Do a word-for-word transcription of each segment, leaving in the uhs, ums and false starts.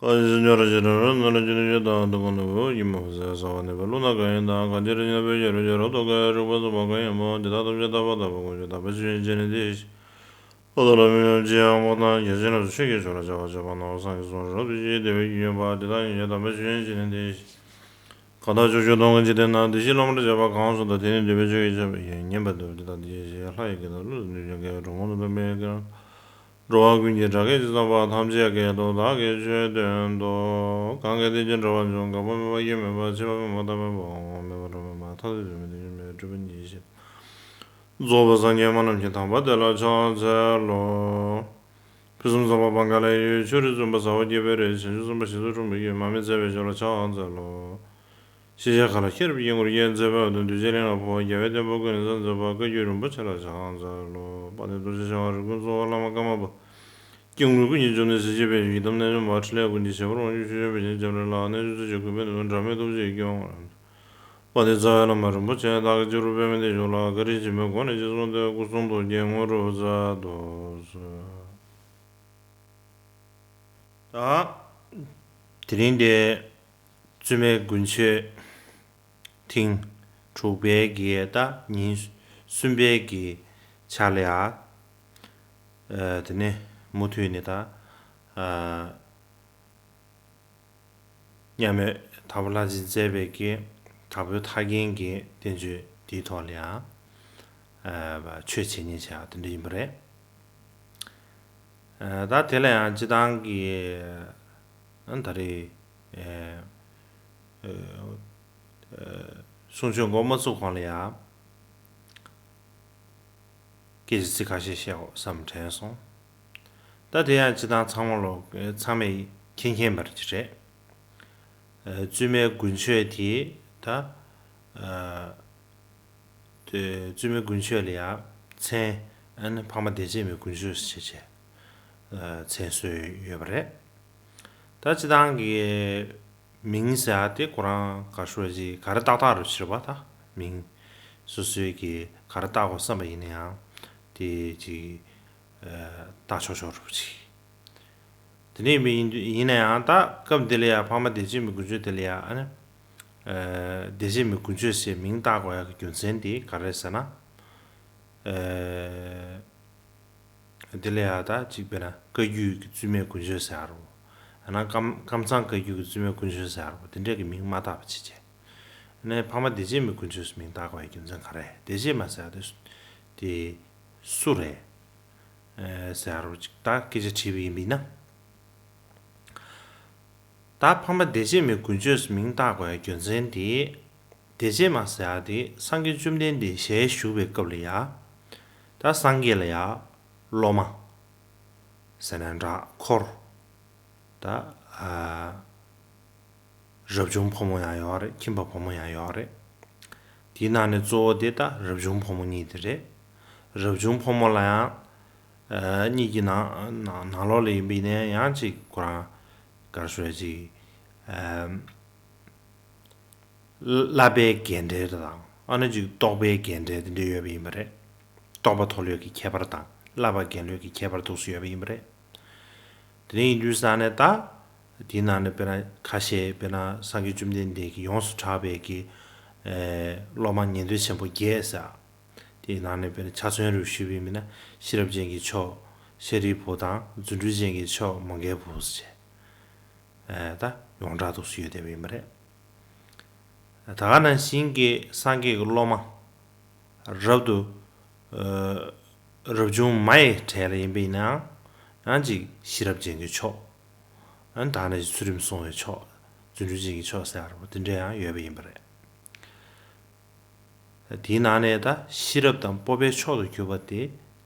ཨ་ནི་སེམས་ཅན་རང་བཞིན་རང་རང་སྣང་ལ་སྤྱོད་ནས་ཡོད་དང་དུ་གང་ལ་འོད་ཀྱི་མ་བུ་ཟེར་ས་བ་ནས་པའི་ཀླུ་ནག་གང་ཡིན་དང་གང་ཅི་རིགས་ཡིན་ན་བོད་ཀྱི་རིགས་ཀྱི་རོ་ཏོ་གའི་རིག་པ་གསུངས་པ་གང་ཡིན་མོ་འདི་དག་ཐམས་ཅད་རྟག་པ་དག་པ་ཀུན་གཞི་དག་པ་ཆོས་ཅན་ཅན་ནི་འདི་ཨོ་ཏོ་ལ་མི་ཡོང་ཅི་ཡང་མོ་དང་རྒྱལ་ཆེན་རབ་ཏུ་ཆོས་ཀྱི་ཆོས་ལ་བྱ་བ་བྱེད་པ་ནོར་སངས་རྒྱས་གསུང་རབ་ཏུ་ཅི་བདེ་བའི་རྒྱུ་ཡོད་པ་འདི་དག་ཡིན་ཡོད་དམ་པའི་ཆོས་ཅན་ནི་འདི། གང་དག་ཕྱོགས་བཅུ་སྟོང་གི་འཇིག་རྟེན་ན་བདེ་གཤེགས་སློབ་མར་བྱ་བ་གང་སུ་དག་དེ་ནི་འདོད་པའི་ཆོས་ཀྱི་ཆབ་ཡིན་ཉན་པ་འདུག་འདི་དག་འདི་ཡི་ཞེས་ལྷ་ཡི་སྐད་དང་ཀླུ་དང་གནོད་སྦྱིན་སྐད་འགྲོ་མང་དུ་འདོམས་པའི་སྐད། འགྲོ་བ་ཀུན་གྱི་སྒྲ་སྐད་ཇི་ཙམ་པ་ཐམས་ཅད་སྐད་དུ་བདག་གིས་ཆོས་བསྟན་ཏོ། གང་གིས་དེ་ཉིད་འགྲོ་བར་འགྱུར། འགག་པ་མེད་པ་དབྱེར་མེད་པ། ཆད་པ་མེད་པ་རྟག་པ་མེད་པ། འོང་བ་མེད་པ་འགྲོ་བ་མེད་པ། མཐར་ཐུག་ཏུ་མི་མཐུན་ཕྱིན་པའི་སྤྲུལ་པ་ཉིད་ཤེས། རྫོགས་པའི་སངས་རྒྱས་སྨྲ་རྣམས་ཀྱིས། དམ་པ་དེ་ལ་ཕྱག་འཚལ་ལོ། ཕུན་སུམ་ཚོགས་པ་བང་ག་ལའི་ཡུལ། ཆོས་རིག་བཙུན་པ་ཟ་ཧོར་རྒྱལ་པོའི་རིགས། བྱང་ཆུབ་སེམས་དཔའ་ཞི་འཚོ་འཁྲུངས་པའི་ཡུལ། མར་མེ་མཛད་པའི་ཞབས་ལ་ཕྱག་འཚལ་ལོ། ཤེས་བྱ་མཁའ་ལ་ཁྱེར་བའི་དཀྱིལ་འཁོར་རྒྱན་མཛད་པའི་འོད་སྟོང་འདུས་བྱས་གླིང་ལ་འཕོ་བ། རྒྱལ་བའི་བསྟན་པ་ཀུན་ལ་གསལ་མཛད་པ། བཀའ་བརྒྱུད་རིན་པོ་ཆེ་ལ་ཕྱག་འཚལ་ལོ། དཔལ་ལྡན་རྡོ་རྗེ་འཆང་བ་རིགས་ཀུན་གཙོ་བོ་བླ་མ་ཀརྨ་པ། སྐྱེ་དངོས་ཀུན་གྱི་འབྱུང་གནས་གཟི་བརྗིད་པའི་ཡི་དམ་རྣལ་འབྱོར་མ། ཕྲིན་ལས་ཀུན་གྱི་བྱེད་པོ་རང་བྱུང་ཆོས་སྐྱོང་པཎ་ཆེན་སྐྱབས་གནས་ལ། རྣལ་འབྱོར་ཚུལ་བཞིན་གུས་པས་འདུད་དང་སྒྲ་མེད་ཐུགས་རྗེས་སྐྱོང་བར། དཔལ་ལྡན་རྩ་བའི་བླ་མ་རིན་པོ་ཆེ་བདག་གིས་ཕྱི་རུ་པདྨའི་གདན་བཞུགས་ལ། བཀའ་དྲིན་ཆེན་པོའི་སྒོ་ནས་རྗེས་བཟུང་སྟེ་སྐུ་གསུང་ཐུགས་ཀྱི་དངོས་གྲུབ་སྩལ་དུ་གསོལ། ད་དེ་རིང་འདི་བཙུན་མའི་དགུན་ཆོས་ཐེངས་དྲུག་པའི་གི་ད་ཉིན་གསུམ་པའི་གི་ཆ་ལ་ཡ། ཨ་དེ་ནས་མུ་མཐུད་ནས་ད་ཨ་མཉམ་མེད་དྭགས་པོ་ལྷ་སྦྱིན་མཛད་པའི་གི་དྭགས་པོའི་ཐར་རྒྱན་གྱི་བསྟན་བཅོས་དེའི་ཐོག་ལ་ཡང་ཨ་ཆོས་འཆད་ཉན་བྱས་པ་དེ་འདྲ་ཡིན་པ་རེད། ཨ་ད་དེ་ལ་ཡང་སྤྱི་བཏང་གི་ཨ་ད་རེས་ཨ་ཨ་གསུང་ཆོས་འགོ་མ་ཚུགས་གོང་ལ་ཡང་སྐད་ཆ་ཚིག་ཁ་ཤས་བཤད་དགོས་བསམ་དྲན་སོང་། ད་དེ་ཡང་སྤྱི་བཏང་ཚང་མ་ལོ་ཚང་མས་མཁྱེན་མཁྱེན་པ་ཅིག་རེད། ཨ་བཙུན་མའི་དགུན་ཆོས་དེ་ད་ཨ་དེ་བཙུན་མའི་དགུན་ཆོས་ལ་ཡང་མཚན་ཨ་ནི་འཕགས་མ་བདེ་ཆེན་པའི་དགུན་ཆོས་ཟེར་བྱས་བྱས་ཨ་མཚན་གསོལ་ཡོད་པ་རེད། ད་སྤྱི་བཏང་གི་མིང་ཟེར་ཡ་དེ་ཁོ་རང་ག་ཤོད་ཅིག་ག་རེ་ཏག་ཏག་རུ་ཕྱིར་བ་ད་མིང་སོ་སོའི་གི་ག་རེ་བཏགས་དགོས་བསམ་པ་ཡིན་ན་ཡང་དེ་ཅིག་ཨ་བཏགས་ཆོག་ཆོག་རུ་ཅིག་དེ་ནས་མི་ཡིན་དུས་ཡིན་ན་ཡང་ད་སྐབས་འདི་ལ་ཡང་འཕགས་མ་བདེ་ཆེན་པའི་དགུན་ཆོས་དེ་ལ་ཡང་ཨ་ནི་ཨ་བདེ་ཆེན་པའི་དགུན་ཆོས་ཟེར་མིང་བཏགས་དགོས་ཡ་གི་རྒྱུ་མཚན་དེ་ག་རེ་ཟེར་ན། ཨ་དེ་ལ་ཡང་ད་ཅིག་དཔེར་ན་བཀའ་བརྒྱུད་ཀྱི་བཙུན་མའི་དགུན་ཆོས་ཟེར་ཡ་རོ། ཨ་ན་ཀམ་ཀམ་ཚང་བཀའ་བརྒྱུད་ཀྱི་བཙུན་མའི་དགུན་ཆོས་ཟེར་ཡ་རོ་དེ་འདྲས་ཀྱི་མིང་མ་བཏགས་པ་བྱེད་བྱས། ཨ་ནི་འཕགས་མ་བདེ་ཆེན་པའི་དགུན་ཆོས་སུ་མིང་བཏགས་དགོས་ཡ་རྒྱུ་མཚན་ག་རེ། བདེ་ཆེན་མ་ཟེར་ཡ་དེ་དེ་སུ་རེད། ཨེ་ཟེར་ཡ་རོ་ཅིག་ད་སྐད་ཆ་དྲིས་པ་ཡིན་པས་ན། ད་འཕགས་མ་བདེ་ཆེན་མའི་དགུན་ཆོས་སུ་མིང་བཏགས་དགོས་ཡ་རྒྱུ་མཚན་དེ། བདེ་ཆེན་མ་ཟེར་ཡ་དེ་སངས་རྒྱས་བཅོམ་ལྡན་འདས་ཞལ་བཞུགས་པའི་སྐབས་ལ་ཡ། ད་སངས་རྒྱས་ལ་ཡ་སློབ་མ་ཟེར་ན་འདྲ་འཁོར། ད་ཨ་རབ་བྱུང་ཕོ་མོ་ཡང་ཡོད་རེད། ཁྱིམ་པ་ཕོ་མོ་ཡང་ཡོད་རེད། དེའི་ནང་ནས་གཙོ་བོ་དེ་ད་རབ་བྱུང་ཕོ་མོ་གཉིས་དེ་རེད། རབ་བྱུང་ཕོ་མོ་ལ་ཡང་ཨ་གཉིས་ཀྱི་ནང་ནང་ནང་ལོགས་ལ་ཡིན་པ་ཡིན་ན་ཡང་ཅིག་ཁོ་རང་ག་རེ་ཞུ་ཡ་ཅིག་ཨ་བསླབ་པའི་རྒན་གྲས་དང་ཨ་ནི་ཅིག་རྟོགས་པའི་རྒན་གྲས་དེ་འདྲ་ཡོད་པ་ཡིན་པ་རེད། རྟོགས་པ་མཐོ་ལོས་ཀྱི་ཁྱད་པར་དང་བསླབ་པ་རྒན་ལོས་ཀྱི་ཁྱད་པར་འདུག་སེ་ཡོད་པ་ཡིན་པ་རེད། དེ་ནས་ཡིན་དུས་ས་ནས་ད། དེའི་ནང་ནས་དཔེར་ན་ཁ་ཤས་དཔེར་ན་སངས་རྒྱས་བཅོམ་ལྡན་འདས་ཀྱིས་ཡོངས་སུ་གྲགས་པའི་གི་ཨེ་སློབ་མ་ཉན་ཐོས་ཆེན་པོ་བརྒྱད་ཟེར། དེའི་ནང་ནས་དཔེར་ན་ཆ་མཚོན་རུ་ཞུས་པ་ཡིན་ན་ཤེས་རབ་ཅན་གྱི་མཆོག་ཤཱ་རིའི་བུ་དང་རྫུ་འཕྲུལ་ཅན་གྱི་མཆོག་མོའུ་འགལ་བུ་ཟེར། ཨེ་ད་ཡོངས་གྲགས་འདུག་སེ་ཡོད་བསྡད་པ་ཡིན་པ་རེད། ད་ག་ནང་བཞིན་གྱི་སངས་རྒྱས་ཀྱི་སློབ་མ་རབ་ཏུ་ཨ་རབ་བྱུང་མ་ཡི་གྲས་ལ་ཡིན་པ་ཡིན་ནའང་ཡང་ཅིག་ཤེས་རབ་ཅན་གྱི་མཆོག་ཨ་ནི་ད་ནི་ཚུལ་ཁྲིམས་སྲུང་བའི་མཆོག་རྫུ་འཕྲུལ་ཅན་གྱི་མཆོག་ཟེར་བ་དེ་འདྲ་ཡང་ཡོད་པ་ཡིན་པ་རེད། དེའི་ནང་ནས་ད་ཤེས་རབ་དང་སྤོབས་པའི་མཆོག་ཏུ་གྱུར་པ་དེ་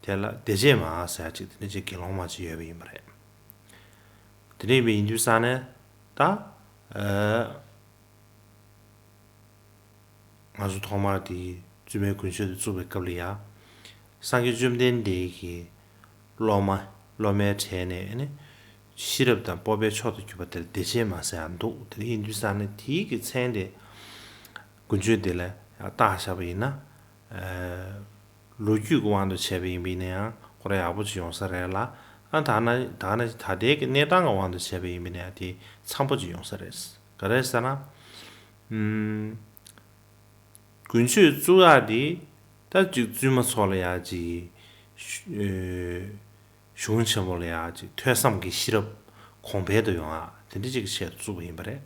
དེ་ལ་བདེ་བྱེད་མ་ཟེར་ཅིག་དེ་ནི་ཅིག་དགེ་སློང་མ་ཅིག་ཡོད་པ་ཡིན་པ་རེད། དེ་འདྲ་ཡིན་པ་ཡིན་དུས་ས་ནས་ད་ཨ། ང་ཚོ་ཐོག་མར་དེ་བཙུན་མའི་དགུན་ཆོས་དེ་བཙུགས་པའི་སྐབས་ལ་ཡ། སངས་རྒྱས་བཅོམ་ལྡན་འདས་ཀྱི་སློབ་མ་སློབ་མའི་གྲས་ནས་ཨ་ནི་ཤེས་རབ་དང་སྤོབས་པའི་མཆོག་ཏུ་གྱུར་པ་དེར་བདེ་བྱེད་མ་ཟེར་ཡང་འདུག་དེ་ཡིན་དུས་ས་ནས་དེའི་གི་མཚན་དེ་དགུན་ཆོས་འདི་ལ་ཡང་བཏགས་བཞག་པ་ཡིན་ན། ལོ་རྒྱུས་ཀྱི་དབང་དུ་བྱས་པ་ཡིན་པ་ཡིན་ན་ཡང་ཁོ་རང་ཡག་པོ་ཅིག་ཡོང་ས་རེད་ལ། ཨ་ད་ན་ད་ན་ད་ལྟའི་གི་གནས་སྟངས་ཀྱི་དབང་དུ་བྱས་པ་ཡིན་པ་ན་དེ་འཚམ་པོ་ཅིག་ཡོང་ས་རེད། ག་རེ་ཟེར་ན། ཨུམ། དགུན་ཆོས་བཙུགས་ཡག་དེ་ད་ཅིག་བཙུན་མ་ཚོ་ལ་ཡག་ཅིག་ཨེ། གཞུང་ཆེན་མོ་ལ་ཡག་ཅིག་ཐོས་བསམ་གྱི་ཤེས་རབ་གོང་འཕེལ་དུ་ཡོང་ཡག་དེ་འདྲ་ཅིག་གི་ཆེད་དུ་བཙུགས་པ་ཡིན་པ་རེད།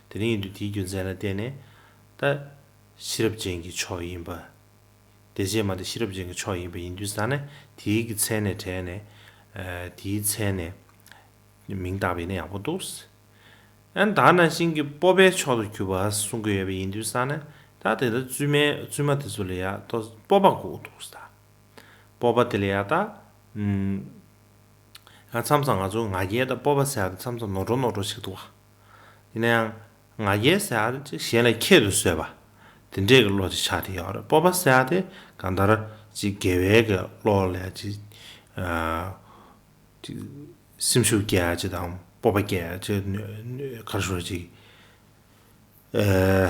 དེ་འདྲ་ཡིན་དུས་དེའི་རྒྱུ་མཚན་ལ་བརྟེན་ནས་ད་ཤེས་རབ་ཅན་གྱི་ཕྱོགས་ཡིན་པ། དེ་རྗེས་མ་དེ་ཤེས་རབ་ཅན་གྱི་ཕྱོགས་ཡིན་པ་ཡིན་དུས་ཙང་ནས་དེའི་གི་མཚན་ནས་དྲས་ནས་ཨ་དེའི་མཚན་ནས་མིང་བཏགས་པ་ཡིན་ན་ཡག་པོ་འདུག་ཨ་ནི་ད་ནང་བཞིན་གྱི་སྤོབས་པའི་མཆོག་ཏུ་གྱུར་པ་གསུང་གི་ཡོད་པ་ཡིན་དུས་ཙང་ནས་ད་དེ་ལྟར་བཙུན་མའི་བཙུན་མ་དེ་ཚོ་ལ་ཡག་ཏོ་སྤོབས་པ་དགོས་འདུག་ད། སྤོབས་པ་དེ་ལ་ཡག་ད། ཨུམ། ཡང་མཚམས་མཚམས་ང་ཚོ་ང་རྒྱལ་དང་སྤོབས་པ་ཟེར་ཡག་དེ་མཚམས་མཚམས་ནོར་འགྲོ་ནོར་འགྲོ་ཞིག་འདུག་བ། ཡིན་ན་ཡང་ང་རྒྱལ་ཟེར་ཡག་དེ་ཅིག་གཞན་ལས་ཁྱད་དུ་གསོད་པ། དེ་འདྲས་ཀྱི་བློ་ཅིག་ཆགས་བསྡད་ཡོད་རེད། སྤོབས་པ་ཟེར་ཡག་དེ་གང་ལྟར་ཅིག་དགེ་བའི་གི་བློ་ལ་ཅིག་ཨ། ཅིག་སེམས་ཤུགས་སྐྱེ་ཡག་ཅིག་དང་སྤོབས་པ་སྐྱེ་ཡག་ཅིག་ག་རེ་ཞུ་ཅིག་ཨེ།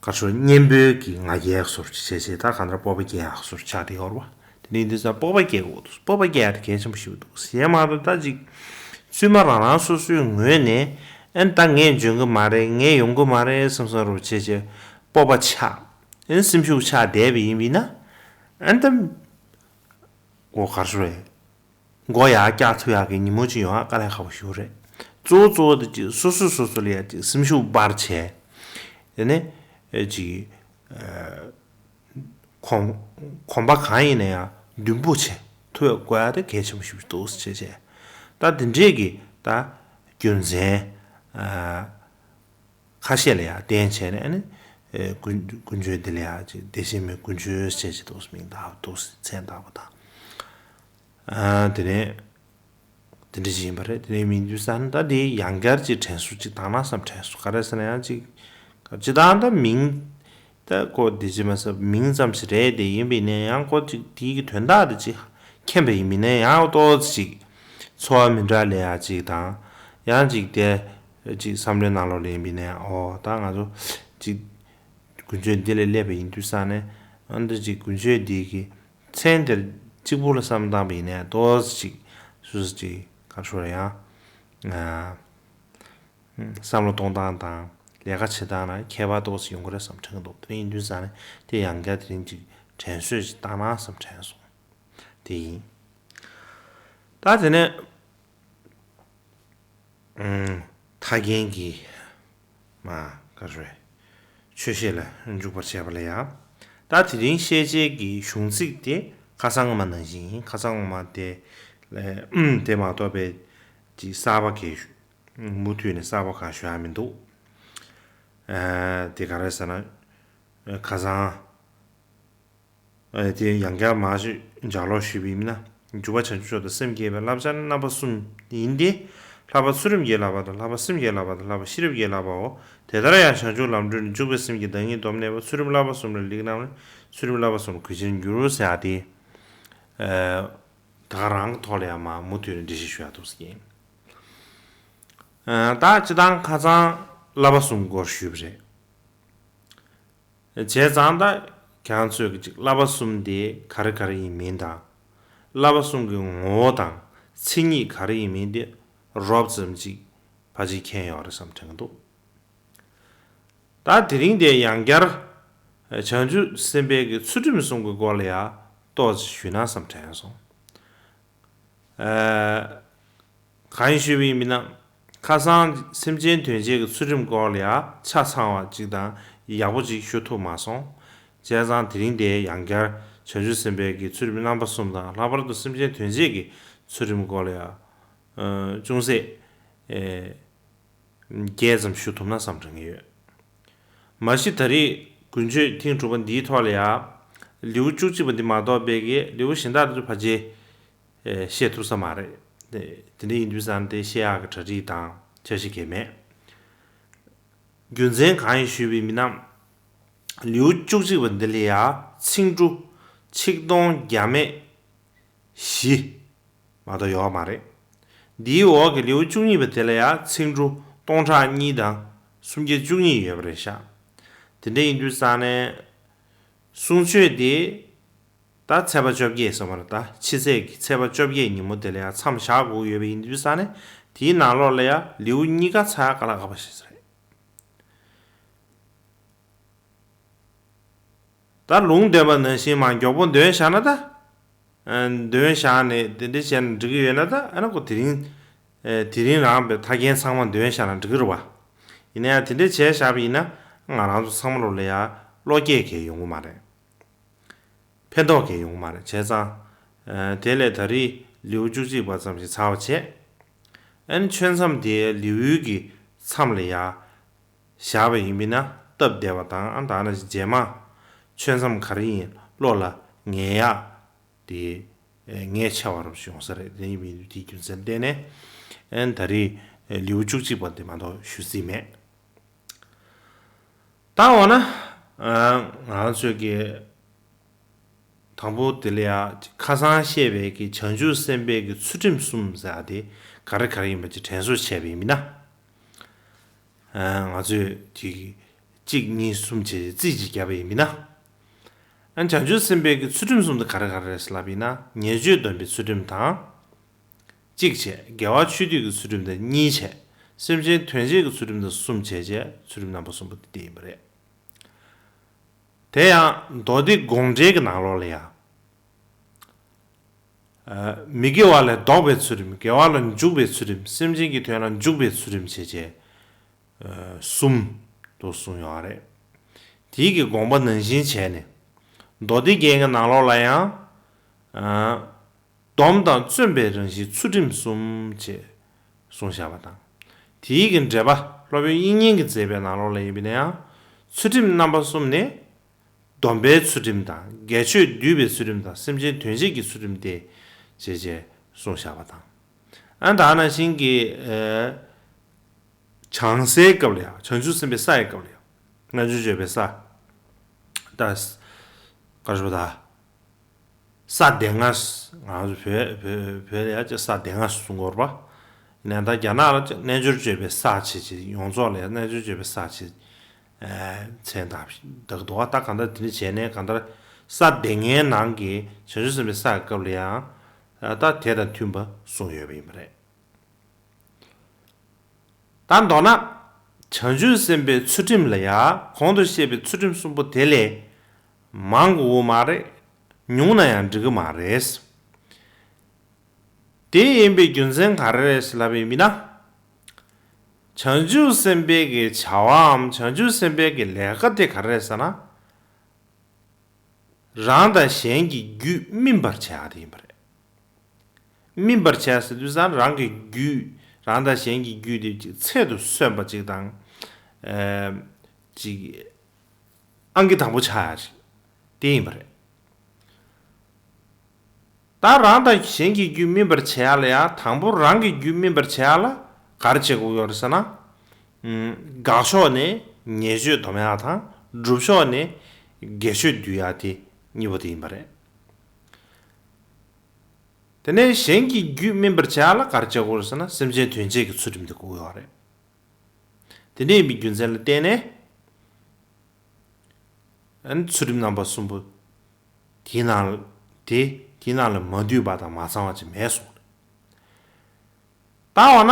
ག་རེ་ཞུ་གཉེན་པོའི་གི་ང་རྒྱལ་ཟུར་བྱས་བྱས་ད་གང་ལྟར་སྤོབས་པ་སྐྱེ་ཡག་ཟུར་ཆགས་བསྡད་ཡོད་རེད་བ། དེ་ནས་འདི་ཚོ་སྤོབས་པ་སྐྱེ་དགོས་འདུག་སྤོབས་པ་སྐྱེ་ཡག་དེ་གལ་ཆེན་པོ་ཞིག་འདུག་གཞན་མ་གཏོགས་ད་ཅིག་བཙུན་མ་རང་རང་སོ་སོའི་ངོས་ནས་ཨ་ནི་ད་ངས་འཇོན་གི་མ་རེད། ངས་ཡོང་གི་མ་རེད་བསམ་བསམ་རུ་བྱས་བྱས་སྤོབས་པ་ཆགས། ཨ་ནི་སེམས་ཤུགས་ཆགས་བསྡད་པ་ཡིན་པ་ཡིན་ན་ཨ་ནི་ད། འོ་ག་རེ་ཞུ་རེད། མགོ་ཡར་བཀྱག་ཐུབ་ཡག་གི་ཉིན་མོ་ཅིག་ཡོང་ཡག་དཀའ་ལས་ཁག་པོ་ཞིག་རེད། གཙོ་བོ་གཙོ་བོ་དེ་ཅིག་སོ་སོ་སོ་སོ་ལ་ཡ་ཅིག་སེམས་ཤུགས་སྤར་བྱས། དེ་ནས་ཨེ་ཅིག་ཨ་གོམ་གོམ་པ་གང་ཡིན་ན་ཡང་མདུན་སྤོ་བྱས་ཐུབ་ཡག་དགོས་ཡག་དེ་གལ་ཆེན་པོ་ཞིག་འདུག་ཟེར་བྱས། ད་དེ་འདྲས་ཀྱི་ད་རྒྱུ་མཚན་ཨ། ཁ་ཤས་ལ་ཡང་བརྟེན་བྱས་ནས་ཨ་ནི་ཨེ་དཀོན་དཀོན་མཆོག་འདི་ལ་ཡང་ཅིག་བདེ་གཤེགས་མའི་དཀོན་མཆོག་ཅེས་ཅིག་འདུག་མིང་བཏགས་འདུག་མཚན་བཏགས་པ་དང་། ཨ་དེ་ནས་དེ་འདྲ་ཅིག་ཡིན་པ་རེད། དེ་ནས་མིང་དུས་ས་ནི་ད་དེ་ཡང་བསྐྱར་ཅིག་དྲན་གསོ་ཅིག་བཏང་ན་བསམ་དྲན་གསོ་ག་རེ་ཟེར་ན་ཡང་ཅིག་སྤྱིར་བཏང་ད་མིང་ད་ཁོ་དེ་ཅི་མ་ཟད་མིང་ཙམ་ཞིག་རེད། དེ་ཡིན་པ་ཡིན་ན་ཡང་ཁོ་ཅིག་དེའི་གི་དོན་དག་དེ་ཅིག་མཁྱེན་པ་ཡིན་མིན་ན་ཡང་ཏོག་ཙམ་ཅིག་ཚོར་བ་མི་འདྲ་ལས་ཡག་ཅིག་དང་ཡང་ཅིག་དེ། ཅིག་བསམ་བློའི་ནང་ལོགས་ལ་ཡིན་པ་ཡིན་ན་ཨོ་ད་ང་ཚོ་ཅིག་དཀོན་མཆོག་འདི་ལ་སླེབས་པ་ཡིན་དུས་ཙང་ནས་ཨ་འདི་ཅིག་དཀོན་མཆོག་འདི་གི་མཚན་དེར་གཅིག་པུ་ལ་བསམ་བཏང་པ་ཡིན་ན་ཏོག་ཙམ་ཅིག་སོ་སོ་ཅིག་ག་རེ་ཞུ་རེད་ཡང་ཨ་བསམ་བློ་གཏོང་སྟངས་དང་ལས་ཀ་བྱེད་སྟངས་ལ་ཁྱད་པར་ཏོག་ཙམ་ཡོང་གི་རེད་བསམ་དྲན་གི་འདུག་དེ་ཡིན་དུས་ཙང་ནས་དེ་ཡང་བསྐྱར་དེ་རིང་ཅིག་དྲན་གསོས་ཅིག་བཏང་ན་བསམ་དྲན་སོང་། དེ་ཡིན། ད་དེ་ནས། ཨུམ། ཐར་རྒྱན་གྱི། མ། ག་རེ། ཆོས་བཤད་ལ་འཇུག་པར་བྱེད་པ་ལ་ཡང་། ད་དེ་རིང་བཤད་བྱའི་གི་གཞུང་ཚིག་དེ་ཁ་སང་མ་ནང་བཞིན་ཡིན། ཁ་སང་མ་དེ། ཨུམ། དེ་མ་གཏོགས་པའི་ཅིག་གསར་པ་གས་མུ་མཐུད་ནས་གསར་པ་གང་ཞུ་ཡ་མི་འདུག་ཨ། དེ་ག་རེ་ཟེར་ན། ཁ་སང་། ཨེ་དེ་ཡང་བསྐྱར་མར་ཞུ་ལྗགས་ཀློག་ཞུས་པ་ཡིན་ན། འཇུག་པ་བྱང་ཆུབ་མཆོག་ཏུ་སེམས་བསྐྱེད་པའི་བསླབ་བྱ་རྣམ་པ་གསུམ་ཡིན་ཏེ། བསླབ་པ་ཚུལ་ཁྲིམས་ཀྱི་བསླབ་པ་དང་། བསླབ་པ་སེམས་ཀྱི་བསླབ་པ་དང་། བསླབ་པ་ཤེས་རབ་ཀྱི་བསླབ་པའོ། དེ་ལྟར་ཡང་བྱང་ཆུབ་ལམ་བགྲོད་ནས། འཇུག་པའི་སེམས་ཀྱིས་བདག་ཉིད་སྟོབས་གནས་པ། ཚུལ་ཁྲིམས་བསླབ་པ་གསུམ་ལ་ལེགས་བསྔགས་ནས། ཚུལ་ཁྲིམས་བསླབ་པ་གསུམ་ལ་གུས་ཕྱིར་འགྱུར་ཟེར་ཡག་དེ། ཨེ་ད་ག་རང་གི་ཐོག་ལ་ཡང་མར་མུ་མཐུད་ནས་འགྲེལ་བཤད་ཞུ་ཡག་འདུག་ཟེར་གྱིན། ཨེ་ད་སྤྱིར་བཏང་ཁ་སང་བསླབ་པ་གསུམ་སྐོར་ཞུས་པ་རེད། བྱས་ཙང་ད་ཁྱེད་རང་ཚོས་ཀྱི་ཅིག་བསླབ་པ་གསུམ་དེ་ག་རེ་ག་རེ་ཡིན་མིན་དང་། བསླབ་པ་གསུམ་གྱི་ངོ་བོ་དང་མཚན་ཉིད་ག་རེ་ཡིན་མིན་དེ་རོབ་ཙམ་ཅིག་ཕལ་ཆེར་མཁྱེན་ཡོད་རེད་བསམ་དྲན་གྱི་འདུག་ད་དེ་རིང་དེ་ཡང་བསྐྱར་བྱང་ཆུབ་སེམས་དཔའི་གི་ཚུལ་ཁྲིམས་གསུམ་གྱི་སྐོར་ལ་ཡང་ཏོག་ཙམ་ཞུས་ན་བསམ་དྲན་སོང་། ཨ། གང་ཞུས་པ་ཡིན་ན། ཁ་སང་སེམས་ཅན་དོན་བྱེད་ཀྱི་ཚུལ་ཁྲིམས་སྐོར་ལ་ཡང་ཆ་ཚང་བ་ཅིག་དང་ཡག་པོ་ཅིག་ཞུ་ཐུབ་མ་སོང་། བྱས་ཙང་དེ་རིང་དེ་ཡང་བསྐྱར་བྱང་ཆུབ་སེམས་དཔའི་གི་ཚུལ་ཁྲིམས་རྣམ་པ་གསུམ་དང་། ལྷག་པར་དུ་སེམས་ཅན་དོན་བྱེད་ཀྱི་ཚུལ་ཁྲིམས་སྐོར་ལ་ཡང་ཅུང་ཟད་ཨེ་རྒྱས་ཙམ་ཞུ་ཐུབ་ན་བསམ་དྲན་གྱི་ཡོད། མ་གཞི་ད་རེས་དགུན་ཆོས་ཐེངས་དྲུག་པ་འདིའི་ཐོག་ལ་ཡང་ལེའུ་བཅུ་གཅིག་པ་འདི་མ་གཏོགས་པའི་གི་ལེའུ་གཞན་དག་དེ་ཚོ་ཕལ་ཆེར་ཨེ་བཤད་ཐུབ་ས་མ་རེད། དེ་དེ་འདྲ་ཡིན་དུས་ཙང་དེ་བཤད་ཡག་གི་གྲ་སྒྲིག་དང་འཆར་གཞི་གང་ཡང་མེད། རྒྱུ་མཚན་གང་ཡིན་ཞུས་པ་ཡིན་ན། ལེའུ་བཅུ་གཅིག་པ་འདི་ལ་ཡང་ཚིག་འབྲུ་ཆིག་སྟོང་བརྒྱ་མེད་བཞི་མ་གཏོགས་ཡོད་མ་རེད། འདིའི་འོག་གི་ལེའུ་བཅུ་གཉིས་པ་དེ་ལ་ཡང་ཚིག་འབྲུ་སྟོང་ཕྲག་གཉིས་དང་སུམ་བརྒྱ་བཅུ་གཉིས་ཡོད་པ་རེད་ཤག་དེ་འདྲ་ཡིན་དུས་ཙང་ནས་གསུང་ཆོས་དེ། ད་ཚེས་པ་བཅོ་བརྒྱད་ཟེར་བ་རེད། ད་ཕྱི་ཚེས་ཀྱི་ཚེས་པ་བཅོ་བརྒྱད་ཉིན་མོ་དེ་ལ་ཡང་མཚམས་བཞག་དགོས་ཡོད་པ་ཡིན་དུས་ཙང་ནས། དེའི་ནང་ལོགས་ལ་ཡང་ལེའུ་གཉིས་ཀ་ཚར་ཡག་དཀའ་ལས་ཁག་པོ་ཞིག་རེད། ད་ལུང་བསྟན་པ་ནང་བཞིན་མར་མགྱོགས་པོ་འདོན་བཞག་ན་ད། ཨ། འདོན་བཞག་ནས་དེ་འདྲ་བྱས་ན་འགྲིག་གི་ཡོད་ན་ད། ཨ་ནི་ཁོ་དེ་རིང་། ཨ། དེ་རིང་རང་པའི་མཐའ་རྒྱན་ཚང་མ་འདོན་བཞག་ན་འགྲིག་གི་རེད་བ། ཡིན་ན་ཡང་དེ་འདྲ་བྱས་བཞག་པ་ཡིན་ན་ང་རང་ཚོ་ཚང་མ་ལོ་ལ་ཡ་བློ་སྐྱེད་གང་ཡང་ཡོང་གི་མ་རེད། ཕན་ཐོགས་ཀྱང་ཡོང་གི་མ་རེད། བྱས་ཙང་། ཨ། དེ་ལས་ད་རེས་ལེའུ་བཅུ་གཅིག་པ་ཙམ་ཞིག་ཚར་བ་བྱས། ཨ་ནི་ཆོས་མཚམས་དེའི་ལེའུ་གི་མཚམས་ལ་ཡ་བཞག་པ་ཡིན་པས་ན་སྟབས་བདེ་བ་དང་། ཨ། ད་ནི་རྗེས་མ་ཆོས་མཚམས་ག་རེ་ཡིན་བློ་ལ་ངེས་ཡག་དེ་ངེས་ཆེ་བ་རབ་ཞིག་ཡོང་ས་རེད། དེ་ཡིན་པའི་དེའི་རྒྱུ་མཚན་བརྟེན་ནས། ཨ། ད་རེས་ལེའུ་བཅུ་གཅིག་པ་དེ་མ་གཏོགས་ཞུ་རྩིས་མེད། ད་འོ་ན། ཨ། ང་ཚོས་ཀྱི་དང་པོ་དེ་ལ་ཡ་ཁ་སང་བཤད་པའི་གི་བྱང་ཆུབ་སེམས་དཔའི་གི་ཚུལ་ཁྲིམས་གསུམ་ཟེར་ཡག་དེ་ག་རེ་ག་རེ་ཡིན་པ་ཅིག་དྲན་གསོ་བྱས་པ་ཡིན་ན། ཨ། ང་ཚོས་ཅིག་གཅིག་གཉིས་གསུམ་བྱས་རྩིས་ཅིག་བརྒྱབ་པ་ཡིན་ན། ཨ། བྱང་ཆུབ་སེམས་དཔའི་གི་ཚུལ་ཁྲིམས་གསུམ་དེ་ག་རེ་ག་རེ་རེད་ཟེར་ལབ་པ་ཡིན་ན། ཉེས་སྤྱོད་སྡོམ་པའི་ཚུལ་ཁྲིམས་དང་། གཅིག་བྱས། དགེ་བ་ཆོས་སྡུད་ཀྱི་ཚུལ་ཁྲིམས་དེ་གཉིས་བྱས། སེམས་ཅན་དོན་བྱེད་ཀྱི་ཚུལ་ཁྲིམས་དེ་གསུམ་བྱས་བྱས། ཚུལ་ཁྲིམས་རྣམ་པ་གསུམ་པོ་དེ་དེ་ཡིན་པ་རེད། དེ་ཡང་མདོ་སྡེ་དགོངས་འགྲེལ་གྱི་ནང་ལོགས་ལ་ཡང་། ཨ། མི་དགེ་བ་ལས་ལྡོག་པའི་ཚུལ་ཁྲིམས། དགེ་བ་ལ་འཇུག་པའི་ཚུལ་ཁྲིམས། སེམས་ཅན་གྱི་དོན་ལ་འཇུག་པའི་ཚུལ་ཁྲིམས་བྱས་བྱས། ཨ། གསུམ་དུ་གསུངས་ཡོད་རེད། དེའི་གི་དགོངས་པ་ནང་བཞིན་བྱས་ནས། མདོ་སྡེ་རྒྱན་གྱི་ནང་ལོགས་ལ་ཡང་། ཨ། སྡོམ་དང་བརྩོན་པའི་རང་བཞིན་ཚུལ་ཁྲིམས་གསུམ་ཅེས་གསུངས་བཞག་པ་དང་། དེའི་གི་འགྲེལ་པ་སློབ་དཔོན་དབྱིག་གཉེན་གྱིས་མཛད་པའི་ནང་ལོགས་ལ་ཡིན་པ་ན་ཡང་། ཚུལ་ཁྲིམས་རྣམ་པ་གསུམ་ནི། སྡོམ་པའི་ཚུལ་ཁྲིམས་དང་། དགེ་ཆོས་སྡུད་པའི་ཚུལ་ཁྲིམས་དང་། སེམས་ཅན་དོན་བྱེད་ཀྱི་ཚུལ་ཁྲིམས་ཏེ། ཞེས་བྱས་གསུངས་བཞག་པ་དང་། ཨ། ད་ནང་བཞིན་གྱི། ཨ། བྱང་སའི་སྐབས་ལ་ཡང་། བྱང་ཆུབ་སེམས་དཔའི་ས་ཡི་སྐབས་ལ་ཡང་། རྣལ་འབྱོར་སྤྱོད་པའི་ས། ད། ག་རེ་ཞུ་བ་ད། ས་སྡེ་ལྔ། ང་ཚོ་བོད་བོད་བོད་ལ་ཡ་ཅིག་ས་སྡེ་ལྔ་གསུང་གི་ཡོད་རེད་པ། ཡིན་ན་ད་རྒྱ་ནག་ལ་ཅིག་རྣལ་འབྱོར་སྤྱོད་པའི་ས་བྱས་བྱས། ཡོངས་རྫོགས་ལ་ཡ་རྣལ་འབྱོར་སྤྱོད་པའི་ས་བྱས། ཨ། མཚན་བཏགས་བཏགས་གང་ལྟར་དེ་འདྲ་བྱས་ནས། གང་ལྟར་ས་སྡེ་ལྔའི་ནང་གི་བྱང་ཆུབ་སེམས་དཔའི་ས་ཡི་སྐབས་ལ་ཡང་། ཨ། ད་དེ་དང་མཐུན་པ་གསུངས་ཡོད་པ་ཡིན་པ་རེད། ད་མདོར་ན། བྱང་ཆུབ་སེམས་དཔའི་ཚུལ་ཁྲིམས་ལ་ཡ། གོང་དུ་བཤད་པའི་ཚུལ་ཁྲིམས་གསུམ་པོ་དེ་ལས་མང་དགོས་ཀྱི་མ་རེད། ཉུང་ན་ཡང་འགྲིག་གི་མ་རེད། དེ་ཡིན་པའི་རྒྱུ་མཚན་ག་རེ་རེད་ཟེར་ལབ་པ་ཡིན་ན། བྱང་ཆུབ་སེམས་དཔའི་གི་བྱ་བའམ་བྱང་ཆུབ་སེམས་དཔའི་གི་ལས་ཀ་དེ་ག་རེ་རེད་ཟེར་ན། རང་དང་གཞན་གྱི་རྒྱུད་སྨིན་པར་བྱ་ཡག་དེ་ཡིན་པ་རེད། སྨིན་པར་བྱ་ཟེར་དུས་ཙང་རང་གི་རྒྱུད། རང་དང་གཞན་གྱི་རྒྱུད་དེ་ཅིག་ཚད་དུ་སོན་པ་ཅིག་དང་། ཨ། ཅིག་ཨང་ཀི་དང་པོ་ཆགས་ཡག་ཅིག་དེ་ཡིན་པ་རེད། ད་རང་དང་གཞན་གྱི་རྒྱུད་སྨིན་པར་བྱེད་ཡག་ལ་ཡང་། དང་པོ་རང་གི་རྒྱུད་སྨིན་པར་བྱེད་ཡག་ལ་ག་རེ་བྱེད་དགོས་ཡོད་རེད་ཟེར་ན། ཨུམ། དགག་ཕྱོགས་ནས་ཉེས་སྤྱོད་སྡོམ་ཡག་དང་། སྒྲུབ་ཕྱོགས་ནས་དགེ་ཆོས་སྡུད་ཡག་དེ་གཉིས་པོ་དེ་ཡིན་པ་རེད། དེ་ནས་གཞན་གྱི་རྒྱུད་སྨིན་པར་བྱེད་ཡག་ལ་ག་རེ་བྱེད་དགོས་རེད་ཟེར་ན། སེམས་ཅན་དོན་བྱེད་ཀྱི་ཚུལ་ཁྲིམས་དེ་དགོས་ཡོད་རེད། དེ་འདྲ་ཡིན་པའི་རྒྱུ་མཚན་ལ་བརྟེན་ནས། ཨ་ནི་ཚུལ་ཁྲིམས་རྣམ་པ་གསུམ་པོ་དེའི་ནང་དེ་དེའི་ནང་ལ་མ་འདུས་པ་དང་མ་ཚང་བ་ཅིག་མེད་གསུངས། ད་འོ་ན།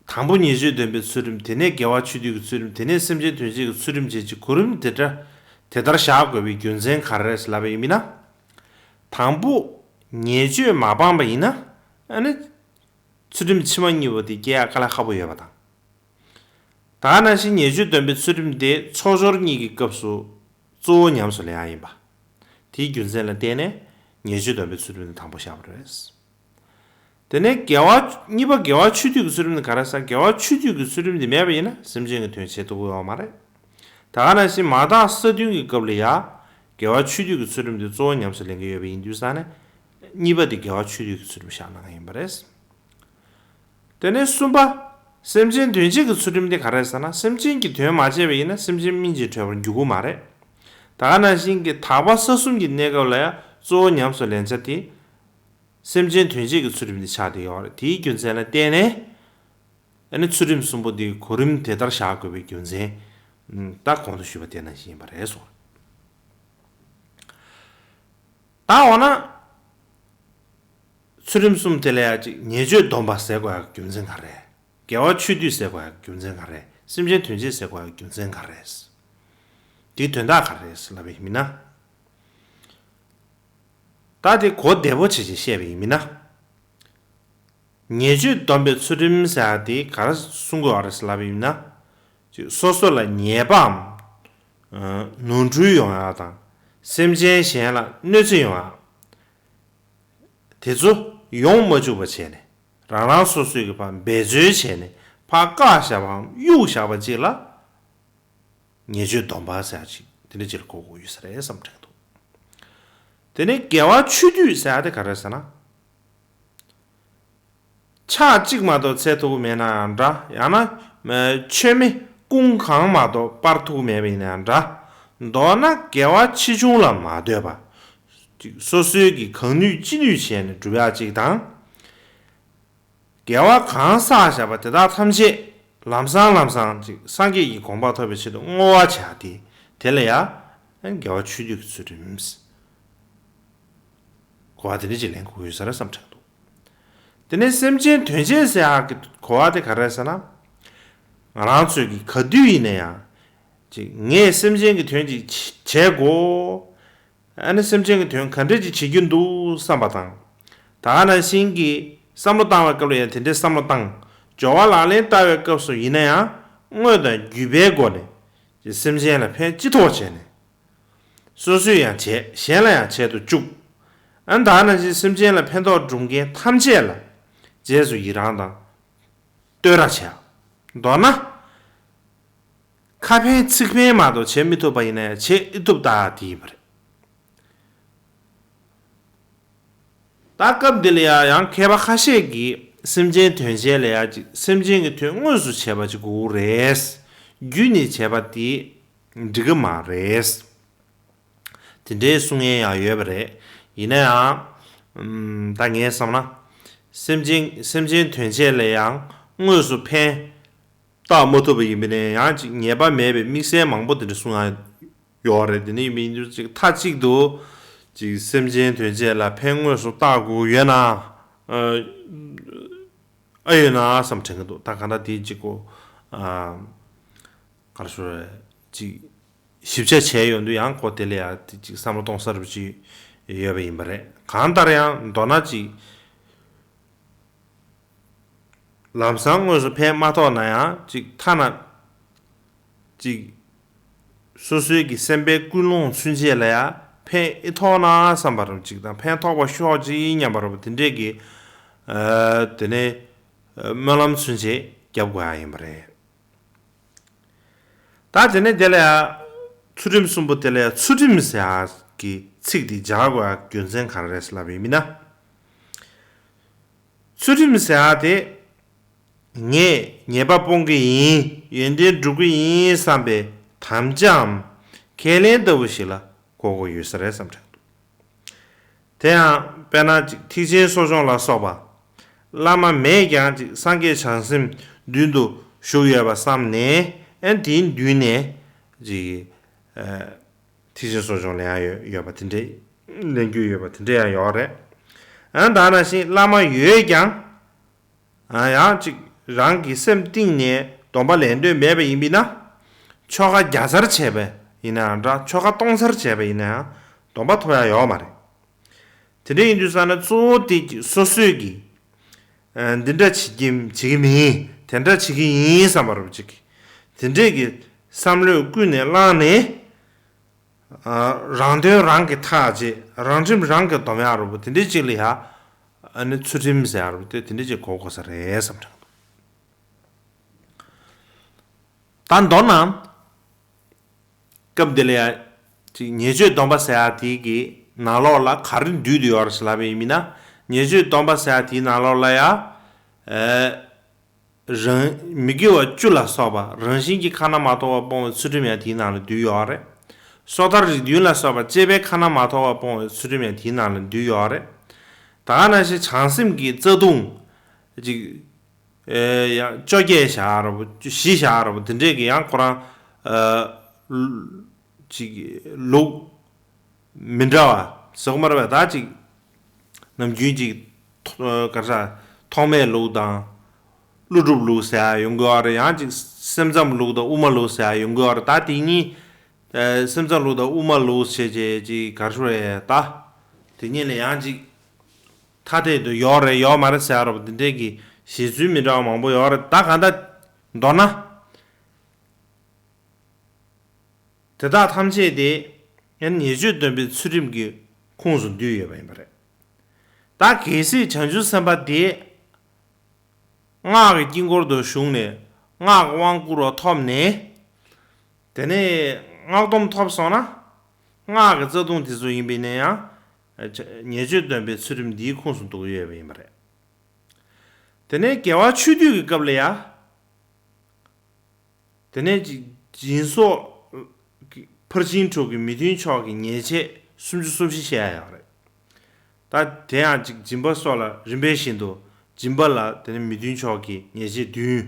དང་པོ་ཉེས་སྤྱོད་སྡོམ་པའི་ཚུལ་ཁྲིམས། དེ་ནས་དགེ་བ་ཆོས་སྡུད་ཀྱི་ཚུལ་ཁྲིམས། དེ་ནས་སེམས་ཅན་དོན་བྱེད་ཀྱི་ཚུལ་ཁྲིམས་བཅས་ཀྱི་གོ་རིམ་དེ་ལྟར་དེ་ལྟར་བཞག་དགོས་པའི་རྒྱུ་མཚན་ག་རེ་རེད་ལབ་པ་ཡིན་ན། དང་པོ་ཉེས་སྤྱོད་མ་སྤངས་པ་ཡིན་ན། ཨ་ནི་ཚུལ་ཁྲིམས་ཕྱི་མ་གཉིས་པོ་དེ་སྐྱེ་ཡག་དཀའ་ལས་ཁག་པོ་ཡོད་པ་དང་། ད་ག་ནང་བཞིན་ཉེས་སྤྱོད་སྡོམ་པའི་ཚུལ་ཁྲིམས་དེ་ཚོགས་སྦྱོར་གཉིས་ཀྱི་སྐབས་སུ་གཙོ་བོ་ཉམས་སུ་ལེན་ཡག་ཡིན་པ། དེའི་རྒྱུ་མཚན་ལ་བརྟེན་ནས་ཉེས་སྤྱོད་སྡོམ་པའི་ཚུལ་ཁྲིམས་དེ་དང་པོ་བཞག་པ་རེད། དེ་ནས་དགེ་བ། གཉིས་པ་དགེ་བ་ཆོས་སྡུད་ཀྱི་ཚུལ་ཁྲིམས་དེ་ག་རེ་ཟེར། དགེ་བ་ཆོས་སྡུད་ཀྱི་ཚུལ་ཁྲིམས་དེ་མེད་པ་ཡིན་ན་སེམས་ཅན་གྱི་དོན་བྱེད་ཐུབ་ཀྱི་ཡོད་མ་རེད། ད་ག་ནང་བཞིན་མ་དག་ས་བདུན་གྱི་སྐབས་ལ་ཡ། དགེ་བ་ཆོས་སྡུད་ཀྱི་ཚུལ་ཁྲིམས་དེ་གཙོ་བོ་ཉམས་སུ་ལེན་གྱི་ཡོད་པ་ཡིན་དུས་ཙང་ནས། གཉིས་པ་དེ་དགེ་བ་ཆོས་སྡུད་ཀྱི་ཚུལ་ཁྲིམས་བཞག་གནང་གི་ཡིན་པ་རེད། དེ་ནས་གསུམ་པ། སེམས་ཅན་དོན་བྱེད་ཀྱི་ཚུལ་ཁྲིམས་དེ་ག་རེ་ཟེར་ན། སེམས་ཅན་གྱི་དོན་མ་བྱས་པ་ཡིན་ན་སེམས་ཅན་སྨིན་བྱེད་གྲོལ་བར་འགྱུར་གྱི་མ་རེད། ད་ག་ནང་བཞིན་གྱི་དག་པ་ས་གསུམ་གྱི་གནས་སྐབས་ལ་ཡང་གཙོ་བོ་ཉམས་སུ་ལེན་བྱ་དེ། སེམས་ཅན་དོན་བྱེད་ཀྱི་ཚུལ་ཁྲིམས་དེ་ཆགས་བསྡད་ཡོད་རེད། དེའི་རྒྱུ་མཚན་ལ་བརྟེན་ནས། ཨ་ནི་ཚུལ་ཁྲིམས་གསུམ་པོ་དེའི་གོ་རིམ་དེ་ལྟར་བཞག་དགོས་པའི་རྒྱུ་མཚན། ད་གོང་དུ་ཞུས་པ་དེ་ནང་བཞིན་ཡིན་པ་རེད་གསུངས། ད་འོ་ན། ཚུལ་ཁྲིམས་གསུམ་དེ་ལ་ཡང་ཅིག་ཉེས་སྤྱོད་སྡོམ་པ་ཟེར་དགོས་ཡག་རྒྱུ་མཚན་ག་རེ། དགེ་བ་ཆོས་སྡུད་ཟེར་དགོས་ཡག་རྒྱུ་མཚན་ག་རེ། སེམས་ཅན་དོན་བྱེད་ཟེར་དགོས་ཡག་རྒྱུ་མཚན་ག་རེ། དེའི་དོན་དག་ག་རེ་ལབ་པ་ཡིན་ན། ད་དེ་གོ་བདེ་པོ་བྱེད་ཅིག་བཤད་པ་ཡིན་ན། ཉེས་སྤྱོད་སྡོམ་པའི་ཚུལ་ཁྲིམས་ཟེར་ཡག་དེ་ག་རེ་གསུང་དགོས་པ་རེད་ལབ་པ་ཡིན་ན། ཅིག་སོ་སོ་ལ་ཉེས་པའམ། ནོར་འཁྲུལ་ཡོང་ཡག་དང་། སེམས་ཅན་གཞན་ལ་གནོད་འཚེ་ཡོང་ཡག་དེ་ཚོ་ཡོང་མ་བཅུག་པ་བྱས་ནས། རང་རང་སོ་སོའི་གི་ཕར་འབད་རྩོལ་བྱས་ནས་ཕར་བཀག་བཞག་པའམ་གཡུག་བཞག་པ་ཅིག་ལ། ཉེས་སྤྱོད་སྡོམ་པ་ཟེར་ཡག་ཅིག་དེ་འདྲ་ཅིག་ལ་གོ་དགོས་ཡོད་ས་རེད་བསམ་དྲན་འདུག་དེ་ནས་དགེ་བ་ཆོས་སྡུད་ཟེར་ཡག་དེ་ག་རེ་ཟེར་ན། ཕྱག་གཅིག་མ་གཏོགས་འཚལ་ཐུབ་ཀྱི་མེད་ན་ཡང་འདྲ། ཡང་ན། མཆོད་མེ་ཀུན་གང་མ་གཏོགས་སྤར་ཐུབ་ཀྱི་མེད་པ་ཡིན་ན་ཡང་འདྲ། མདོར་ན་དགེ་བ་ཆེ་ཆུང་ལ་མ་ལྟོས་པ། ཅིག་སོ་སོའི་གི་གང་ནུས་ཅི་ནུས་བྱས་ནས་སྒྲུབ་ཡག་ཅིག་དང་། དགེ་བ་གང་བསགས་བཞག་པ་དེ་དག་ཐམས་ཅད་ལམ་སང་ལམ་སང་ཅིག་སངས་རྒྱས་ཀྱི་གོ་འཕང་ཐོབ་པའི་ཆེད་དུ་བསྔོ་བ་བྱ་སྟེ། དེ་ལ་ཡང་དགེ་བ་ཆོས་སྡུད་ཀྱི་ཚུལ་ཁྲིམས། གོ་བ་དེ་འདྲ་ཅིག་ལེན་དགོས་ཡོད་ས་རེད་བསམ་དྲན་འདུག་དེ་ནས་སེམས་ཅན་དོན་བྱེད་ཟེར་ཡག་གི་གོ་བ་དེ་ག་རེ་ཟེར་ན། ང་རང་ཚོས་ཀྱི་ག་དུས་ཡིན་ན་ཡང་། ཅིག་ངས་སེམས་ཅན་གྱི་དོན་ཅིག་བྱེད་དགོས། ཨ་ནི་སེམས་ཅན་གྱི་དོན་ག་འདྲས་ཅིག་བྱེད་རྒྱུ་འདུག་བསམ་པ་དང་། ད་ག་ནང་བཞིན་གྱི་བསམ་བློ་བཏང་བའི་སྐབས་ལ་ཡང་དེ་འདྲའི་བསམ་བློ་བཏང་། སྦྱོར་བ་ལག་ལེན་བསྟར་བའི་སྐབས་སུ་ཡིན་ན་ཡང་དངོས་དང་བརྒྱུད་པའི་སྒོ་ནས་ཅིག་སེམས་ཅན་ལ་ཕན་ཅི་ཐོགས་བྱས་ནས། སོ་སོས་ཡང་བྱས། གཞན་ལ་ཡང་བྱེད་དུ་བཅུག་ཨ་ནི་ད་ག་ནང་བཞིན་སེམས་ཅན་ལ་ཕན་ཐོགས་སྒྲུབ་མཁན་ཐམས་ཅད་ལ་རྗེས་སུ་ཡི་རང་དང་བསྟོད་ར་བྱས། མདོར་ན། ཁ་ཕན་ཚིག་ཕན་མ་གཏོགས་བྱེད་མི་ཐུབ་པ་ཡིན་ན་ཡང་བྱེད་ཨེ་ཐུབ་ལྟ་དེ་ཡིན་པ་རེད། ད་སྐབས་འདི་ལ་ཡང་ཡང་མཁས་པ་ཁ་ཤས་ཀྱིས་སེམས་ཅན་དོན་བྱེད་ལ་ཡང་ཅིག་སེམས་ཅན་གྱི་དོན་དངོས་སུ་བྱས་པ་ཅིག་དགོས་རེད། བརྒྱུད་ནས་བྱས་པ་དེ་འགྲིག་གི་མ་རེད། དེ་འདྲའི་གསུང་མཁན་ཡང་ཡོད་པ་རེད། ཡིན་ན་ཡང་། ཨམ། ད་ངས་བསམ་ན། སེམས་ཅན་སེམས་ཅན་དོན་བྱེད་ལ་ཡང་དངོས་སུ་ཕན་བཏགས་མ་ཐུབ་པ་ཡིན་པ་ནས་ཡང་ཅིག་ཉེས་པ་མེད་པའི་དམིགས་བསལ་མང་པོ་དེ་འདྲ་གསུང་ཡ་ཡོད་རེད། དེ་ནས་ཡིན་པ་ཡིན་དུས་ཅིག་མཐའ་གཅིག་ཏུ་ཅིག་སེམས་ཅན་དོན་བྱེད་ལ་ཕན་དངོས་སུ་བཏགས་དགོས་ཡོད་ན། ཨ་ཡོད་ན་བསམ་དྲན་གྱི་འདུག་ད་གང་ལྟར་དེ་གཅིག་གོ་ཨ། ག་རེ་ཟེར་རེད། ཅིག་ཞིབ་ཆ་བྱས་ཡོང་དུས་ཡང་ཁོ་དེ་ལ་ཡང་དེ་ཅིག་བསམ་བློ་གཏོང་ས་རུ་ཅིག་ཡོད་པ་ཡིན་པ་རེད། གང་ལྟར་ཡང་མདོར་ན་ཅིག་ལམ་སང་དངོས་སུ་ཕན་མ་ཐོགས་ན་ཡང་ཅིག་ཐ་ན་ཅིག་སོ་སོའི་གི་སེམས་པའི་ཀུན་སློང་ཚུན་ཆད་ལ་ཡང་ཕན་ཨེ་ཐོགས་ན་བསམ་པ་རུ་ཅིག་དང་ཕན་ཐོགས་པ་ཤོག་ཅིག་སྙམ་པ་རུ་དེ་འདྲས་ཀྱི་ཨ། དེ་ནས་སྨོན་ལམ་ཚུན་ཆད་རྒྱབ་དགོས་ཡ་ཡིན་པ་རེད། ད་དེ་ནས་དེ་ལ་ཡང་ཚུལ་ཁྲིམས་གསུམ་པོ་དེ་ལ་ཡང་ཚུལ་ཁྲིམས་ཟེར་ཡག་གི་ཚིག་དེ་སྦྱར་དགོས་ཡག་རྒྱུ་མཚན་ག་རེ་རེད་ཟེར་ལབ་པ་ཡིན་ན། ཚུལ་ཁྲིམས་ཟེར་ཡག་དེ་ངས་ཉེས་པ་སྤོང་གི་ཡིན། ཡོན་ཏན་སྒྲུབ་ཀྱི་ཡིན་བསམ་པའི་དམ་བཅའམ་ཁས་ལེན་ལྟ་བུ་ཞིག་ལ་གོ་དགོས་ཡོད་ས་རེད་བསམ་དྲན་འདུག་དེ་ཡང་དཔེར་ན་ཅིག་ཐེག་ཆེན་གསོ་སྦྱོང་ལ་སོགས་པ། བླ་མ་མེད་ཀྱང་ཅིག་སངས་རྒྱས་བྱང་སེམས་མདུན་དུ་བཞུགས་ཡོད་པ་བསམ་ནས་ཨ་ནི་དེའི་མདུན་ནས་ཅིག་ཨ། ཐེག་ཆེན་གསོ་སྦྱོང་ལེན་ཡ་ཡོད་ཡོད་པ་དེ་འདྲས། ལེན་རྒྱུ་ཡོད་པ་དེ་འདྲས་ཡང་ཡོད་རེད། ཨ་ནི་ད་ནང་བཞིན་བླ་མ་ཡོད་ཀྱང་། ཨ། ཡང་ཅིག་རང་གི་སེམས་གཏིང་ནས་སྡོམ་པ་ལེན་འདོད་མེད་པ་ཡིན་པས་ན། ཆོ་ག་བརྒྱ་ཚར་བྱས་པ་ཡིན་ན་ཡང་འདྲ། ཆོ་ག་སྟོང་ཚར་བྱས་པ་ཡིན་ན་ཡང་སྡོམ་པ་ཐོབ་ཡ་ཡོད་མ་རེད། དེ་འདྲ་ཡིན་དུས་ཙ་ན་གཙོ་བོ་དེ་ཅིག་སོ་སོས་ཀྱི་ཨ། འདི་འདྲ་བྱེད་ཀྱི་བྱེད་ཀྱི་མིན། དེ་འདྲ་བྱེད་ཀྱི་ཡིན་བསམ་པ་རུ་ཅིག་དེ་འདྲས་ཀྱི་བསམ་བློས་ཀུན་ནས་བསླངས་ནས། ཨ། རང་དོན་རང་གིས་ཐག་བཅད། རང་ཁྲིམས་རང་གིས་སྡོམ་ཡག་རུ་པོ་དེ་འདྲས་ཅིག་ལ་ཡ། ཨ་ནི་ཚུལ་ཁྲིམས་ཟེར་ཡག་རུ་པོ་དེ་དེ་འདྲས་ཅིག་གོ་དགོས་ས་རེད་བསམ་དྲན་འདུག་ད་མདོར་ན། སྐབས་འདི་ལ་ཡ། ཅིག་ཉེས་སྤྱོད་སྡོམ་པ་ཟེར་ཡག་དེ་གི་ནང་ལོགས་ལ་ག་རེ་འདུས་བསྡད་ཡོད་རེད་ཟེར་ལབ་པ་ཡིན་ན། ཉེས་སྤྱོད་སྡོམ་པ་ཟེར་ཡག་དེའི་ནང་ལོགས་ལ་ཡ། ཨ། རང་མི་དགེ་བ་བཅུ་ལ་སོགས་པ་རང་བཞིན་གྱིས་ཁ་ན་མ་ཐོ་བ་སྤོང་བའི་ཚུལ་ཁྲིམས་ཡང་དེའི་ནང་ལ་འདུས་ཡོད་རེད། སོ་ཐར་རིགས་བདུན་ལ་སོགས་པ་བཅས་པའི་ཁ་ན་མ་ཐོ་བ་སྤོང་བའི་ཚུལ་ཁྲིམས་ཡང་དེའི་ནང་ལ་འདུས་ཡོད་རེད། ད་ག་ནང་བཞིན་བྱང་སེམས་ཀྱི་རྩ་ལྟུང་། ཅིག་ཨེ། ཡང་བཅོ་བརྒྱད་བཞག་ར་བོ་བཞི་བཞག་ར་བོ་དེ་འདྲས་ཀྱི་ཡང་ཁོ་རང་། ཨ། ཅིག་ལུགས་མི་འདྲ་ ཟེར་གོ་མ་རེད་པས། ད་ཅིག་ནམ་རྒྱུན་ཅིག་ཐོ- ག་རེ་ཟ། ཐོགས་མེད་ལུགས་དང་། ཀླུ་སྒྲུབ་ལུགས་ཟེར་ཡ་ཡོང་གི་ཡོད་རེད། ཡང་ཅིག་སེམས་ཙམ་ལུགས་དང་དབུ་མ་ལུགས་ཟེར་ཡ་ཡོང་གི་ཡོད་རེད། ད་དེ་གཉིས། ཨ། སེམས་ཙམ་ལུགས་དང་དབུ་མ་ལུགས་བྱས་བྱས་ཅིག་ག་རེ་ཞུ་དགོས་རེད། ད་དེ་གཉིས་ལ་ཡང་ཅིག་ཐ་དད་དུ་ཡོད་རེད་ཡོད་མ་རེད་ཟེར་ཡ་རོབ་དེ་འདྲས་ཀྱི་བཞེད་ཚུལ་མི་འདྲ་བ་མང་པོ་ཡོད་རེད། ད་གང་ལྟར་མདོར་ན། དེ་དག་ཐམས་ཅད་དེ་ཡང་ཉེས་སྤྱོད་སྡོམ་པའི་ཚུལ་ཁྲིམས་ཀྱི་ཁོངས་སུ་འདུས་ཡོད་པ་ཡིན་པ་རེད། ད་གལ་སྲིད་བྱང་ཆུབ་སེམས་དཔའ་དེ་སྔགས་ཀྱི་དཀྱིལ་འཁོར་དུ་ཞུགས་ནས་སྔགས་ཀྱི་དབང་བསྐུར་བ་ཐོབ་ནས། དེ་ནས་སྔགས་སྡོམ་ཐོབ་སོང་ན། སྔགས་ཀྱི་རྩ་ལྟུང་དེ་ཚོ་ཡིན་པས་ན་ཡང་། ཉེས་སྤྱོད་སྡོམ་པའི་ཚུལ་ཁྲིམས་འདིའི་ཁོངས་སུ་འདུ་གི་ཡོད་པ་ཡིན་པ་རེད། དེ་ནས་དགེ་བ་ཆོས་སྡུད་ཀྱི་སྐབས་ལ་ཡང་། དེ་ནས་སྦྱིན་སོགས་ཕར་ཕྱིན་དྲུག་གི་མི་མཐུན་ཕྱོགས་ཀྱི་ཉེས་བྱས་སུམ་ཅུ་སོ་བཞི་བཤད་ཡོད་རེད། ད་དེ་ཡང་ཅིག་སྦྱིན་པ་སོགས་ལ་རིམ་པས་བཞིན་དུ། སྦྱིན་པ་ལ་དེ་ནས་མི་མཐུན་ཕྱོགས་ཀྱི་ཉེས་བྱས་བདུན།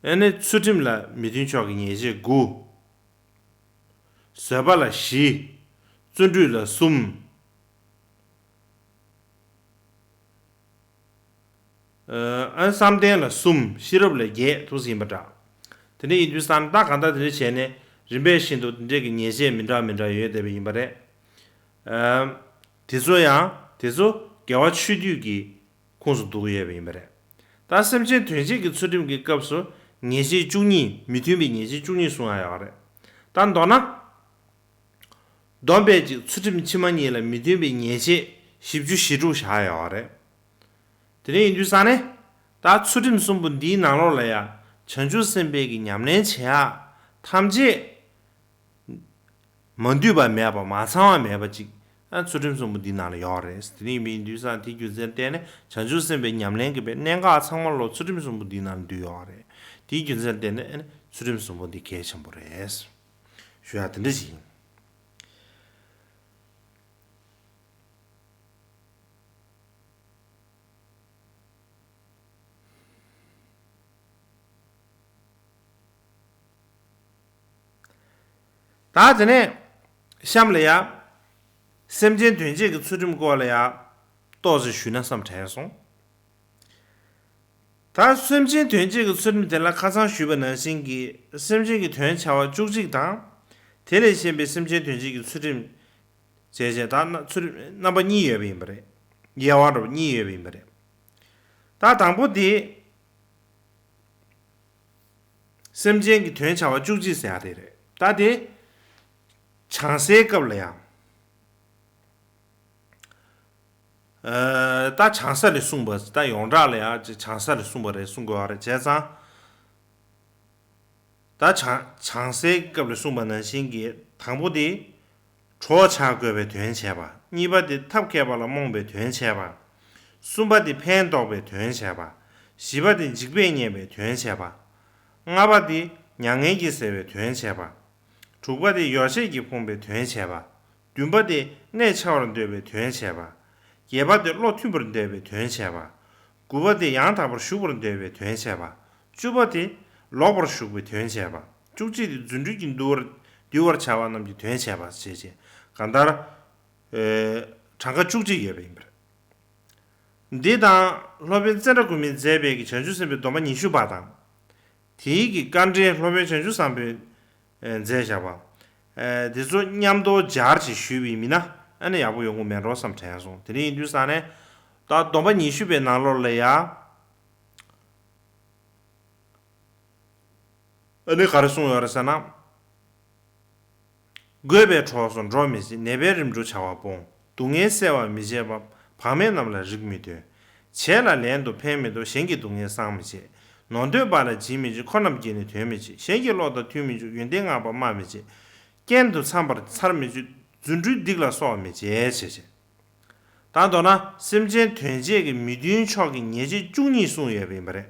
ཨ་ནི་ཚུལ་ཁྲིམས་ལ་མི་མཐུན་ཕྱོགས་ཀྱི་ཉེས་བྱས་དགུ། བཟོད་པ་ལ་བཞི། བརྩོན་འགྲུས་ལ་གསུམ། ཨ། བསམ་གཏན་ལ་གསུམ། ཤེས་རབ་ལ་བརྒྱད་དུ་ཟིན་པ་འདྲ། དེ་འདྲ་ཡིན་དུས་ཙང་ད་གང་ལྟར་དེ་འདྲ་བྱས་ནས་རིམ་པས་བཞིན་དུ་དེ་འདྲས་ཀྱི་ཉེས་བྱས་མི་འདྲ་མི་འདྲ་ཡོད་བསྡད་པ་ཡིན་པ་རེད། ཨ། དེ་ཚོ་ཡང་དེ་ཚོ་དགེ་བ་ཆོས་སྡུད་ཀྱི་ཁོངས་སུ་འདུ་གི་ཡོད་པ་ཡིན་པ་རེད། ད་སེམས་ཅན་དོན་བྱེད་ཀྱི་ཚུལ་ཁྲིམས་ཀྱི་སྐབས་སུ་ཉེས་བྱས་བཅུ་གཉིས། མི་མཐུན་པའི་ཉེས་བྱས་བཅུ་གཉིས་གསུང་ཡ་ཡོད་རེད། ད་མདོར་ན། སྡོམ་པས་ཀྱི་ཚུལ་ཁྲིམས་ཕྱི་མ་གཉིས་ལ་མི་མཐུན་པའི་ཉེས་བྱས་བཞི་བཅུ་ཞེ་དྲུག་བཞག་ཡོད་རེད། དེ་འདྲ་ཡིན་དུས་ཙང་ནས། ད་ཚུལ་ཁྲིམས་གསུམ་པོ་འདིའི་ནང་ལོགས་ལ་ཡང་བྱང་ཆུབ་སེམས་དཔའི་གི་ཉམས་ལེན་བྱེད་ཡག་ཐམས་ཅད་མ་འདུས་པ་མེད་པ། མ་ཚང་བ་མེད་པ་ཅིག་ཨ། ཚུལ་ཁྲིམས་གསུམ་པོ་འདིའི་ནང་ལ་ཡོད་རེད། དེ་འདྲ་ཡིན་དུས་ཙང་དེའི་རྒྱུ་མཚན་བརྟེན་ནས་བྱང་ཆུབ་སེམས་དཔའི་ཉམས་ལེན་གྱི་པའི་གནད་འགག་ཚང་མ་ལོ་ཚུལ་ཁྲིམས་གསུམ་པོ་འདིའི་ནང་ལ་འདུས་ཡོད་རེད། དེའི་རྒྱུ་མཚན་བརྟེན་ནས་ཨ་ནི་ཚུལ་ཁྲིམས་གསུམ་པོ་འདི་གལ་ཆེན་པོ་རེད། ཞུ་ཡ་དེ་འདྲ་ཞིག་ཡིན། ད་དེ་ནས་གཤམ་ལ་ཡ། སེམས་ཅན་དོན་བྱེད་ཀྱི་ཚུལ་ཁྲིམས་སྐོར་ལ་ཡ། ཏོག་ཙམ་ཞུས་ན་བསམ་དྲན་སོང་། ད་སེམས་ཅན་དོན་བྱེད་ཀྱི་ཚུལ་ཁྲིམས་དེ་ལ་ཁ་སང་ཞུས་པ་ནང་བཞིན་གྱི་སེམས་ཅན་གྱི་དོན་བྱ་བ་བཅུ་གཅིག་དང་། དེ་ལས་གཞན་པའི་སེམས་ཅན་དོན་བྱེད་ཀྱི་ཚུལ་ཁྲིམས། བྱས་བྱས་ད་ཚུལ་ཁྲིམས་རྣམ་པ་གཉིས་ཡོད་པ་ཡིན་པ་རེད། དབྱེ་བ་འདྲ་པོ་གཉིས་ཡོད་པ་ཡིན་པ་རེད། ད་དང་པོ་དེ། སེམས་ཅན་གྱི་དོན་བྱ་བ་བཅུ་གཅིག་ཟེར་ཡ་དེ་རེད། ད་དེ། བྱང་སའི་སྐབས་ལ་ཡང་། ཨ། ད་བྱང་ས་ལས་གསུངས་པ། ད་ཡོངས་གྲགས་ལ་ཡང་བྱང་ས་ལས་གསུངས་པ་རེད་གསུང་དགོས་པ་རེད། བྱས་ཙང་། ད་བྱང་བྱང་སའི་སྐབས་ལ་གསུངས་པ་ནང་བཞིན་གྱི་དང་པོ་དེ། གྲོགས་བྱ་དགོས་པའི་དོན་བྱས་པ། གཉིས་པ་དེ་ཐབས་མཁས་པ་ལ་རྨོངས་པའི་དོན་བྱས་པ། གསུམ་པ་དེ་ཕན་འདོགས་པའི་དོན་བྱས་པ། བཞི་པ་དེ་འཇིགས་པས་ཉེན་པའི་དོན་བྱས་པ། ལྔ་པ་དེ་མྱ་ངན་གྱིས་བསལ་བའི་དོན་བྱས་པ། དྲུག་པ་དེ་ཡོ་བྱད་ཀྱིས་ཕོངས་པའི་དོན་བྱས་པ། བདུན་པ་དེ་གནས་འཆའ་བར་འདོད་པའི་དོན་བྱས་པ། བརྒྱད་པ་དེ་བློ་མཐུན་པར་འདོད་པའི་དོན་བྱས་པ། དགུ་པ་དེ་ཡང་དག་པར་ཞུགས་པར་འདོད་པའི་དོན་བྱས་པ། བཅུ་པ་དེ་ལོག་པར་ཞུགས་པའི་དོན་བྱས་པ། བཅུ་གཅིག་དེ་རྫུ་འཕྲུལ་གྱིས་འདུལ་བར་འདུལ་བར་བྱ་བ་རྣམས་ཀྱི་དོན་བྱས་པ་ཞེས་བྱས། གང་ལྟར། ཨེ། གྲངས་ཀ་བཅུ་གཅིག་ཡོད་པ་ཡིན་པ་རེད། འདི་དང་སློབ་དཔོན་ཙནྡྲ་གོ་མིས་མཛད་པའི་གི་བྱང་ཆུབ་སེམས་དཔའི་སྡོམ་པ་ཉི་ཤུ་པ་དང་། དེའི་གི་དཀའ་འགྲེལ་སློབ་དཔོན་བྱང་ཆུབ་བཟང་པོས་མཛད་བཞག་པ། དེ་ཚོ་མཉམ་དུ་སྦྱར་ཅིག་ཞུས་པ་ཡིན་ན་ཨ་ནི་ཡག་པོ་ཡོང་གི་མེད་འགྲོ་བསམ་དྲན་སོང་། དེ་འདྲ་ཡིན་དུས་ཙང་ནས་ད་སྡོམ་པ་ཉི་ཤུ་པའི་ནང་ལོགས་ལ་ཡ། ཨ་ནི་ག་རེ་གསུངས་ཡོད་རེད་ཟེར་ན། རྒོད་པའི་གྲོགས་སུ་འགྲོ་མི་བྱེད། ནད་པའི་རིམ་གྲོ་བྱ་བ་སྤོང་། སྡུག་བསྔལ་བསལ་བར་མི་བྱེད་པ། བག་མེད་རྣམས་ལ་རིགས་མི་སྟོན། བྱས་ལ་ལན་དུ་ཕན་མི་ཐོགས། གཞན་གྱི་སྡུག་བསྔལ་བསང་མི་བྱེད། ནོར་འདོད་པ་ལ་བྱིན་མི་བྱེད། འཁོར་རྣམས་བརྒྱན་ནས་དོན་མི་བྱེད། གཞན་གྱི་བློ་དང་མཐུན་མི་འཇུག་ཡོན་ཏན་བསྔགས་པ་སྨྲ་མི་བྱེད། རྐྱེན་དུ་འཚམ་པར་འཚར་མི་བྱེད། རྫུ་འཕྲུལ་སྡིག་ལ་སོགས་མི་བྱེད་ཞེས་བྱས། ད་མདོར་ན་སེམས་ཅན་དོན་བྱེད་ཀྱི་མི་མཐུན་ཕྱོགས་ཀྱི་ཉེས་བྱས་བཅུ་གཉིས་གསུངས་ཡོད་པ་ཡིན་པ་རེད།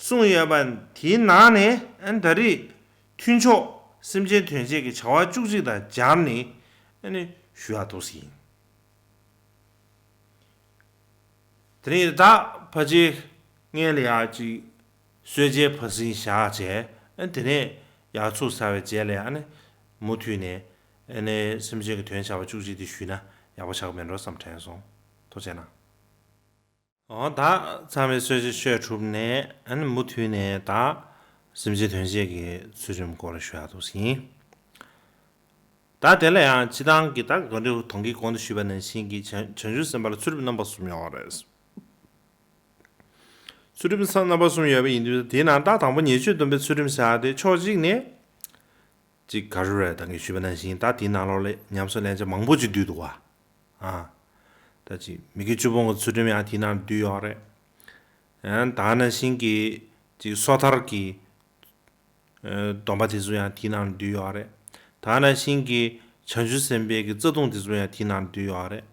གསུངས་ཡོད་པ་དེའི་ནང་ནས་ཨ་ནི་ད་རེས་མཐུན་ཕྱོགས་སེམས་ཅན་དོན་བྱེད་ཀྱི་བྱ་བ་བཅུ་གཅིག་དང་སྦྱར་ནས་ཨ་ནི་ཞུ་ཡག་འདུག་ཟིན། དེ་ནས་ད་ཕལ་ཆེར་སྔོན་ལ་ཡག་ཅིག་གསོལ་ཇའི་བར་གསེང་བཞག་བྱས། ཨ་ནི་དེ་ནས་ཡར་ཚུགས་ཚར་བའི་རྗེས་ལ་ཨ་ནི་མུ་མཐུད་ནས་ཨ་ནི་སེམས་ཅན་གྱི་དོན་བྱ་བ་བཅུ་གཅིག་དེ་ཞུས་ན་ ཡག་པོ་ཆགས་མེད་འགྲོ་བསམ་དྲན་སོང་། ཐུགས་རྗེ་གནང་། འོ་ད་ཚང་མས་གསོལ་ཇ་མཆོད་གྲུབ་ནས་ཨ་ནི་མུ་མཐུད་ནས་ད་སེམས་ཅན་དོན་བྱེད་ཀྱི་ཚུལ་ཁྲིམས་སྐོར་ལ་ཞུ་ཡག་འདུག་ཟིན། ད་དེ་ལ་ཡང་སྤྱི་བཏང་གི་ད་ག་འདྲ་དོན་གྱི་གོང་དུ་ཞུས་པ་ནང་བཞིན་གྱི་བྱང་བྱང་ཆུབ་སེམས་དཔའ་ལ་ཚུལ་ཁྲིམས་རྣམ་པ་གསུམ་ཡོད་རེད། ཚུལ་ཁྲིམས་རྣམ་པ་གསུམ་ཡོད་པ་ཡིན་དུས་དེའི་ནང་ད་དང་པོ་ཉེས་སྤྱོད་སྡོམ་པའི་ཚུལ་ཁྲིམས་ཟེར་ཡག་དེ་ཕྱོགས་གཅིག་ནས་ཅིག་ག་རེ་རེད། ད་གིན་ཞུས་པ་ནང་བཞིན་ད་དེའི་ནང་ལོགས་ལ་ཉམས་སུ་ལེན་བྱ་མང་པོ་ཅིག་འདུས་འདུག་བ། ཨ། ད་ཅིག་མི་དགེ་བཅུ་སྤོང་གི་ཚུལ་ཁྲིམས་ཡང་དེའི་ནང་འདུས་ཡོད་རེད། ཨ། ད་ནང་བཞིན་གྱི་ཅིག་སོ་ཐར་གྱི་ཨ། སྡོམ་པ་དེ་ཚོ་ཡང་དེའི་ནང་འདུས་ཡོད་རེད། ད་ནང་བཞིན་གྱི་བྱང་ཆུབ་སེམས་དཔའི་གི་རྩ་ལྟུང་དེ་ཚོ་ཡང་དེའི་ནང་འདུས་ཡོད་རེད།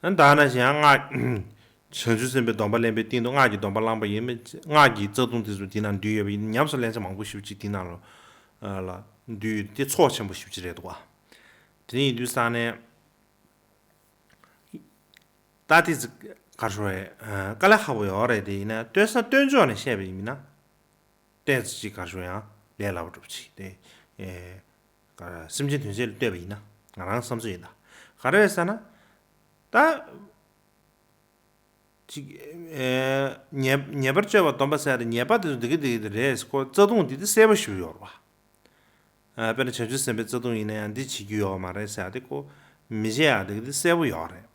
ཨ། ད་ནང་བཞིན་ཡང་སྔགས་བྱང་ཆུབ་སེམས་དཔའི་སྡོམ་པ་ལེན་པའི་སྟེང་དུ་སྔགས་ཀྱི་སྡོམ་པ་བླངས་པ་ཡིན་པས་སྔགས་ཀྱི་རྩ་ལྟུང་དེ་ཚོ་དེའི་ནང་འདུས་ཡོད་པ་ཡིན། ཉམས་སུ་ལེན་བྱ་མང་པོ་ཞེ་པོ་ཅིག་དེའི་ནང་ལ་ལ་འདུས་ཡོད་དེ་ཚོགས་ཆེན་པོ་ཞེ་པོ་ཅིག་རེད་འདུག་བ། དེ་ནས་ཡིན་དུས་ཙང་ནས་ད་དེ་ཚོ་ག་རེ་ཞུ་དགོས་རེད། དཀའ་ལས་ཁག་པོ་ཡོད་རེད། དེ་ཡིན་ན་སྟོན་ས་སྟོན་ཕྱོགས་ནས་བཤད་པ་ཡིན་ན། ཏོག་ཙམ་ཅིག་ག་རེ་ཞུ་ཡང་ལས་སླ་པོ་འདྲ་པོ་ཅིག་དེ། ཨེ། ག་རེ་སེམས་ཅན་དོན་བྱེད་ལ་ལྟོས་པ་ཡིན་ན་ང་རང་བསམ་ཚུལ་ཡིན་ད། ག་རེ་རེད་ཟེར་ན། ད། ཅིག་ཨེ། ཉེས་ཉེས་པར་སྤྱོད་པ་སྡོམ་པ་ཟེར་ཏེ་ཉེས་པ་དེ་ཚོ་འདི་གི་འདི་གི་རེད། ཁོ་རྩ་ལྟུང་འདི་དེ་གསལ་པོ་ཞིག་ཡོད་རེད་བ། ཨ། དཔེར་ན་བྱང་ཆུབ་སེམས་དཔའི་རྩ་ལྟུང་ཡིན་ན་ཡང་འདི་བྱེད་རྒྱུ་ཡོད་མ་རེད་ཟེར་ཏེ་ཁོ་མི་བྱེད་ཡག་འདི་གི་འདི་གསལ་པོ་ཡོད་རེད།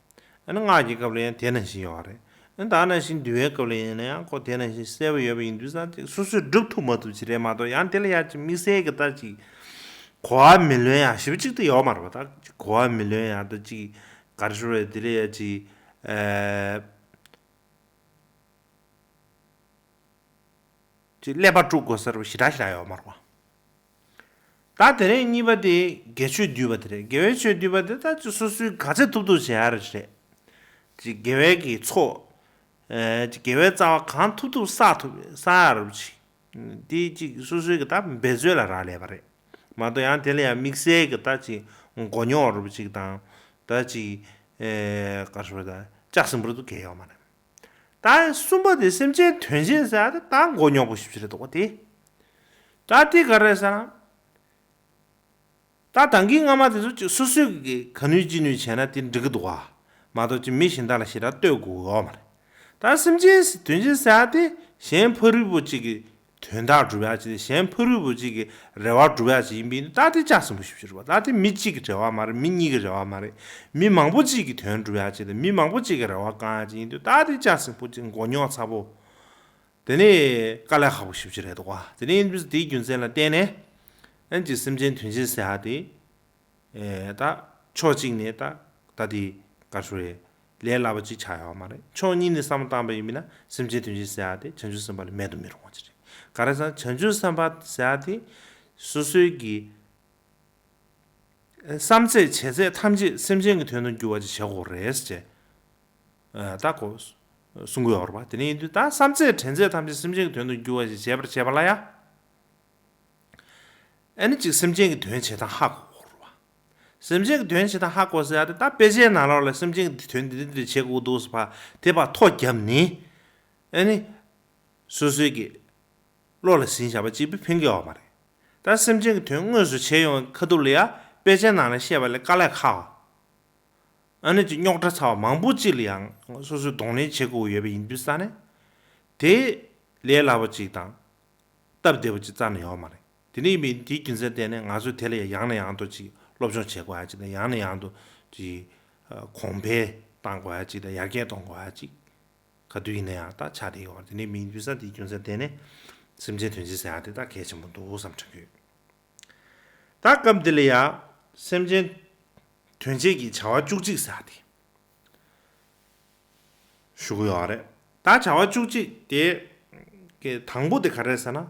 ཨ་ནི་སྔགས་ཀྱི་སྐབས་ལ་ཡང་དེ་ནང་བཞིན་ཡོད་རེད། ཨ་ནི་ད་ནང་བཞིན་འདུལ་བའི་སྐབས་ལ་ཡིན་ན་ཡང་ཁོ་དེ་ནང་བཞིན་གསལ་པོ་ཡོད་པ་ཡིན་དུས་ཙང་ཅིག་སོ་སོས་སྒྲུབ་ཐུབ་མ་ཐུབ་ཅིག་རེད་མ་གཏོགས་ཡང་དེ་ལ་ཡང་ཅིག་དམིགས་བསལ་གྱི་ད་ཅིག་གོ་བ་མི་ལོན་ཡག་ཞེ་པོ་ཅིག་ད་ཡོད་མ་རེད་པ། ད་ཅིག་གོ་བ་མི་ལོན་ཡག་ད་ཅིག་ག་རེ་ཞུ་རེད། དེ་ལ་ཡང་ཅིག་ཨེ། ཅིག་ཀླད་པ་དཀྲུག་དགོས་ས་རུ་ཞེ་དྲག་ཞེ་དྲག་ཡོད་མ་རེད་པ། ད་དེ་རིང་གཉིས་པ་དེ་དགེ་ཆོས་བསྡུས་པ་དེ་རེད། དགེ་བའི་ཆོས་བསྡུས་པ་དེ་ད་ཅིག་སོ་སོའི་ག་ཚད་ཐུབ་ཐུབ་བྱེད་ཡ་རེད། ཅིག་དགེ་བའི་གི་ཚོགས། ཨེ། ཅིག་དགེ་བའི་རྩ་བ་གང་ཐུབ་ཐུབ་བསགས་ཐུབ་བསགས་ཡ་རུ་ཅིག་དེ་ཅིག་སོ་སོའི་གི་ད་འབད་རྩོལ་ལ་རག་ལས་པ་རེད་མ་གཏོགས་ཡང་དེ་ལ་ཡང་དམིགས་བསལ་གི་ད་ཅིག་མགོ་རྙོག་རུ་ཅིག་དང་ད་ཅིག་ཨེ། ག་རེ་ཞུ་དགོས་རེད། ད་ལྕགས་སྲིན་པོ་རུ་གལ་ཡོད་མ་རེད། ད་གསུམ་པ་དེ་སེམས་ཅན་དོན་བྱེད་ཟེར་ཡ་དེ་ད་མགོ་རྙོག་པོ་ཞེ་པོ་ཅིག་རེད་འདུག་པ་དེ། ད་དེ་ག་རེ་ཟེར་ན། ད་ད་གིན་སྔ་མ་དེ་ཚོ་ཅིག་སོ་སོས་གི་ག་ནུས་ཅི་ནུས་བྱས་ན་དེ་འགྲིག་གི་འདུག་བ། མ་གཏོགས་ཅིག་མི་གཞན་དག་ལ་ཞེ་དྲག་ལྟོས་དགོས་ཡོད་མ་རེད། ད་སེམས་ཅན་དོན་བྱེད་ཟེར་ཡ་དེ་གཞན་ཕ་རོལ་པོ་ཅིག་གི་དོན་དག་སྒྲུབ་ཡ་ཅིག་དང་གཞན་ཕ་རོལ་པོ་ཅིག་གི་རེ་བ་སྒྲུབ་ཡ་ཅིག་ཡིན་པས་ད་དེ་ལྕགས་སྲིན་པོ་ཞེ་པོ་ཅིག་རེད་བ། ད་དེ་མི་གཅིག་གི་རེ་བ་མ་རེད། མི་གཉིས་ཀྱི་རེ་བ་མ་རེད། མི་མང་པོ་ཅིག་གི་དོན་སྒྲུབ་ཡ་ཅིག་དང་མི་མང་པོ་ཅིག་གི་རེ་བ་བསྐང་ཡ་ཅིག་ཡིན་དུས་ད་དེ་ལྕགས་སྲིན་པོ་ཅིག་མགོ་རྙོག་ཚ་པོ། དེ་ནས་དཀའ་ལས་ཁག་པོ་ཞེ་པོ་ཅིག་རེད་འདུག་བ། དེ་ནས་ཡིན་དུས་དེའི་རྒྱུ་མཚན་ལ་བརྟེན་ནས་ཨ་ནི་ཅིག་སེམས་ཅན་དོན་བྱེད་ཟེར་ཡ་དེ། ཨེ། ད་ཕྱོགས་གཅིག་ནས་ད་ད་དེ་ག་རེ་ཞུ་རེད། ལས་སླ་པོ་གཅིག་ཆགས་ཡོད་མ་རེད། ཕྱོགས་གཉིས་ནས་བསམ་བློ་བཏང་པ་ཡིན་ན་སེམས་ཅན་དོན་བྱེད་ཟེར་ཡ་དེ་བྱང་ཆུབ་སེམས་དཔའ་ལས་མེད་དུ་མི་རུང་བ་ཅིག་རེད། ག་རེ་ཟེར་ན་བྱང་ཆུབ་སེམས་དཔའ་ཟེར་ཡ་དེ་སོ་སོའི་གི་བསམ་ཚད་བྱེད་ཚད་ཐམས་ཅད་སེམས་ཅན་གྱི་དོན་དུ་འགྱུར་བ་ཅིག་བྱེད་དགོས་རེད་ཅེས། ཨ། ད་གོ་གསུང་གི་ཡོད་རེད་པ། དེ་ནས་ཡིན་དུས་ད་བསམ་ཚད་དྲན་ཚད་ཐམས་ཅད་སེམས་ཅན་གྱི་དོན་དུ་འགྱུར་བ་ཞིག་བྱེད་པར་བྱེད་པ་ལ་ཡང་། ཨ་ནི་ཅིག་སེམས་ཅན་གྱི་དོན་བྱེད་སྟངས་ཧ་གོ་དགོས་རེད་པ། སེམས་ཅན་གྱི་དོན་བྱེད་སྟངས་ཧ་གོ་ཟེར་ཡ་དེ་ད་དཔེ་ཆའི་ནང་ལོགས་ལ་སེམས་ཅན་གྱི་དོན་འདི་འདི་འདི་བྱེད་དགོས་འདུག་ཟེར་བ་དེ་བ་ཐོ་བརྒྱབ་ནི། ཨ་ནི། སོ་སོའི་གི་བློ་ལ་ཟིན་བཞག་པ་གཅིག་པུས་ཕན་གྱི་ཡོད་མ་རེད། ད་སེམས་ཅན་གྱི་དོན་དངོས་སུ་བྱེད་ཡོང་བའི་ཁ་ཐུག་ལ་ཡ་དཔེ་ཆའི་ནང་ལ་བཤད་པ་ལས་དཀའ་ལས་ཁག་པ། ཨ་ནི་ཅིག་རྙོག་དྲ་ཚ་བ་མང་པོ་ཅིག་ལ་ཡང་སོ་སོས་གདོང་ལེན་བྱེད་དགོས་ཡོད་པ་ཡིན་དུས་ཙང་ནས། དེ་ལས་སླ་པོ་ཅིག་དང་། སྟབས་བདེ་པོ་ཅིག་རྩ་ནས་ཡོད་མ་རེད། དེ་ནས་ཡིན་པའི་དེའི་རྒྱུ་མཚན་བརྟེན་ནས་ང་ཚོས་དེ་ལ་ཡང་ནས་ཡང་དུ་ཅིག་སློབ་སྦྱོང་བྱེད་དགོས་ཡ་ཅིག་དང་ཡང་ནས་ཡང་དུ་ཅིག་གོང་འཕེལ་གཏང་དགོས་ཡ་ཅིག་དང་ཡར་རྒྱས་གཏོང་དགོས་ཡ་ཅིག་ག་དུས་ཡིན་ན་ཡང་ད་ཆགས་བསྡད་ཡོད་རེད། དེ་ནས་མིན་དུས་ས་དེའི་རྒྱུ་མཚན་བརྟེན་ནས་སེམས་ཅན་དོན་བྱེད་ཟེར་ཡ་དེ་ད་གལ་ཆེན་པོ་འདུག་བསམ་དྲན་གྱི་ཡོད། ད་སྐབས་འདི་ལ་ཡང་སེམས་ཅན་དོན་བྱེད་ཀྱི་བྱ་བ་བཅུ་གཅིག་ཟེར་ཡ་དེ་ཞུ་གི་ཡོད་རེད། ད་བྱ་བ་བཅུ་གཅིག་དེ་གི་དང་པོ་དེ་ག་རེ་ཟེར་ན་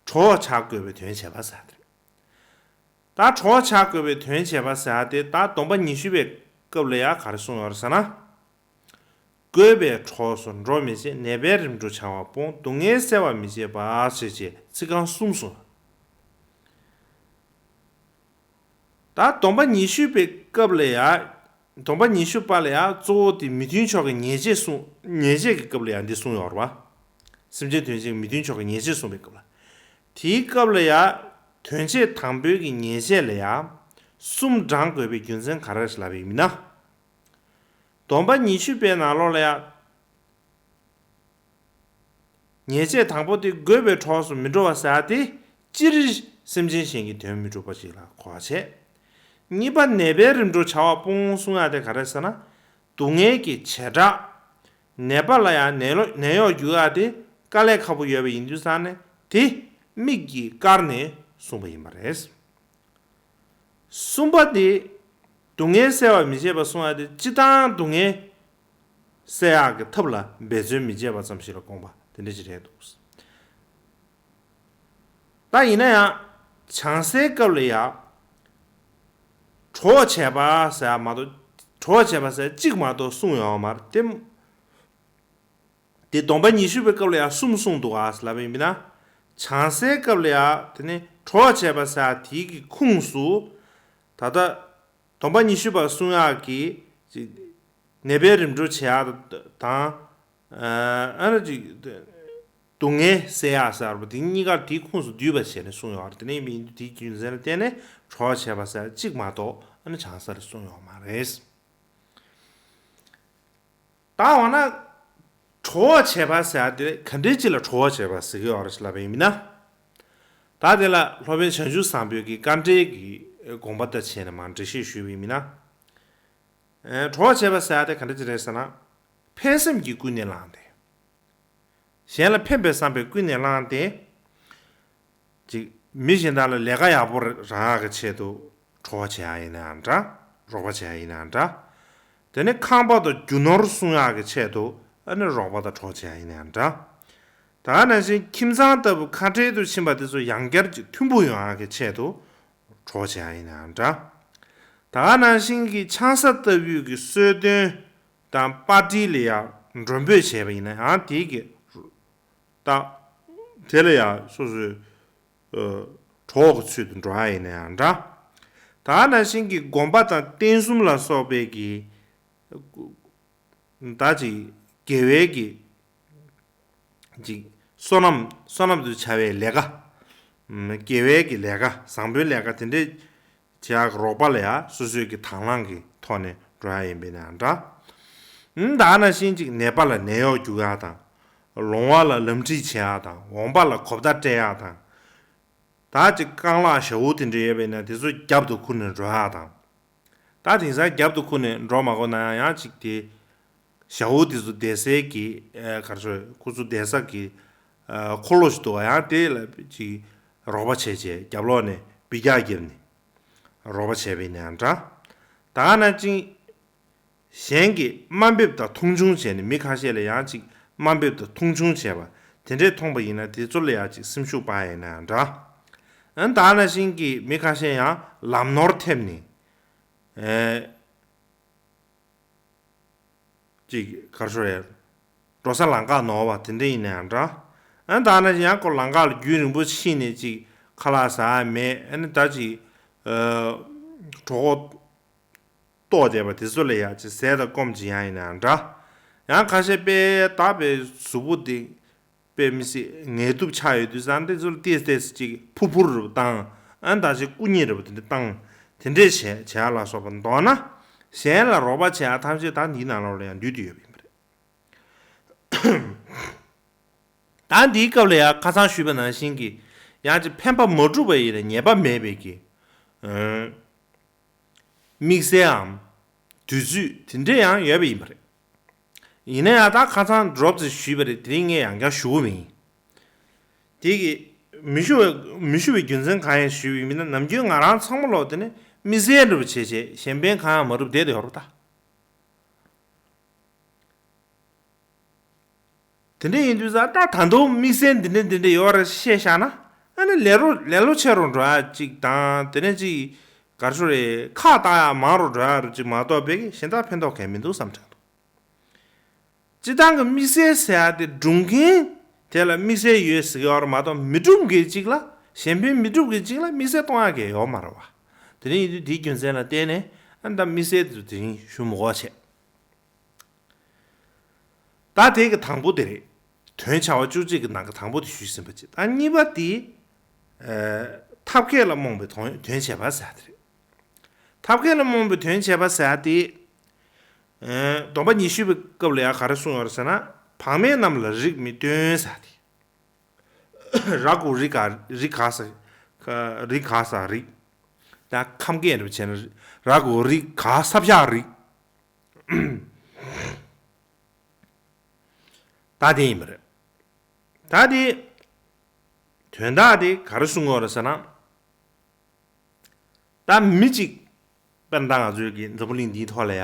གྲོགས་བྱ་དགོས་པའི་དོན་བྱེད་པ་ཟེར་ཡ་དེ་རེད། ད་གྲོགས་བྱ་དགོས་པའི་དོན་བྱེད་པ་ཟེར་ཡ་དེ་ད་སྡོམ་པ་ཉི་ཤུ་པའི་སྐབས་ལ་ཡང་ག་རེ་གསུངས་ཡོད་རེད་ཟེར་ན། དགོས་པའི་གྲོགས་སུ་འགྲོ་མི་བྱེད། ནད་པའི་རིམ་གྲོ་བྱ་བ་སྤོང་། སྡུག་བསྔལ་བསལ་བར་མི་བྱེད་པ་ཞེས་བྱའི་ཚིག་རྐང་གསུམ་གསུངས། ད་སྡོམ་པ་ཉི་ཤུ་པའི་སྐབས་ལ་ཡང་། སྡོམ་པ་ཉི་ཤུ་པ་ལ་ཡང་གཙོ་བོ་དེ་མི་མཐུན་ཕྱོགས་ཀྱི་ཉེས་བྱས་གསུངས། ཉེས་བྱས་ཀྱི་སྐབས་ལ་ཡང་འདི་གསུངས་ཡོད་རེད་བ། སེམས་ཅན་དོན་བྱེད་ཀྱི་མི་མཐུན་ཕྱོགས་ཀྱི་ཉེས་བྱས་གསུངས་པའི་སྐབས་ལ། དེའི་སྐབས་ལ་ཡང་དོན་བྱེད་དང་པོའི་གི་ཉེས་བྱས་ལ་ཡང་གསུམ་བགྲང་དགོས་པའི་རྒྱུ་མཚན་ག་རེ་རེད་ལབ་པ་ཡིན་ན། སྡོམ་པ་ཉི་ཤུ་པའི་ནང་ལོགས་ལ་ཡང་། ཉེས་བྱས་དང་པོ་དེ་དགོས་པའི་གྲོགས་སུ་མི་འགྲོ་བ་ཟེར་ཡ་དེ། སྤྱིར་སེམས་ཅན་གཞན་གྱི་དོན་མི་སྒྲུབ་པ་ཞིག་ལ་གོ་བ་བྱེད། གཉིས་པ་ནད་པའི་རིམ་གྲོ་བྱ་བ་སྤོང་གསུང་ཡ་དེ་ག་རེ་ཟེར་ན། སྡུག་བསྔལ་གྱི་བྱེ་བྲག་ནད་པ་ལ་ཡང་ནད་ལོ་ནད་གཡོག་རྒྱུག་ཡ་དེ་དཀའ་ལས་ཁག་པོ་ཡོད་པ་ཡིན་དུས་ཙང་ནས་དེ་དམིགས་ཀྱིས་བཀར་ནས་གསུངས་པ་ཡིན་པ་རེད། གསུམ་པ་དེ། སྡུག་བསྔལ་བསལ་བར་མི་བྱེད་པ་གསུང་བ་དེ་སྤྱིར་བཏང་སྡུག་བསྔལ་བསལ་ཡག་གི་ཐབས་ལ་འབད་བརྩོན་མི་བྱེད་པ་ཙམ་ཞིག་ལ་དགོངས་པ་དེ་འདྲ་ཞིག་རེད་འདུག་ད་ཡིན་ན་ཡང་། བྱང་སའི་སྐབས་ལ་ཡང་། གྲོགས་བྱས་པ་ཟེར་ཡ་མ་གཏོགས། གྲོགས་བྱས་པ་ཟེར་ཡ་གཅིག་མ་གཏོགས་གསུངས་ཡོད་མ་རེད་དེ། དེ་སྡོམ་པ་ཉི་ཤུ་པའི་སྐབས་ལ་ཡང་གསུམ་གསུངས་འདུག་ཨ་ལབ་པ་ཡིན་ན། བྱང་སའི་སྐབས་ལ་ཡང་དེ་ནི་གྲོགས་བྱས་པ་ཟེར་ཡ་དེའི་གི་ཁུངས་སུ། ད་ལྟ་སྡོམ་པ་ཉི་ཤུ་པ་གསུང་ཡག་གི་ཅིག་ནད་པའི་རིམ་གྲོ་བྱེད་ཡག་དང་། ཨ་ནི་ཅིག་སྡུག་བསྔལ་སེལ་ཡག་ཟེར་བ་དེ་གཉིས་ཀ་དེའི་ཁུངས་སུ་བསྡུས་པ་བྱས་ནས་གསུངས་ཡོད་རེད། དེ་ནས་ཡིན་དུས་དེའི་རྒྱུ་མཚན་ལ་བརྟེན་ནས་གྲོགས་བྱས་པ་ཟེར་གཅིག་མ་གཏོགས་ཨ་ནི་བྱང་ས་ལ་གསུངས་ཡོད་མ་རེད། ད་འོ་ན། གྲོགས་བྱས་པ་ཟེར་ཡ་དེ་ག་འདྲའི་ཅིག་ལ་གྲོགས་བྱས་པ་ཟེར་གྱི་ཡོད་རེད་ལབ་པ་ཡིན་ན། ད་དེ་ལ་སློབ་དཔོན་བྱང་ཆུབ་བཟང་པོའི་གི་དཀའ་འགྲེལ་གྱི་དགོངས་པ་ལྟར་བྱས་ནས་མར་འགྲེལ་བཤད་ཞུས་པ་ཡིན་ན། གྲོགས་བྱས་པ་ཟེར་ཡ་དེ་ག་འདྲ་ཅིག་རེད་ཟེར་ན། ཕན་སེམས་ཀྱིས་ཀུན་ནས་བསླངས་ཏེ། གཞན་ལ་ཕན་པའི་བསམ་པས་ཀུན་ནས་བསླངས་ཏེ། ཅིག་མི་གཞན་དག་ལ་ལས་ཀ་ཡག་པོ་རག་ཡག་གི་ཆེད་དུ་གྲོགས་བྱེད་ཡག་ཡིན་ནའང་འདྲ། རོགས་པ་བྱེད་ཡག་ཡིན་ནའང་འདྲ། དེ་ནས་ཁང་པ་དང་རྒྱུ་ནོར་སྲུང་ཡག་གི་ཆེད་དུ་ཨ་ནི་རོགས་པ་དང་གྲོགས་བྱེད་ཡག་ཡིན་ནའང་འདྲ། ད་ག་ནང་བཞིན་ཁྱིམ་ཚང་ལྟ་བུ་ཁ་བྲལ་དུ་ཕྱིན་པ་དེ་ཚོ་ཡང་བསྐྱར་གྱི་མཐུན་པོ་ཡོང་ཡག་གི་ཆེད་དུ་གྲོགས་བྱེད་ཡག་ཡིན་ནའང་འདྲ། ད་ག་ནང་བཞིན་གྱི་ཆང་ས་ལྟ་བུའི་གི་གསོལ་སྟོན་དང་པར་ཊི་ལ་ཡང་མགྲོན་འབོད་བྱས་པ་ཡིན་ན་ཡང་དེའི་གི་ད། དེ་ལ་ཡང་སོ་སོའི་ཨ་གྲོགས་ཀྱི་ཚུལ་དུ་འགྲོ་ཡ་ཡིན་ན་ཡང་འདྲ། ད་ག་ནང་བཞིན་གྱི་སྒོམ་པ་དང་རྟེན་གསུམ་ལ་སོགས་པའི་གི་ད་ཅིག་དགེ་བའི་གི་ཅིག་བསོད་ནམས་བསོད་ནམས་དུ་བྱ་བའི་ལས་ཀ། ཨ་དགེ་བའི་གི་ལས་ཀ་བཟང་པོའི་ལས་ཀ་དེ་འདྲའི་བྱེད་ཡག་གི་རོགས་པ་ལ་ཡང་སོ་སོའི་གི་དང་བླངས་ཀྱི་ཐོག་ནས་འགྲོ་ཡ་ཡིན་པས་ན་འདྲ། ཨུམ་ད་ག་ནང་བཞིན་ཅིག་ནད་པ་ལ་ནད་གཡོག་རྒྱུག་ཡག་དང་། ལོང་བ་ལ་ལམ་ཁྲིད་བྱེད་ཡག་དང་འོང་བ་ལ་གོ་བརྡ་སྤྲད་ཡག་དང་། ད་ཅིག་རྐང་ལག་ཞ་བོ་དེ་འདྲ་ཡོད་པས་ན་དེ་ཚོ་རྒྱབ་ཏུ་ཁུར་ནས་འགྲོ་ཡག་དང་། ད་དེང་སང་རྒྱབ་ཏུ་ཁུར་ནས་འགྲོ་མ་དགོས་ན་ཡང་ཡང་ཅིག་དེ། ཞ་བོ་དེ་ཚོ་བསྡད་སའི་གི་ཨ་ག་རེ་ཟེར་ཁོ་ཚོ་བསྡད་ས་གི་ཨ་འཁོར་ལོ་ཞིག་འདུག་ག་ཡང་དེ་ལ་ཅིག་རོགས་པ་བྱས་བྱས་རྒྱབ་ལོགས་ནས་འབུད་རྒྱག་བརྒྱབ་ནས་རོགས་པ་བྱས་པ་ཡིན་ན་ཡང་འདྲ། ད་ག་ནང་བཞིན་གཞན་གྱིས་དམའ་འབེབས་དང་མཐོང་ཆུང་བྱས་ནས་མི་ཁ་ཤས་ལ་ཡང་ཅིག་དམའ་འབེབས་དང་མཐོང་ཆུང་བྱས་པ་དེ་འདྲས་མཐོང་པ་ཡིན་ན་དེ་ཚོ་ལ་ཡང་ཅིག་སེམས་ཤུགས་སྤར་ཡ་ཡིན་ན་ཡང་འདྲ། ཨ་ད་ག་ནང་བཞིན་གྱི་མི་ཁ་ཤས་ཡང་ལམ་ནོར་ཐེབས་ནས། ཨེ། ཅིག་ག་རེ་ཟེར་རེད། འགྲོ་ས་ལམ་ཁ་ནོར་བ་དེ་འདྲ་ཡིན་ན་ཡང་འདྲ། ཨ་ད་ནི་ཡང་ཁོ་ལམ་ཁ་ལ་རྒྱུན་རིང་པོ་ཕྱིན་ནས་ཅིག་ཁ་ལག་ཟ་ཡ་མེད། ཨ་ནི་ད་ཅིག་ཨ་གྲོད་ཁོག་ལྟོགས་བསྡད་པ་དེ་ཚོ་ལ་ཡང་ཅིག་ཟས་དང་སྐོམ་ཅིག་ཡང་ཡིན་ན་ཡང་འདྲ། ཡང་ཁ་ཤས་དཔེ་ད་དཔེ་གཟུགས་པོ་དེ། དཔེ་མི་སྲིད་ངལ་དུབ་ཆགས་ཡོད་དུས་ཙང་དེ་ཚོ་ལ་ཏོག་ཙམ་ཅིག་ཕུར་ཕུར་རེ་བཏང་། ཨ་ནི་ད་ཅིག་སྐུ་མཉེ་རེ་བ་དེ་འདྲ་བཏང་། དེ་འདྲས་བྱས་བྱས་ལ་སོགས་པ་མདོར་ན། གཞན་ལ་རོགས་པ་བྱེད་ཡ་ཐམས་ཅད་ད་འདིའི་ནང་ལོགས་ལ་ཡང་འདུས་ཏེ་ཡོད་པ་ཡིན་པ་རེད། ད་འདིའི་སྐབས་ལ་ཡང་ཁ་སང་ཞུས་པ་ནང་བཞིན་གྱི་ཡང་ཅིག་ཕན་པ་མ་གྲུབ་པ་ཡིན་ན་ཉེས་པ་མེད་པའི་གི། ཨ། དམིགས་བསལ་འམ། དུས་ཚོད་དེ་འདྲ་ཡང་ཡོད་པ་ཡིན་པ་རེད། ཡིན་ན་ཡང་ད་ཁ་སང་སྒྲོབ་ཙམ་ཞུས་པ་རེད། དེ་རིང་ངས་ཡང་བསྐྱར་ཞུ་གི་མིན། དེ་གི་མི་ཞུ་བའི་མི་ཞུ་བའི་རྒྱུ་མཚན་གང་ཡིན་ཞུས་པ་ཡིན་ན་ནམ་རྒྱུན་ང་རང་ཚང་མ་ལོག་དེ་ནི་དམིགས་བསལ་འདྲ་པོ་བྱས་བྱས་གཞན་ཕན་གང་ཡང་མ་གྲུབ་བསྡད་དེ་ཡོད་རེད་ད། དེ་འདྲ་ཡིན་དུས་ཙང་ད་ད་དུང་དམིགས་བསལ་འདི་འདྲ་འདི་འདྲ་ཡོད་རེད་བཤད་བཞག་ན་ཨ་ནི་ལས་རོ་ལས་ལོ་ཆེ་རུ་འགྲོ་ཡ་གཅིག་དང་དེ་ནས་གཅིག་ག་རེ་ཟེར་རེད་ཁག་བཏགས་ཡ་མང་རུ་འགྲོ་ཡ་རུ་གཅིག་མ་གཏོགས་པའི་གཞན་དག་ཕན་ཐོགས་གང་ཡང་མི་འདུག་བསམ་དྲན་འདུག་སྤྱིར་བཏང་གི་དམིགས་བསལ་ཟེར་ཡ་དེ་སྒྲུབ་མཁན་དེ་ལ་དམིགས་བསལ་ཡོད་ཟེར་གྱི་ཡོད་རེད་མ་གཏོགས་མི་སྒྲུབ་མཁན་གཅིག་ལ་གཞན་ཕན་མི་སྒྲུབ་མཁན་གཅིག་ལ་དམིགས་བསལ་གཏོང་ཡ་གང་ཡང་ཡོད་མ་རེད་བ། དེ་འདྲ་ཡིན་དུས་དེའི་རྒྱུ་མཚན་ལ་བརྟེན་ནས་ཨ་ནི་ད་དམིགས་བསལ་དེ་ཚོ་དེ་རིང་ཞུ་མི་དགོས་བྱས། ད་དེ་གི་དང་པོ་དེ་རེད། དོན་བྱ་བ་བཅུ་གཅིག་གི་ནང་གི་དང་པོ་དེ་ཞུས་ཟིན་པ་བྱས། ད་གཉིས་པ་དེ། ཨ། ཐབས་མཁས་ལ་རྨོངས་པའི་དོན་དོན་བྱེད་པ་ཟེར་དེ་རེད། ཐབས་མཁས་ལ་རྨོངས་པའི་དོན་བྱེད་པ་ཟེར་དེ། སྡོམ་པ་ཉི་ཤུ་པའི་སྐབས་ལ་ཡང་ག་རེ་གསུངས་ཡོད་རེད་ཟེར་ན། བག་མེད་རྣམས་ལ་རིགས་མི་སྟོན་ཟེར་ཏེ། ར་གོ་རི་ག་རི་ག་ས། རི་ག་ས་རི། ད་ཁམས་སྐད་རེད་བྱས་ན། ར་གོ་རི་ག་ས་བཞག་རི། ད་དེ་ཡིན་པ་རེད། ད་དེ་དོན་དག་དེ་ག་རེ་གསུང་གི་ཡོད་རེད་ཟེར་ན། ད་མི་གཅིག་དཔེར་ན་ད་ང་ཚོའི་གི་འཛམ་བུ་གླིང་འདིའི་ཐོག་ལ་ཡ་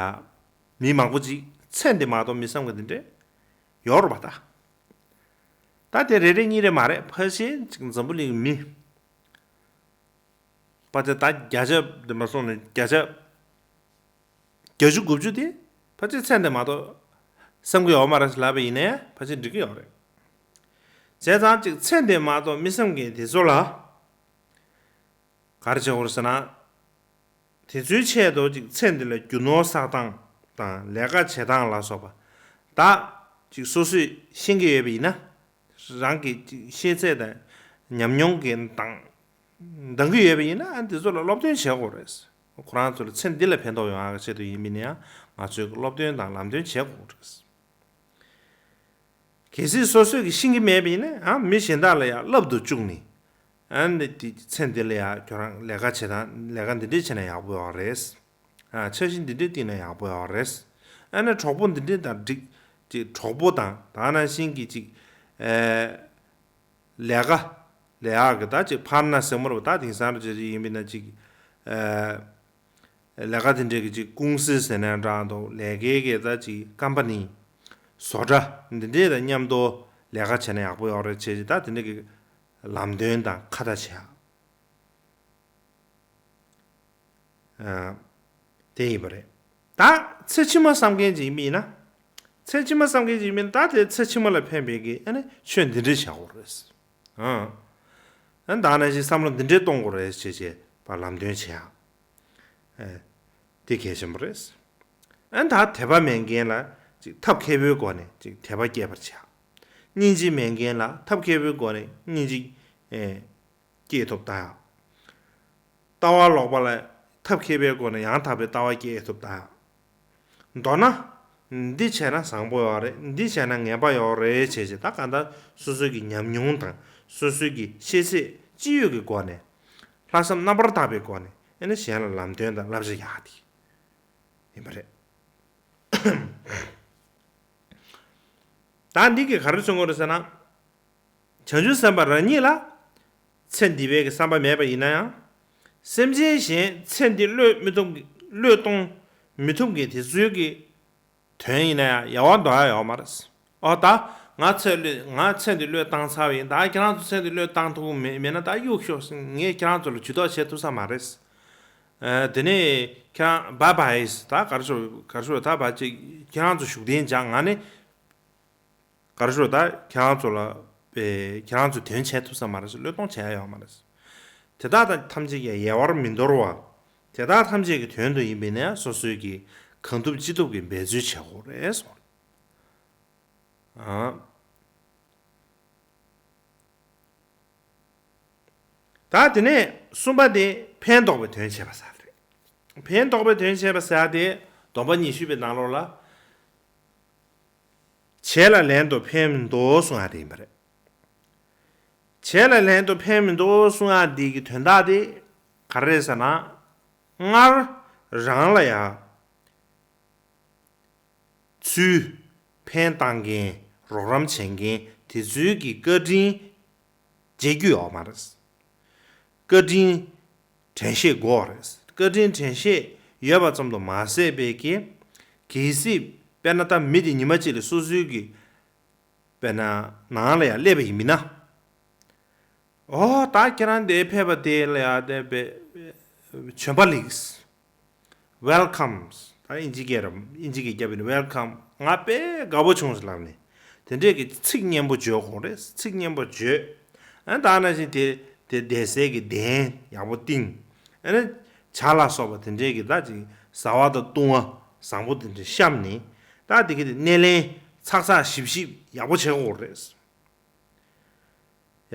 མི་མང་པོ་ཅིག་ཚེ་འདི་མ་གཏོགས་མི་བསམ་གི་འདི་འདྲས་ཡོད་རེད་པ། ད་ད་དེ་རེ་རེ་གཉིས་རེ་མ་རེད། ཕལ་ཆེར་ཅིག་འཛམ་བུ་གླིང་གི་མི་ཕལ་ཆེར་ད་བརྒྱ་ཆ་འདི་མ་སོང་ནས་བརྒྱ་ཆ་བརྒྱད་ཅུ་དགུ་བཅུ་དེ་ཕལ་ཆེར་ཚེ་འདི་མ་གཏོགས་བསམ་གི་ཡོད་མ་རེད་ལབ་པ་ཡིན་ནའི་ཕལ་ཆེར་འགྲིག་གི་ཡོད་རེད། བྱས་ཙང་ཅིག་ཚེ་འདི་མ་གཏོགས་མི་བསམ་གི་དེ་ཚོ་ལ་ག་རེ་བྱེད་དགོས་རེད་ཟེར་ན། དེ་ཚོའི་ཆེད་དུ་ཅིག་ཚེ་འདི་ལ་རྒྱུ་ནོར་བསགས་སྟངས་དང་ལས་ཀ་བྱེད་སྟངས་ལ་སོགས་པ་དག་ཅིག་སོ་སོས་ཤེས་ཀྱི་ཡོད་པ་ཡིན་ན། རང་གི་ཅིག་ཤེས་ཚད་དང་ཉམས་མྱོང་གི་དང་འདང་གི་ཡོད་པ་ཡིན་ན། ཨ་འདི་ཚོ་ལ་སློབ་སྟོན་བྱེད་དགོས་རེད། ཁོ་རང་ཚོ་ལ་ཚེ་འདི་ལ་ཕན་ཐོགས་ཡོང་ཡག་ཆེད་དུ་ཡིན་མིན་ཡང་ང་ཚོས་སློབ་སྟོན་དང་ལམ་སྟོན་བྱེད་དགོས་རེད། གལ་སྲིད་སོ་སོས་ཀྱི་ཤེས་ཀྱི་མེད་པ་ཡིན་ན། ཨ་མི་གཞན་དག་ལ་ཡང་བསླབ་ཏུ་བཅུག་ནས། ཨ་ནི་དེ་ཚེ་འདི་ལ་ཡང་ཁྱོད་རང་ལས་ཀ་བྱེད་སྟངས་ལས་ཀ་འདི་འདྲས་བྱས་ན་ཡག་པོ་ཡོད་རེད། ཨ་འཆར་གཞི་འདི་འདྲས་བཏིང་ན་ཡག་པོ་ཡོད་རེད། ཨ་ནི་གྲོགས་པོ་འདི་འདྲས་དང་འགྲིག་ཅིག་གྲོགས་པོ་དང་ད་ནང་བཞིན་གྱི་ཅིག་ཨེ་ལས་ཀ་ལས་ཡག་གི་ད་ཅིག་པར་ན་ཟེར་མོ་རེད་པ། ད་དེང་སང་རུ་ཅིག་ཡིན་པ་ཡིན་ན་ཅིག་ཨེ། ལས་ཀ་དེ་འདྲའི་གི་ཅིག་ཀུང་སི་ཟེར་ན་འདྲ་འདུག་ལས་ཀའི་གི་ད་ཅིག་ཀམ་པ་ནི། བཟོ་གྲྭ་འདི་འདྲའི་དང་མཉམ་དུ་ལས་ཀ་བྱས་ན་ཡག་པོ་ཡོད་རེད་བྱས་ཅིག་ད་དེ་འདྲའི་གི་ལམ་སྟོན་དང་ཁ་བརྡ་བྱས། ཨ། དེ་ཡིན་པ་རེད། ད་ཚེ་ཕྱི་མ་བསམ་མཁན་ཅིག་ཡིན་པ་ཡིན་ན། ཚེ་ཕྱི་མ་བསམ་མཁན་ཅིག་ཡིན་པ་ཡིན་ན་ད་དེ་ཚེ་ཕྱི་མ་ལ་ཕན་པའི་གི་ཨ་ནི་ཆོས་འདི་འདྲའི་བྱ་དགོས་རེད། ཨ། ཨ་ནི་ད་ནང་བཞིན་བསམ་བློ་འདི་འདྲའི་གཏོང་དགོས་རེད་ཅེས་བྱས་པ་ལམ་སྟོན་བྱེད་ཡག་ཨེ། དེ་གལ་ཆེན་པོ་རེད། ཨ་ནི་ད་དད་པ་མེད་མཁན་ལ་ཅིག་ཐབས་མཁས་པོའི་སྒོ་ནས་ཅིག་དད་པ་སྐྱེད་པར་བྱེད་ཡག་སྙིང་རྗེ་མེད་མཁན་ལ་ཐབས་མཁས་པོའི་སྒོ་ནས་སྙིང་རྗེ་ཨེ། སྐྱེས་ཐུབ་ད། ལྟ་བ་ལོག་པ་ལ་ཐབས་མཁས་པའི་སྒོ་ནས་ཡང་དག་པའི་ལྟ་བ་སྐྱེས་ཐུབ་ད། མདོར་ན། འདི་བྱས་ན་བཟང་པོ་ཡོད་རེད། འདི་བྱས་ན་ངན་པ་ཡོད་རེད་བྱས་བྱས་ད་གང་ལྟར་སོ་སོའི་གི་ཉམས་མྱོང་དང་སོ་སོའི་གི་ཤེས་ཚད་ཅི་ཡོད་ཀྱི་སྒོ་ནས་ལྷག་བསམ་རྣམ་པར་དག་པའི་སྒོ་ནས་ཨེ་ནི་གཞན་ལ་ལམ་སྟོན་དང་བསླབ་བྱ་ཡག་དེ་ཡིན་པ་རེད། ད་འདི་གི་ག་རེ་གསུང་གི་རེད་ཟེར་ན། བྱང་ཆུབ་སེམས་དཔའ་རང་ཉིད་ལ་ཚེ་འདི་བའི་གི་བསམ་པ་མེད་པ་ཡིན་ན་ཡང་། སེམས་ཅན་གཞན་ཚེ་འདི་བློས་མི་ཐུབ་ཀྱི་བློས་གཏོང་མི་ཐུབ་ཀྱི་དེ་ཚོའི་གི་དོན་ཡིན་ན་ཡང་ཡལ་བར་འདོར་ཡ་ཡོད་མ་རེད། ཨོ་ད་ང་ཚེ་བློས་ང་ཚེ་འདི་བློས་བཏང་ཚར་བ་ཡིན། ད་ཁྱེད་རང་ཚོ་ཚེ་འདི་བློས་བཏང་ཐུབ་ཀྱི་མེད་མེད་ན་ད་གཡུག་ཤོག་ངས་ཁྱེད་རང་ཚོ་ལ་ཇུས་གཏོགས་བྱེད་ཐུབ་ས་མ་རེད། ཨ་དེ་ནས་ཁྱེད་རང་བྷའི་བྷའི་ད་གར་ཤོག་གར་ཤོག་ད་བ་ཅིག་ཁྱེད་རང་ཚོ་བཞུགས་གདན་འཇགས། ང་ནི། ག་རེ་ཞུ་ད་ཁྱེད་རང་ཚོ་ལ་པའི་ཁྱེད་རང་ཚོ་དོན་བྱེད་ཐུབ་ས་མ་རེད། བློས་གཏོང་བྱེད་ཡ་ཡོད་མ་རེད། དེ་དག་དང་ཐམས་ཅད་ཀྱང་ཡལ་བར་མི་འདོར་བ། དེ་དག་ཐམས་ཅད་ཀྱི་དོན་དུ་ཡིན་པས་ན་སོ་སོའི་གི་གང་ཐུབ་ཅི་ཐུབ་ཀྱི་འབད་རྩོལ་བྱེད་དགོས་རེད་གསུངས། ཨ། ད་དེ་ནས་གསུམ་པ་དེ་ཕན་འདོགས་པའི་དོན་བྱེད་པ་ཟེར་རེད། ཕན་འདོགས་པའི་དོན་བྱེད་པ་ཟེར་དེ་སྡོམ་པ་ཉི་ཤུ་པའི་ནང་ལོགས་ལ། བྱས་ལ་ལན་དུ་ཕན་མི་འདོགས་གསུང་ཡ་དེ་ཡིན་པ་རེད། བྱས་ལ་ལན་དུ་ཕན་མི་འདོགས་གསུང་ཡ་འདི་གི་དོན་དག་དེ་ག་རེ་རེད་ཟེར་ན། སྔར་རང་ལ་ཡ་ཚུལ་ཕན་བཏང་མཁན་རོགས་རམ་བྱེད་མཁན་དེ་ཚོའི་གི་བཀའ་དྲིན་འཇལ་རྒྱུ་ཡོད་མ་རེད། བཀའ་དྲིན་དྲན་ཤེས་དགོས་རེད། བཀའ་དྲིན་དྲན་ཤེས་ཡོད་པ་ཙམ་དུ་མ་ཟད་པའི་གི་གལ་སྲིད་དཔེར་ན་ད་མི་དེ་ཉི་མ་གཅིག་ལ་སོ་སོའི་གི་དཔེར་ན་ནང་ལ་ཡང་སླེབས་པ་ཡིན་མིན་ན། ཨོ་ད་ཁྱེད་རང་དེ་ཕེབས་པ་དེ་ལ་ཡང་དེ་བེ་བྱོན་པ་ལེགས། Welcomes། ད་ཨིན་ཇི་སྐད་རམ་ཨིན་ཇི་སྐད་རྒྱབ་ནས་Welcome། ང་དཔེ་དགའ་པོ་བྱུང་ཟེར་ལབ་ནས་དེ་འདྲས་ཀྱི་ཚིག་སྙན་པོ་བརྗོད་དགོས་རེད། ཚིག་སྙན་པོ་བརྗོད། ཨ་ད་ནང་བཞིན་དེ་དེ་བསྡད་སའི་གི་གདན་ཡག་པོ་བཏིང་། ཨ་ནི་ཇ་ལ་སོགས་པ་དེ་འདྲས་ཀྱི་ད་ཅིག་ཟ་བ་དང་བཏུང་བ་བཟང་པོ་དེ་འདྲས་བཤམས་ནས་ད་དེ་གི་དེ་སྣེ་ལེན་ཚགས་ཚགས་ཞིབ་ཞིབ་ཡག་པོ་བྱེད་དགོས་རེད།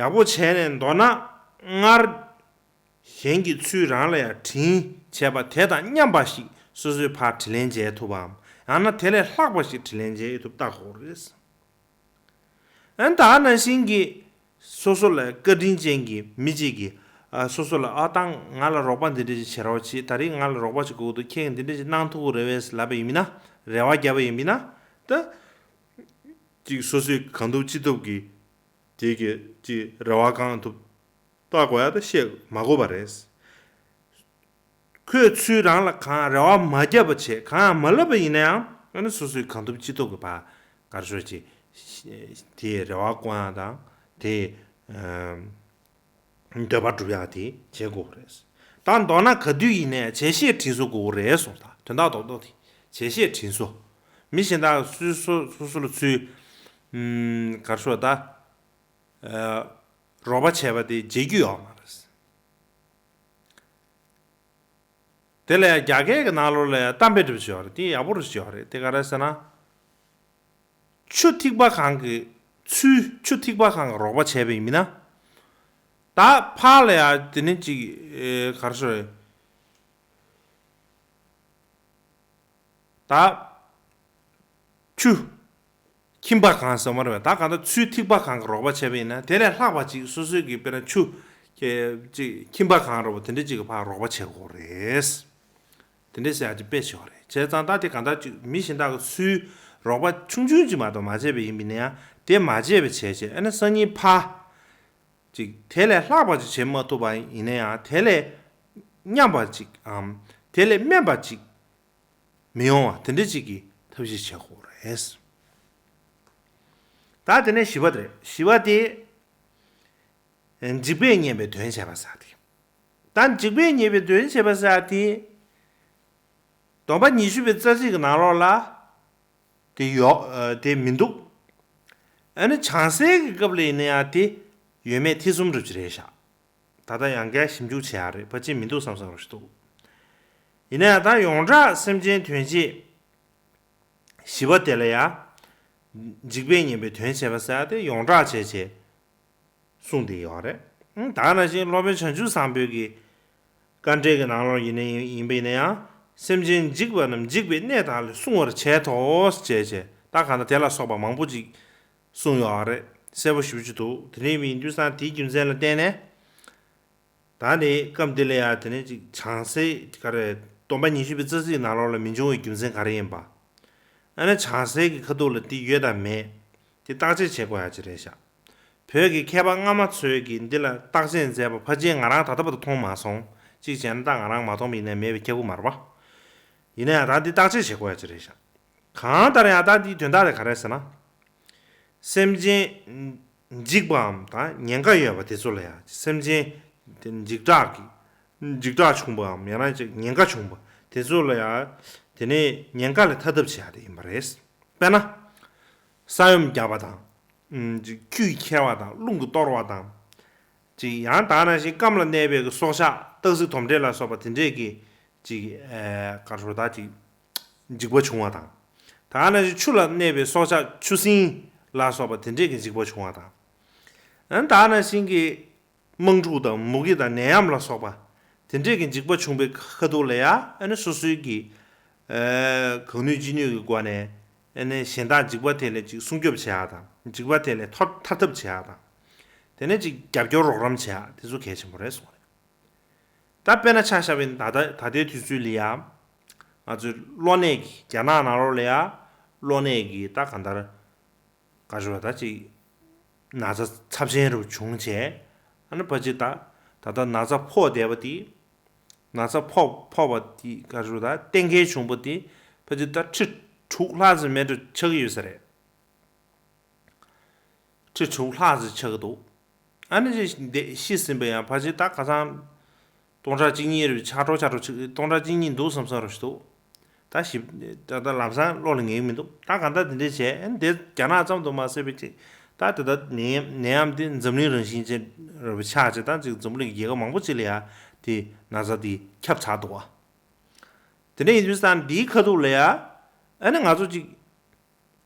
ཡག་པོ་བྱས་ནས་མདོར་ན་སྔར་གཞན་གྱི་ཚུལ་རང་ལ་ཡང་དྲིན་བྱས་པ་དེ་དང་མཉམ་པ་ཞིག་སོ་སོའི་ཕར་དྲིན་ལན་འཇལ་ཐུབ་པའམ། ཡང་ན་དེ་ལས་ལྷག་པ་ཞིག་དྲིན་ལན་འཇལ་ཐུབ་ལྟ་དགོས་རེད། ཨ་ནི་ད་ག་ནང་བཞིན་གྱི་སོ་སོ་ལ་བཀའ་དྲིན་ཅན་གྱི་མི་གཅིག་གིས་ཨ་སོ་སོ་ལ་ཨ་ཏང་ང་ལ་རོགས་པ་འདི་འདྲ་ཞིག་བྱེད་རོགས་བྱེད། ད་རིང་ང་ལ་རོགས་པ་ཞིག་དགོས་འདུག་ཁྱེད་ཀྱིས་འདི་འདྲ་ཞིག་གནང་ཐུབ་ཀྱི་རེད་པས་ལབ་པ་ཡིན་མིན་ན། རེ་བ་བརྒྱབ་པ་ཡིན་མིན་ན། ད་ཅིག་སོ་སོས་གང་ཐུབ་ཅི་ཐུབ་ཀྱིས་དེ་གི་ཅིག་རེ་བ་བསྐང་ཐུབ་ལྟ་དགོས་ཡ་ད་བཤད་མ་དགོས་པ་རེད། ཁོས་ཚུར་རང་ལ་གང་རེ་བ་མ་བརྒྱབ་པ་བྱས། གང་ཡང་མ་ལབ་པ་ཡིན་ན་ཡང་། ཨ་ནི་སོ་སོས་གང་ཐུབ་ཅི་ཐུབ་ཀྱིས་ཕར་ག་རེ་ཞུ་དགོས་རེད། དེའི་རེ་བ་བསྐང་ཡ་དང་། དེའི་འདོད་པ་སྒྲུབ་ཡ་དེ་བྱེད་དགོས་རེད། ད་མདོར་ན་ག་དུས་ཡིན་ནའི་བྱས་རྗེས་དྲིན་གཟོ་དགོས་རེད་གསུངས། ད་དོན་དག་རྡོག་རྡོག་དེ་བྱས་རྗེས་དྲིན་གཟོ། མི་གཞན་དག་སོ་སོ་སོ་སོ་ལ་ཚུར་ག་རེ་ཞུ་དགོས་རེད། ད་རོགས་པ་བྱས་པ་དེ་བརྗེད་རྒྱུ་ཡོད་མ་རེད། དེ་ལ་ཡང་རྒྱ་སྐད་ཀྱི་ནང་ལོགས་ལ་ཡང་གཏམ་དཔེ་འདྲ་པོ་ཞིག་ཡོད་རེད། དེ་ཡག་པོ་རེད་ཞིག་ཡོད་རེད། དེ་ག་རེ་ཟེར་ན། ཆུ་ཐིགས་པ་གང་གིས་ཚུར་ཆུ་ཐིགས་པ་གང་གིས་རོགས་པ་བྱས་པ་ཡིན་མིན་ན། ད་ཕར་ལ་ཡང་དེ་ནི་ཅིག་ཨེ་ག་རེ་ཞུ་དགོས་རེད། ད་ཆུ་ཁྱིམ་པ་གང་ཟེར་མ་རེད་པས། ད་གང་ལྟར་ཚུར་ཐིགས་པ་གང་གིས་རོགས་པ་བྱས་པ་ཡིན་ན། དེ་ལས་ལྷག་པ་ཅིག་སོ་སོའི་གི་དཔེར་ན་ཆུ་ཅིག་ཁྱིམ་པ་གང་རོགས་པ་དེ་འདྲ་ཅིག་གིས་ཕར་རོགས་པ་བྱེད་དགོས་རེད། དེ་འདྲ་ཟེར་ཡ་ཅིག་དཔེ་ཞིག་ཡོད་རེད། བྱས་ཙང་ད་དེ་གང་ལྟར་ཅིག་མི་གཞན་དག་གིས་ཚུར་རོགས་པ་ཆུང་ཆུང་ཅིག་མ་གཏོགས་མ་བྱས་པ་ཡིན་པ་ཡིན་ན་ཡང་། དེ་མ་བྱས་པ་བྱས་བྱས། ཨ་ནི་སང་ཉིན་ཕར་ཅིག་དེ་ལས་ལྷག་པ་ཅིག་བྱེད་མ་ཐུབ་པ་ཡིན་ན་ཡང་། དེ་ལས་མཉམ་པ་ཅིག་འམ་དེ་ལས་དམན་པ་ཅིག་མི་ཡོང་བ་དེ་འདྲ་ཅིག་གི་ཐབས་ཤེས་བྱེད་དགོས་རེད། ད་དེ་ནས་བཞི་པ་དེ་རེད། བཞི་པ་དེ་འཇིགས་པས་ཉེན་པའི་དོན་བྱེད་པ་ཟེར་དེ། ད་འཇིགས་པས་ཉེན་པའི་དོན་བྱེད་པ་ཟེར་དེ། སྡོམ་པ་ཉི་ཤུ་པའི་རྩ་ཚིག་གི་ནང་ལོགས་ལ་དེ་ཡོད་ཨ་དེ་མི་འདུག་ཨ་ནི་བྱང་སེལ་གྱི་སྐབས་ལ་ཡིན་ན་ཡང་དེ་ཡོད་མེད་ཐེ་ཚོམ་འདྲ་པོ་ཅིག་རེད་ཤག་ད་ལྟ་ཡང་བསྐྱར་ཞིབ་འཇུག་བྱེད་ཡག་རེད། ཕལ་ཆེར་མི་འདུག་བསམ་བསམ་འདྲ་པོ་ཞིག་འདུག་ཡིན་ན་ཡང་ད་ཡོངས་གྲགས་སེམས་ཅན་དོན་བྱེད་བཞི་པ་དེ་ལ་ཡང་འཇིགས་པས་ཉེན་པའི་དོན་བྱེད་པ་ཟེར་ཡ་དེ་ཡོངས་གྲགས་བྱས་བྱས་གསུངས་བསྡད་ཡོད་རེད། ཨང་། ད་ག་ནང་བཞིན་སློབ་དཔོན་བྱང་ཆུབ་བཟང་པོའི་གི་དཀའ་འགྲེལ་གྱི་ནང་ལོགས་ཡིན་ན་ཡིན་པ་ཡིན་ན་ཡང་། སེམས་ཅན་འཇིགས་པ་རྣམས་འཇིགས་པའི་གནས་དག་ལས་བསྲུང་བར་བྱེད་དོ་ཞེས་བྱས། ད་གང་ལྟར་དེ་ལ་སོགས་པ་མང་པོ་ཅིག་གསུངས་ཡོད་རེད། གསལ་པོ་ཞེ་པོ་ཅིག་འདུག་དེ་འདྲ་ཡིན་དུས་ཙང་དེའི་རྒྱུ་མཚན་ལ་བརྟེན་ནས། ད་ནི་སྐབས་འདི་ལ་ཡང་དེ་ནས་ཅིག་བྱང་སེམས་ག་རེ། སྡོམ་པ་ཉི་ཤུ་པའི་རྩ་ཚིག་ནང་ལོགས་ལ་མི་འབྱུང་བའི་རྒྱུ་མཚན་ག་རེ་ཡིན་པ། ཨ་ནི་བྱང་སེམས་ཀྱི་ཁ་ཐུག་ལ་དེ་ཡོད་དམ་མེད། དེ་བརྟག་དཔྱད་བྱེད་དགོས་ཡ་ཅིག་རེད་ཤག་བོད་ཀྱི་མཁས་པ་སྔ་མ་ཚོས་ཀྱིས་འདི་ལ་བརྟག་དཔྱད་མཛད་པ་ཕལ་ཆེར་ང་རང་ད་ལྟ་བར་དུ་མཐོང་མ་སོང་། གཅིག་བྱས་ན་ད་ང་རང་མ་མཐོང་བ་ཡིན་ན་མེད་པའི་ཁྱབ་ཀྱི་མ་རེད་པ། ཡིན་ན་ཡང་ད་འདི་བརྟག་དཔྱད་བྱེད་དགོས་ཡ་ཅིག་རེད་ཤག་གང་ལྟར་ཡང་ད་འདིའི་དོན་དག་དེ་ག་རེ་ཟེར་ན། སེམས་ཅན་འཇིགས་པའམ་ད་ཉེན་ཁ་ཡོད་པ་དེ་ཚོ་ལ་ཡང་། སེམས་ཅན་དེ་འཇིགས་སྐྲག་གི་འཇིགས་སྐྲག་བྱུང་བའམ་ཡང་ན་ཅིག་ཉེན་ཁ་བྱུང་བ་དེ་ཚོ་ལ་ཡང་། དེ་ནས་ཉེན་ཁ་ལས་ཐར་ཐབས་བྱེད་ཡ་དེ་ཡིན་པ་རེད། དཔེར་ན། ས་ཡོམ་བརྒྱབ་པ་དང་། ཨུམ། ཅིག་ཆུ་ཡིས་ཁྱེར་བ་དང་། རླུང་གིས་གཏོར་བ་དང་། ཅིག་ཡང་ད་ག་ནང་བཞིན་སྐམ་ལ་གནས་པའི་གི་སྲོག་ཆགས། སྟག་གཟིག་དོམ་དྲེད་ལ་སོགས་པ་དེ་འདྲས་ཀྱི་ཅིག་ཨེ་ག་རེ་ཟེར། ད་ཅིག་འཇིགས་པ་བྱུང་བ་དང་། ད་ག་ནང་བཞིན་ཆུ་ལ་གནས་པའི་སྲོག་ཆགས། ཆུ་སྲིན་ལ་སོགས་པ་དེ་འདྲས་ཀྱི་འཇིགས་པ་བྱུང་བ་དང་། ཨ་ནི་ད་ག་ནང་བཞིན་གྱི་དམག་འཁྲུག་དང་མུ་གེ་དང་ནད་ཡམས་ལ་སོགས་པ་དེ་འདྲས་ཀྱི་འཇིགས་པ་བྱུང་བའི་ཁ་ཐུག་ལ་ཡ། ཨ་ནི་སོ་སོའི་གི་ཨ་གང་ནུས་ཅི་ནུས་ཀྱི་སྒོ་ནས། ཨ་ནི་གཞན་དག་འཇིགས་པ་དེ་ལས་ཅིག་སྲུང་སྐྱོབ་བྱེད་ཡ་དང་། འཇིགས་པ་དེ་ལས་ཐར་ཐར་ཐབས་བྱེད་ཡ་དང་། དེ་ནས་ཅིག་རྒྱབ་སྐྱོར་རོགས་རམ་བྱེད་ཡ་དེ་ཚོ་གལ་ཆེན་པོ་རེད་གསུངས་རེད། ད་དཔེར་ན་ཆ་བཞག་པ་ཡིན་ན། ད་ལྟ་ད་ལྟའི་དུས་ཚོད་ལ་ཡ། ང་ཚོའི་གློ་ནད་ཀྱི་རྒྱ་ནག་ནང་ལོགས་ལ་ཡ། གློ་ནད་ཀྱི་ད་གང་ལྟར་ག་རེ་ཟེར། ད་ཅིག་ན་ཚ་ཚབས་ཆེན་རུ་བྱུང་བྱས། ཨ་ནི་ཕལ་ཆེར་ད་ད་ལྟ་ན་ཚ་ཕོག་བསྡད་པ་དེ། ན་ཚ་ཕོག་ཕོག་པ་དེ་ག་རེ་ཟེར། ད་གཏན་འཁེལ་བྱུང་བ་དེ་ཕལ་ཆེར་ད་ཁྲི་དྲུག་ལྷག་ཙམ་མེད་འགྲོ་ཆགས་ཀྱི་ཡོད་ས་རེད། ཁྲི་དྲུག་ལྷག་ཙམ་ཆགས་ཀྱི་འདུག་ཨ་ནི་ཅིག་འདི་ཤི་ཟིན་པ་ཡང་ཕལ་ཆེར་ད་ཁ་སང་སྟོང་ཕྲག་གཅིག་གཉིས་རེ་ཆགས་འགྲོ་ཆགས་འགྲོ་ཆགས། སྟོང་ཕྲག་གཅིག་གཉིས་འདུག་བསམ་བསམ་རུ་ཞིག་འདུག་ད་ཞིབ་ད་ད་ལམ་སང་བློ་ལ་ངེས་ཀྱི་མི་འདུག་ད་གང་ལྟར་འདི་འདྲས་བྱས། ཨ་ནི་དེ་རྒྱ་ནག་ཙམ་དུ་མ་ཟད་པའི་ཅིག་ད་དེ་ད་ནད་ནད་ཡམས་འདི་འཛམ་གླིང་རང་བཞིན་ཅན་རུ་ཆགས་བྱས། ད་ཅིག་འཛམ་གླིང་རྒྱལ་ཁབ་མང་པོ་ཅིག་ལ་ཡ་དེ་ན་ཚ་དེ་ཁྱབ་ཚར་འདུག་བ། དེ་འདྲ་ཡིན་དུས་ཙང་འདིའི་ཁ་ཐུག་ལ་ཡ། ཨ་ནི་ང་ཚོ་ཅིག་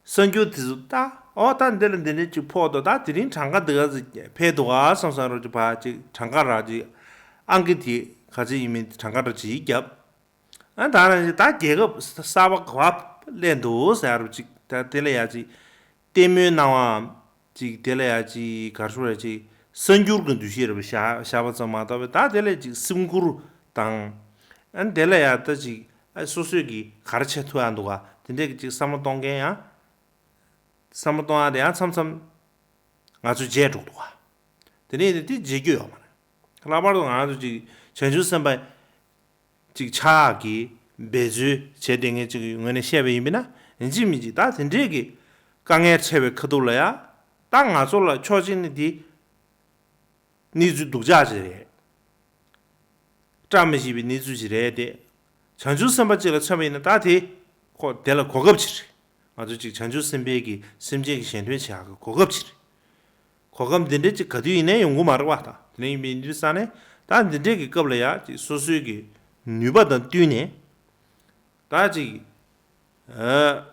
གསར་འགྱུར་དེ་ཚོ་ལྟ། ཨོ་ད་འདི་ལ་འདི་འདྲ་ཅིག་ཕོག་འདུག་ད་དེ་རིང་གྲངས་ཀ་འདི་ག་ཚོད་འཕེལ་འདུག་ག་བསམ་བསམ་རུ་ཅིག་ཕར་ཅིག་གྲངས་ཀ་ར་ཅིག་ཨང་ཀི་དེ་ག་ཚོད་ཡིན་མིན་གྲངས་ཀ་ར་ཅིག་བརྒྱབ། ཨ་ད་ནང་བཞིན་ད་རྒྱལ་ཁབ་གསར་པ་ག་པར་ སླེབས་འདུག་ཟེར་རུ་ཅིག་ད་དེ་ལ་ཡ་ཅིག་ལྟད་མོའི་སྣང་བའམ་ཅིག་དེ་ལ་ཡ་ཅིག་ག་རེ་ཞུ་ར་ཅིག་གསར་འགྱུར་གྱི་འདུ་ཤེས་རེ་བཞག་བཞག་པ་ཙམ་མ་གཏོགས་པའི་ད་དེ་ལ་ཅིག་སེམས་ཁུར་དང་ཨ་ནི་དེ་ལ་ཡ་ད་ཅིག་ཨ་སོ་སོས་ཀྱིས་ག་རེ་བྱེད་ཐུབ་ཡ་འདུག་ག་དེ་འདྲས་ཀྱི་ཅིག་བསམ་བློ་གཏོང་མཁན་ཡང་བསམ་བློ་གཏོང་ཡ་དེ་ཡང་མཚམས་མཚམས་ང་ཚོས་བརྗེད་འགྲོ་འདུག་ག་དེ་ནས་དེ་བརྗེད་རྒྱུ་ཡོད་མ་རེད། ལྷག་པར་དུ་ང་ཚོ་ཅིག་བྱང་ཆུབ་སེམས་དཔའ་ཅིག་ཆགས་ཀྱི་འབད་རྩོལ་བྱས་བསྡད་མཁན་ཅིག་གི་ངོས་ནས་བཤད་པ་ཡིན་པས་ན་ཡིན་གཅིག་མིན་གཅིག་ད་དེ་འདྲས་ཀྱི་དཀའ་ངལ་འཕྲད་པའི་ཁ་ཐུག་ལ་ཡ་ད་ང་ཚོ་ལ་ཕྱོགས་གཅིག་ནས་དེ་གནས་ཚུལ་སྡུག་ཅག་ཅིག་རེད། བཀྲ་མི་ཤིས་པའི་གནས་ཚུལ་ཅིག་རེད་དེ། བྱང་ཆུབ་སེམས་དཔའ་ཅིག་ལ་མཚོན་པ་ཡིན་ན་ད་དེ་ཁོ་དེ་ལ་གོ་སྐབས་ཅིག་རེད། ང་ཚོ་ཅིག་བྱང་ཆུབ་སེམས་དཔའི་གི་སེམས་ཅན་གྱི་གཞན་དོན་བྱེད་ཡག་གི་གོ་སྐབས་ཅིག་རེད། གོ་སྐབས་འདི་འདྲ་ཅིག་ག་དུས་ཡིན་ནའི་ཡོང་གི་མ་རེད་བ་ད། དེ་ནས་ཡིན་པའི་དུས་ས་ནས་ད་འདི་འདྲའི་གི་སྐབས་ལ་ཡ་ཅིག་སོ་སོའི་གི་ནུས་པ་དང་བསྟུན་ནས་ད་ཅིག་ཨ་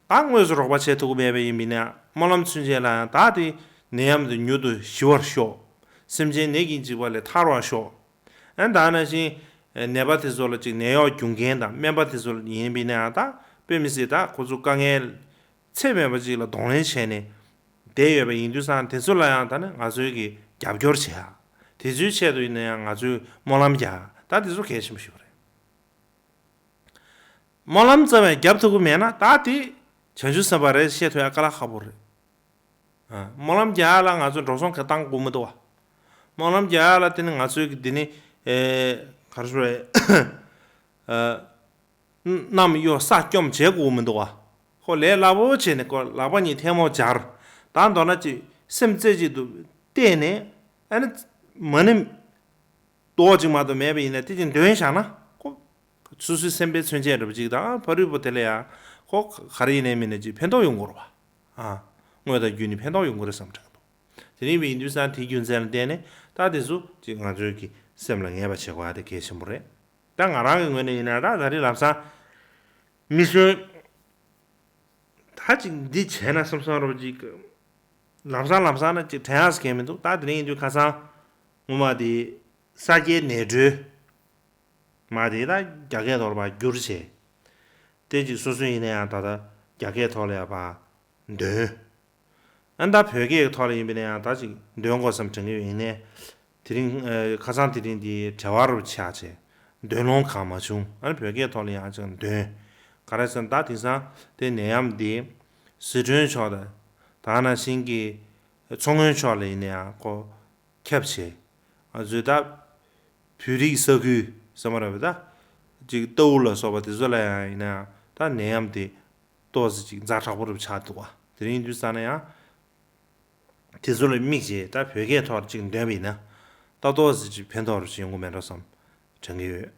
ད་དངོས་སུ་རོགས་པ་བྱེད་ཐུབ་ཀྱི་མེད་པ་ཡིན་པས་ན་སྨོན་ལམ་ཚུན་ཆད་ལ་ཡང་ད་དེ་ནད་ཡམས་དེ་མྱུར་དུ་ཞི་བར་ཤོག་སེམས་ཅན་ནད་ཀྱིས་འཇིགས་པ་ལས་ཐར་བར་ཤོག་ཨ་ད་ནང་བཞིན་ནད་པ་དེ་ཚོ་ལ་ཅིག་ནད་གཡོག་རྒྱུག་མཁན་དང་སྨན་པ་དེ་ཚོ་ཡིན་པས་ན་ཡང་ད་དཔེ་མི་སྲིད་ད་ཁོ་ཚོ་དཀའ་ངལ་ཚད་མེད་པ་ཅིག་ལ་གདོང་ལེན་བྱས་ནས་བསྡད་ཡོད་པ་ཡིན་དུས་ཙང་དེ་ཚོ་ལ་ཡང་ད་ནི་ང་ཚོའི་གི་རྒྱབ་སྐྱོར་བྱེད་ཡ། དེ་ཚོའི་ཆེད་དུ་ཡིན་ན་ཡང་ང་ཚོས་སྨོན་ལམ་རྒྱག་ཡ་ད་དེ་ཚོ་གལ་ཆེན་པོ་ཞིག་རེད། སྨོན་ལམ་ཙམ་ཡང་རྒྱབ་ཐུབ་ཀྱི་མེད་ན་ད་དེ་བྱང་ཆུབ་སེམས་དཔའ་རེད་བཤད་ཐུབ་ཡ་དཀའ་ལས་ཁག་པོ་རེད། ཨ། སྨོན་ལམ་རྒྱག་ཡ་ལ་ང་ཚོས་འགྲོ་སོང་ག་བཏང་དགོས་མི་འདུག་བ། སྨོན་ལམ་རྒྱག་ཡ་ལ་དེ་ནི་ང་ཚོའི་གི་འདི་ནི་ཨེ་ག་རེ་ཞུ་རེད། ཨ། གནམ་གཡོ་ས་སྐྱོམ་བྱེད་དགོས་མི་འདུག་བ། ཁོ་ལས་སླ་པོ་བྱས་ནས་ཁོ་ལག་པ་གཉིས་ཐལ་མོ་སྦྱར། ད་མདོར་ན་ཅིག་སེམས་རྩེ་གཅིག་ཏུ་གཏད་ནས་ཨ་ནི་མ་ཎི་རྡོག་གཅིག་མ་གཏོགས་མེད་པ་ཡིན་ན་དེ་ཅིག་འདོན་བཞག་ན་ཁོ་སོ་སོའི་སེམས་པའི་མཚོན་བྱེད་འདྲ་པོ་ཅིག་དང་ཕ་རོལ་པོ་དེ་ལ་ཡང་ཁོ་ག་རེ་ཡིན་ནའི་མིན་ནའི་ཅིག་ཕན་ཐོགས་ཡོང་གི་རེད་བ། ཨ། དངོས་དང་བརྒྱུད་ནས་ཕན་ཐོགས་ཡོང་གི་རེད་བསམ་དྲན་འདུག་དེ་རིང་བའི་ཡིན་དུས་ཙང་དེའི་རྒྱུ་མཚན་ལ་བརྟེན་ནས་ད་དེ་ཚོ་ཅིག་ང་ཚོའི་གི་སེམས་ལ་ངེས་པ་བྱེད་དགོས་ཡ་དེ་གལ་ཆེན་པོ་རེད། ད་ང་རང་གི་ངོས་ནས་ཡིན་ན་ད་ད་རེས་ལམ་སང་མི་གསོན་ད་ཅིག་འདི་བྱས་ན་བསམ་བསམ་རོ་ཅིག་ལམ་སང་ལམ་སང་ན་ཅིག་དྲན་ཡག་གི་མི་འདུག་ད་དེ་རིང་ཡིན་དུས་ཁ་སང་ངོ་མ་དེ་ས་སྐྱའི་ནད་གྲོལ་མ་དེ་ད་རྒྱ་སྐད་ཐོག་ལ་བསྒྱུར་བྱས་དེ་ཅིག་སོ་སོ་ཡིན་ན་ཡང་ད་ལྟ་རྒྱ་སྐད་ཐོག་ལ་ཡ་ཕར་འདོན། ཨ་ནི་ད་བོད་སྐད་ཀྱི་ཐོག་ལ་ཡིན་པ་ན་ཡང་ད་ཅིག་འདོན་དགོས་བསམ་དྲན་གྱི་ཡོད། ཡིན་ནའི་དེ་རིང་ཨ་ཁ་སང་དེ་རིང་འདི་བྲེལ་བ་རུ་ཆགས་བྱས་འདོན་ལོང་གང་མ་བྱུང་། ཨ་ནི་བོད་སྐད་ཐོག་ལ་ཡང་ཅིག་འདོན། ག་རེ་ཟེར་ན་ད་དེང་སང་དེ་ནད་ཡམས་འདི་ཟི་ཁྲོན་ཕྱོགས་དང་ད་ག་ནང་བཞིན་གྱི་མཚོ་སྔོན་ཕྱོགས་ལ་ཡིན་ན་ཡང་ཁོ་ཁྱབ་བྱས། ང་ཚོའི་ད་བོད་རིགས་ས་ཁུལ་ཟེར་མ་རེད་པས་ད་ཅིག་རྟའུ་ལ་སོགས་པ་དེ་ཚོ་ལ་ཡང་ཡིན་ན་ཡང་ད་ནད་ཡམས་དེ་ཏོག་ཙམ་ཅིག་ཛ་དྲག་པོ་རུ་ཆགས་འདུག་བ། དེ་རིང་དུས་ཙང་ན་ཡང་དེ་ཚོ་ལ་དམིགས་བྱས་ད་བོད་སྐད་ཐོག་ཅིག་འདོན་པ་ཡིན་ན་ད་ཏོག་ཙམ་ཅིག་ཕན་ཐོགས་རུ་ཅིག་ཡོང་གི་མེད་འགྲོ་བསམ་དྲན་གྱི་ཡོད།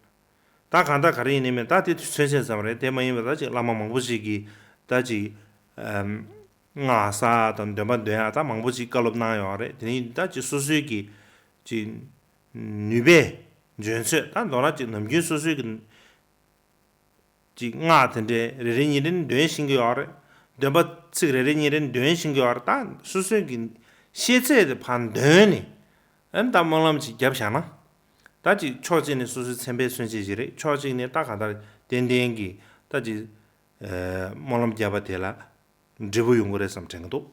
ད་གང་ལྟར་ག་རེ་ཡིན་ནའི་མིན་ད་དེ་མཚོན་བྱེད་ཙམ་རེད། དེ་མ་ཡིན་པ་ད་ཅིག་བླ་མ་མང་པོ་ཅིག་གིས་ད་ཅིག་ཨམ་སྔགས་གསར་དང་འདོན་པ་འདོན་ཡག་ད་མང་པོ་ཅིག་བཀའ་སློབ་གནང་ཡོད་རེད། དེ་ནི་ད་ཅིག་སོ་སོའི་གི་ཅིག་ནུས་པས་འཇོན་ཚོད་ད་མདོར་ན་ཅིག་ནམ་རྒྱུན་སོ་སོའི་གི་ཅིག་སྔགས་དེ་འདྲའི་རེ་རེ་གཉིས་རེ་འདོན་ཤེས་ཀྱི་ཡོད་རེད། འདོན་པ་ཚིག་རེ་རེ་གཉིས་རེ་འདོན་ཤེས་ཀྱི་ཡོད་རེད། ད་སོ་སོའི་གི་ཤེས་ཚད་དེ་ཕར་འདོན་ནས་ཨ་ནི་ད་སྨོན་ལམ་ཅིག་བརྒྱབ་བཞག་ན་ད་ཅིག་ཕྱོགས་གཅིག་ནས་སོ་སོའི་མཚན་དཔེ་མཚོན་བྱེད་ཅིག་རེད། ཕྱོགས་གཅིག་ནས་ད་གང་ལྟར་ཏན་ཏན་གྱི་ད་ཅིག་ཨ་སྨོན་ལམ་བརྒྱབ་པ་དེ་ལ་འབྲས་བུ་ཡོང་གི་རེད་བསམ་དྲན་གྱི་འདུག་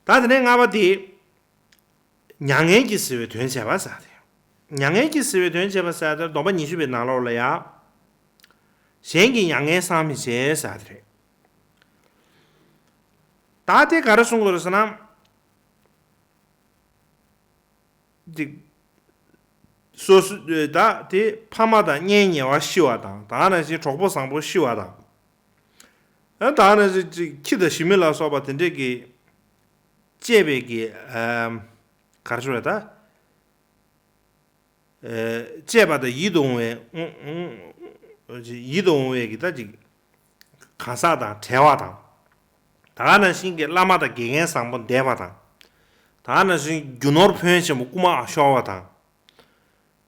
ད་དེ་ནས་ལྔ་པ་དེ། མྱ་ངན་གྱིས་གཟིར་བའི་དོན་བྱས་པ་ཟེར་ཏེ། མྱ་ངན་གྱིས་གཟིར་བའི་དོན་བྱས་པ་ཟེར་ཏེ་སྡོམ་པ་ཉི་ཤུ་པའི་ནང་ལོགས་ལ་ཡ། གཞན་གྱི་མྱ་ངན་བསམ་མི་བྱེད་ཟེར་ཏེ་རེད། ད་དེ་ག་རེ་གསུང་དགོས་རེད་ཟེར་ན། འདི། སོ་སོ་ད་དེ་ཕ་མ་དང་གཉེན་ཉེ་བ་ཤི་བ་དང་ད་ག་ནང་བཞིན་གྲོགས་པོ་བཟང་པོ་ཤི་བ་དང་། ཨ་ད་ག་ནང་བཞིན་ཅིག་ཁྱི་དང་ཞི་མི་ལ་སོགས་པ་དེ་འདྲས་ཀྱི་བཅད་པའི་གི་ཨམ་ག་རེ་ཞུ་རེད་ད། ཨེ་བཅད་པ་དང་ཡིད་དུ་འོང་བའི་ཡིད་དུ་འོང་བའི་གི་ད་ཅིག་གང་ཟག་དང་བྲལ་བ་དང་། ད་ག་ནང་བཞིན་གྱི་བླ་མ་དང་དགེ་རྒན་བཟང་པོ་འདས་པ་དང་། ད་ག་ནང་བཞིན་རྒྱུ་ནོར་ཕོན་ཆེན་པོ་རྐུ་མ་ཤོར་བ་དང་།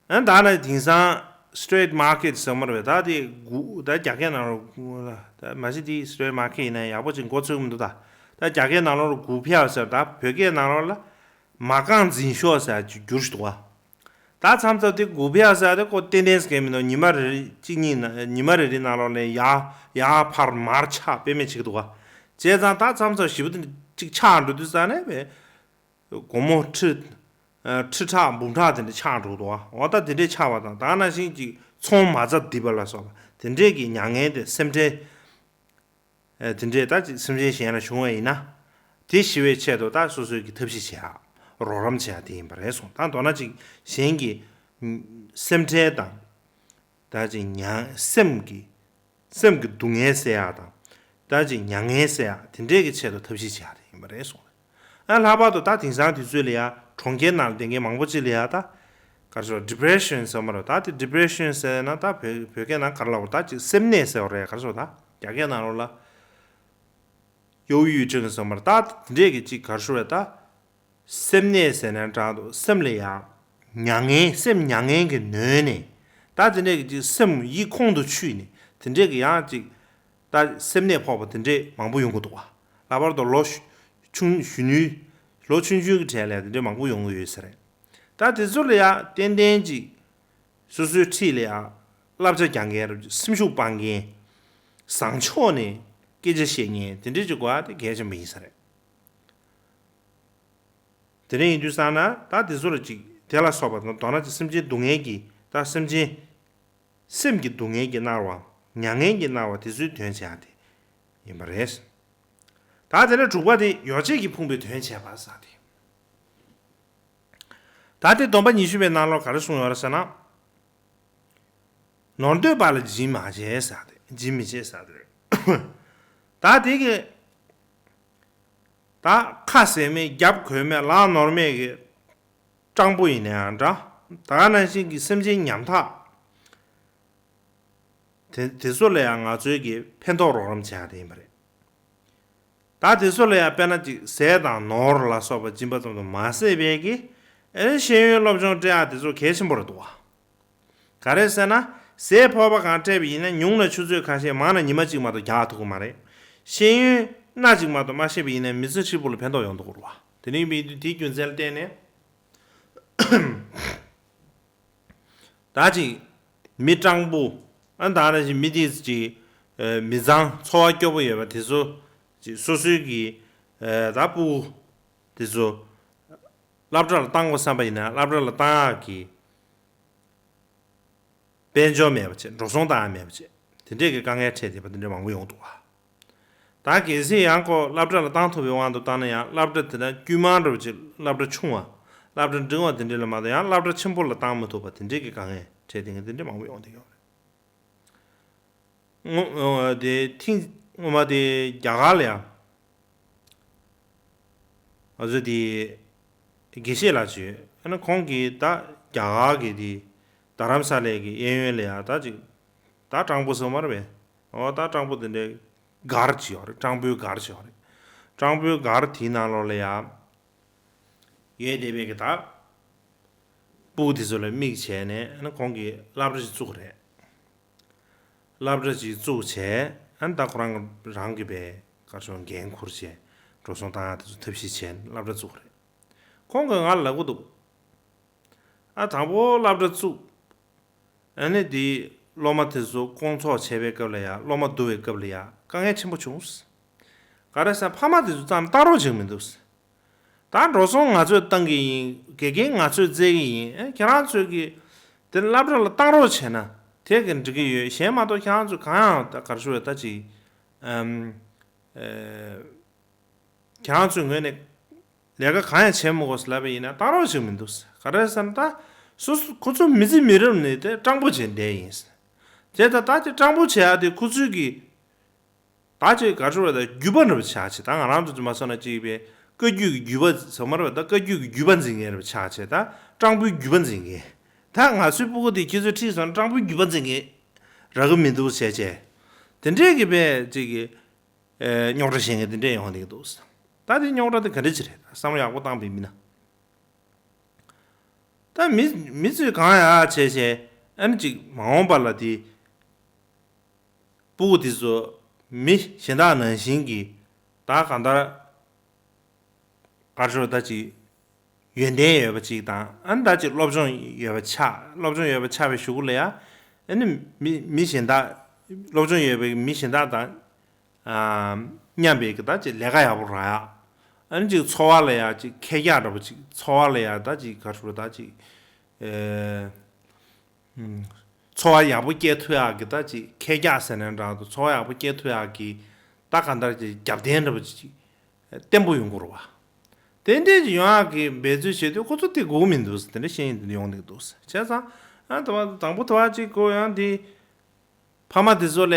ཨ་ད་ནི་དེང་སང་སི་ཊི་རི་ཊི་མར་ཀེ་ཊི་ཟེར་མ་རེད་པས། ད་དེ་སྒུག་ད་རྒྱ་སྐད་ནང་ལོགས་སྒུག་ལ་ད་མ་གཞི་དེ་སི་ཊི་རི་ཊི་མར་ཀེ་ཊི་ཡིན་ན་ཡག་པོ་ཅིག་མགོ་ཚོས་ཀྱི་མི་འདུག་ད་ད་རྒྱ་སྐད་ནང་ལོགས་སྒུག་ཕྱག་ཟེར་ད་བོད་སྐད་ནང་ལོགས་ལ་མ་རྐང་འཛིན་ཤོག་ཟེར་ཅིག་བསྒྱུར་ཞིག་འདུག་བ། ད་མཚམས་མཚམས་དེ་དགུ་པའི་ས་དེ་ཁོ་ཏན་ཏན་སྐད་མི་འདུག་ཉི་མ་རེ་རེ་གཅིག་གཉིས་ན་ཉི་མ་རེ་རེའི་ནང་ལོགས་ནས་ཡར་ཡར་འཕར་མར་ཆག་དཔེ་མེད་ཅིག་འདུག་བ། བྱས་ཙང་ད་མཚམས་མཚམས་ཞེ་པོ་དེ་གཅིག་ཆག་འགྲོ་དུས་ཙང་ནས་བས། སྒོར་མོ་ཁྲི་ཁྲི་ཕྲག་འབུམ་ཕྲག་དེ་འདྲ་ཆག་འགྲོ་འདུག་བ། འོ་ད་དེ་འདྲས་ཆག་པ་དང་ད་ནང་བཞིན་གྱི་ཚོང་མ་རྩ་རྡིབ་པ་ལ་སོགས་པ་དེ་འདྲས་ཀྱི་མྱ་ངན་དེ་སེམས་ཁྲལ། ཨེ་དེ་འདྲས་ད་ཅིག་སེམས་ཅན་གཞན་ལ་བྱུང་བ་ཡིན་ན། དེ་ཞི་བའི་ཆེད་དུ་ད་སོ་སོའི་གི་ཐབས་ཤེས་བྱེད་ཡ། རོགས་རམ་བྱེད་ཡ་དེ་ཡིན་པ་རེད་གསུངས། ད་མདོར་ན་ཅིག་གཞན་གྱི་སེམས་ཁྲལ་དང་། ད་ཅིག་མྱ་སེམས་ཀྱི་སེམས་ཀྱི་སྡུག་བསྔལ་སེལ་ཡ་དང་། ད་ཅིག་མྱ་ངན་སེལ་ཡ་དེ་འདྲས་ཀྱི་ཆེད་དུ་ཐབས་ཤེས་བྱེད་ཡ་དེ་ཡིན་པ་རེད་གསུངས། ཨ་ལྷག་པར་དུ་ད་དེང་སང་དུས་ཚོད་ལ་ཡ་གྲོང་ཁྱེར་ནང་ལ་བསྡད་མཁན་མང་པོ་ཅིག་ལ་ཡ་ད། ག་རེ་ཟེར་depression་ཟེར་མ་རེད། ད་དེ་depression་ཟེར་ན་ད་བོད་བོད་སྐད་ནང་ག་རེ་ལབ་དགོས་ད་ཅིག་སེམས་ནད་ཟེར་བ་རེད། ག་རེ་ཟེར་ད་རྒྱ་སྐད་ནང་ལོགས་ལ་忧郁症་ཟེར་མ་རེད། ད་དེ་འདྲས་ཀྱི་ཅིག་ག་རེ་ཟེར་བས་ད། སེམས་ནད་ཟེར་ན་འདྲ་འདུག་སེམས་ལ་ཡ་མྱ་ངན་སེམས་མྱ་ངན་གྱིས་ནོན་ནས་ད་དེ་འདྲས་ཀྱི་ཅིག་སེམས་ཡིད་ཁོང་དུ་ཆུད་ནས་དེ་འདྲས་ཀྱི་ཡང་ཅིག་ད་སེམས་ནད་ཕོག་པ་དེ་འདྲས་མང་པོ་ཡོང་གི་འདུག་བ། ལྷག་པར་དུ་ལོ་ཆུང་གཞོན་ནུའི་ལོ་ཆུང་ཆུང་གི་གྲས་ལ་དེ་འདྲས་མང་པོ་ཡོང་གི་ཡོད་ས་རེད། ད་དེ་ཚོ་ལ་ཡ་ཏན་ཏན་ཅིག་སོ་སོའི་འཁྲིས་ལ་ཡ་བསླབ་བྱ་རྒྱག་མཁན་རེད། སེམས་ཤུགས་སྤར་མཁན། བཟང་ཕྱོགས་ནས་སྐད་ཆ་བཤད་མཁན་དེ་འདྲས་ཅིག་དགོས་ཡ་དེ་གལ་ཆེན་པོ་ཡིན་ས་རེད། དེ་འདྲ་ཡིན་དུས་ཙང་ན་ད་དེ་ཚོ་ལ་ཅིག་དེ་ལ་སོགས་པ་དང་མདོར་ན་ཅིག་སེམས་ཅན་སྡུག་བསྔལ་གྱི་ད་སེམས་ཅན། སེམས་ཀྱི་སྡུག་བསྔལ་གྱིས་མནར་བ། མྱ་ངན་གྱིས་མནར་བ་དེ་ཚོའི་དོན་བྱེད་ཡ་དེ་ཡིན་པ་རེད། ད་དེ་ནས་དྲུག་པ་དེ་ཡོ་བྱད་ཀྱིས་ཕུང་པོའི་དོན་བྱེད་པ་ཟེར་ཏེ། ད་དེ་སྡོམ་པ་ཉི་ཤུ་པའི་ནང་ལོགས་ག་རེ་གསུངས་ཡོད་རེད་ཟེར་ན། ནོར་འདོད་པ་ལ་སྦྱིན་མ་བྱེད་ཟེར་ཏེ་སྦྱིན་མི་བྱེད་ཟེར་ཏེ། ད་དེ་གི་ད་ཁ་ཟས་མེད་རྒྱབ་གོས་མེད་ལག་ནོར་མེད་ཀྱི་སྤྲང་པོ་ཡིན་ན་ཡང་འདྲ། ད་ག་ནང་བཞིན་གྱི་སེམས་ཅན་ཉམ་ཐག་དེ་དེ་ཚོ་ལ་ཡང་ང་ཚོའི་གི་ཕན་ཐོགས་རོགས་རམ་བྱེད་ཡ་དེ་ཡིན་པ་རེད། ད་དེ་ཚོ་ལ་ཡང་དཔེར་ན་ཅིག་ཟས་དང་ནོར་ལ་སོགས་པ་སྦྱིན་པ་ཙམ་དུ་མ་ཟད་པའི་གི་ཨེ་ཤེས་ཡོན་སློབ་སྦྱོང་སྤྲད་ཡ་དེ་ཚོ་གལ་ཆེན་པོ་རེད་འདུག་བ། ག་རེ་ཟེར་ན། ཟས་ཕོར་པ་གང་སྤྲད་པ་ཡིན་ན་ཉུང་ན་ཆུ་ཚོད་ཁ་ཤས་མང་ན་ཉི་མ་གཅིག་མ་གཏོགས་རྒྱག་ཐུབ་ཀྱི་མ་རེད། ཤེས་ཡོན་སྣ་གཅིག་མ་གཏོགས་མ་ཤེས་པ་ཡིན་ན་མི་ཚེ་ཧྲིལ་པོ་ལ་ཕན་ཐོགས་ཡོང་ཐུབ་ཀྱི་རེད་བ། དེ་རིང་བའི་དུས་དེའི་རྒྱུ་མཚན་ལ་བརྟེན་ནས། ད་ཅིག་མི་སྤྲང་པོ། ཨ་ད་ནང་བཞིན་མི་དེ་ཅིག་མི་གཙང་འཚོ་བ་སྐྱོ་པོ་ཡོད་པ་དེ་ཚོ་ཅིག་སོ་སོའི་གི་ད་སྤུ་གུ་དེ་ཚོ་སློབ་གྲྭ་ལ་བཏང་དགོས་བསམ་པ་ཡིན་ན་སློབ་གྲྭ་ལ་བཏང་ཡག་གི་དཔལ་འབྱོར་མེད་པ་བྱས། འགྲོ་སོང་བཏང་ཡག་མེད་པ་བྱས། དེ་འདྲས་ཀྱི་དཀའ་ངལ་འཕྲད་བསྡད་པ་དེ་འདྲས་མང་པོ་ཡོང་འདུག་བ། ད་གལ་སྲིད་ཡང་ཁོ་སློབ་གྲྭ་ལ་བཏང་ཐུབ་པའི་དབང་དུ་བཏང་ན་ཡང་སློབ་གྲྭ་དེ་ན་དཀྱུས་མ་འདྲ་བོ་ཅིག་སློབ་གྲྭ་ཆུང་བ། སློབ་གྲྭ་འབྲིང་བ་དེ་འདྲས་ལ་མ་གཏོགས་ཡང་སློབ་གྲྭ་ཆེན་པོ་ལ་བཏང་མི་ཐུབ་པ་དེ་འདྲས་ཀྱི་དཀའ་ངལ་འཕྲད་བསྡད་མཁན་དེ་འདྲས་མང་པོ་ཡོང་བསྡད་ཡོད་རེད། སྔོན་དེ་ཐེངས་སྔོན་མ་དེ་རྒྱ་གར་ལ་ཡང་ང་ཚོ་དེ་དགེ་བཤེས་ལགས་ཅིག་ཡོད། ཨ་ནི་ཁོང་གིས་ད་རྒྱ་གར་གྱི་དེ་རྡ་རམ་ས་ལའི་གི་གཡས་གཡོན་ལ་ཡང་ད་ཅིག་ད་སྤྲང་པོ་ཟེར་མ་རེད་པས། འོ་ད་སྤྲང་པོ་དེ་འདྲའི་སྒར་ཅིག་ཡོད་རེད། སྤྲང་པོའི་སྒར་ཅིག་ཡོད་རེད། སྤྲང་པོའི་སྒར་དེའི་ནང་ལོགས་ལ་ཡང་ཡོད་བསྡད་པའི་གི་ད་སྤུ་གུ་དེ་ཚོ་ལ་དམིགས་བྱས་ནས་ཨ་ནི་ཁོང་གིས་སློབ་གྲྭ་ཞིག་བཙུགས་རེད། སློབ་གྲྭ་ཅིག་བཙུགས་བྱས་ཨ་ནི་ད་ཁོ་རང་རང་གི་པའི་གར་སོང་འགན་འཁུར་བྱས་འགྲོ་སོང་བཏང་ཡག་དེ་ཚོ་ཐབས་ཤེས་བྱས་ནས་སློབ་གྲྭ་བཙུགས་རེད། ཁོང་གིས་ང་ལ་ལབ་གི་འདུག་ཨ་དང་པོ་སློབ་གྲྭ་བཙུགས། ཨ་ནི་དེ་སློབ་མ་དེ་ཚོ་སྐོང་ཚོགས་བྱས་པའི་སྐབས་ལ་ཡ་སློབ་མ་བསྡུ་བའི་སྐབས་ལ་ཡ་དཀའ་ངལ་ཆེན་པོ་བྱུང་། ག་རེ་ཟེར་ཕ་མ་དེ་ཚོ་ཙམ་བལྟ་རོགས་བྱེད་མི་འདུག་ད་འགྲོ་སོང་ང་ཚོས་བཏང་གི་ཡིན། དགེ་རྒན་ང་ཚོས་བཙལ་གི་ཡིན། ཨེ་ཁྱེད་རང་ཚོས་ཀྱི་དེ་སློབ་གྲྭ་ལ་བཏང་རོགས་བྱས་ན་དེ་གི་འགྲིག་གི་ཡོད། གཞན་མ་གཏོགས་ཁྱེད་རང་ཚོས་གང་ཡང་ད་ག་རེ་ཞུ་བས་ད་ཅིག་ཨམ་ཨེ་ཁྱེད་རང་ཚོའི་ངོས་ནས་ལས་ཀ་གང་ཡང་བྱེད་མི་དགོས་ལབ་པ་ཡིན་ན་བཏང་རོགས་བྱེད་མི་འདུག་ག་རེ་ཟེར་ན་ད་སོ་སོ་ཁོ་ཚོ་མི་ཚེ་མི་རབས་ནས་དེ་སྤྲང་པོ་བྱས་བསྡད་ཡིན། དེ་ད་ད་དེ་སྤྲང་པོ་བྱེད་ཡ་དེ་ཁོ་ཚོའི་གི་ད་ཅིག་ག་རེ་ཞུ་བ་ད་རྒྱུད་པ་འདྲ་བ་ཆགས་བྱས། ད་ང་རང་ཚོ་ཅིག་མ་སོང་ན་ཅིག་པའི་བཀའ་བརྒྱུད་ཀྱི་རྒྱུད་པ་ཟེར་མ་རེད་པ། ད་བཀའ་བརྒྱུད་ཀྱི་རྒྱུད་པ་འཛིན་མཁན་རེད་པ་ཆགས་བྱས། ད་སྤྲང་པོའི་རྒྱུད་པ་འཛིན་མཁན། ད་ང་ཚོའི་སྤུ་གུ་དེ་ཁྱེད་ཚོའི་འཁྲིད་སོང་ན་སྤྲང་པོའི་རྒྱུད་པ་འཛིན་མཁན་རག་གི་མི་འདུག་བྱས་བྱས། དེ་འདྲས་ཀྱི་པའི་ཅིག་གི་རྙོག་དྲ་བཤད་མཁན་དེ་འདྲས་ཡོང་བསྡད་ཀྱི་འདུག་ད་དེ་རྙོག་དྲ་དེ་ག་འདྲ་ཅིག་རེད། བསམ་བློ་ཡག་པོ་བཏང་པའི་མིན་ན། ད་མི་མི་ཚོས་གང་ཡག་བྱས་བྱས་ཨ་ནི་ཅིག་མ་འོངས་པ་ལ་དེ། སྤུ་གུ་དེ་ཚོ་མི་གཞན་དག་ནང་བཞིན་གྱི་ད་གང་ལྟར་ག་རེ་ཞུ་ད་ཅིག་ ཡོན་ཏན་ཡོད་པ་ཅིག་དང་། ཨ་ནི་ད་ཅིག་སློབ་སྦྱོང་ཡོད་པ་ཆགས། སློབ་སྦྱོང་ཡོད་པ་ཆགས་པའི་གཞུག་གུ་ལ་ཡ། ཨ་ནི་མི་མི་གཞན་དག་སློབ་སྦྱོང་ཡོད་པའི་མི་གཞན་དག་དང་ཨ་མཉམ་པའི་གི་ད་ཅིག་ལས་ཀ་ཡག་པོ་རག་ཡག་ཨ་ནི་ཅིག་འཚོ་བ་ལ་ཡ་ཅིག་ཁེ་རྒྱག་འདྲ་པོ་ཅིག་འཚོ་བ་ལ་ཡ་ད་ཅིག་ག་རེ་ཞུ་དགོས། ད་ཅིག་ཨེ། ཨུམ། འཚོ་བ་ཡག་པོ་སྐྱེལ་ཐུབ་ཡག་གི་ད་ཅིག་ཁེ་རྒྱག་ཟེར་ནའི་འདྲ་འདུག་འཚོ་བ་ཡག་པོ་སྐྱེལ་ཐུབ་ཡག་གི་ད་གང་ལྟར་གྱི་རྒྱབ་རྟེན་འདྲ་པོ་ཅིག་བརྟན་པོ་ཡོང་དགོས་རེད་བ། དེ་འདྲས་ཀྱི་ཡོང་ཡག་གི་འབད་རྩོལ་བྱེད་དུས་ཁོ་ཚོ་དེ་དགོས་མི་འདུག་དེ་འདྲ་ཤེས་ཡོན་དེ་འདྲ་ཡོང་གི་འདུག་བྱས་ཙང་ཨ་དང་པོ་དང་པོ་དེ་བ་ཅིག་གོ་ཡང་དེ་ཕ་མ་དེ་ཚོ་ལས་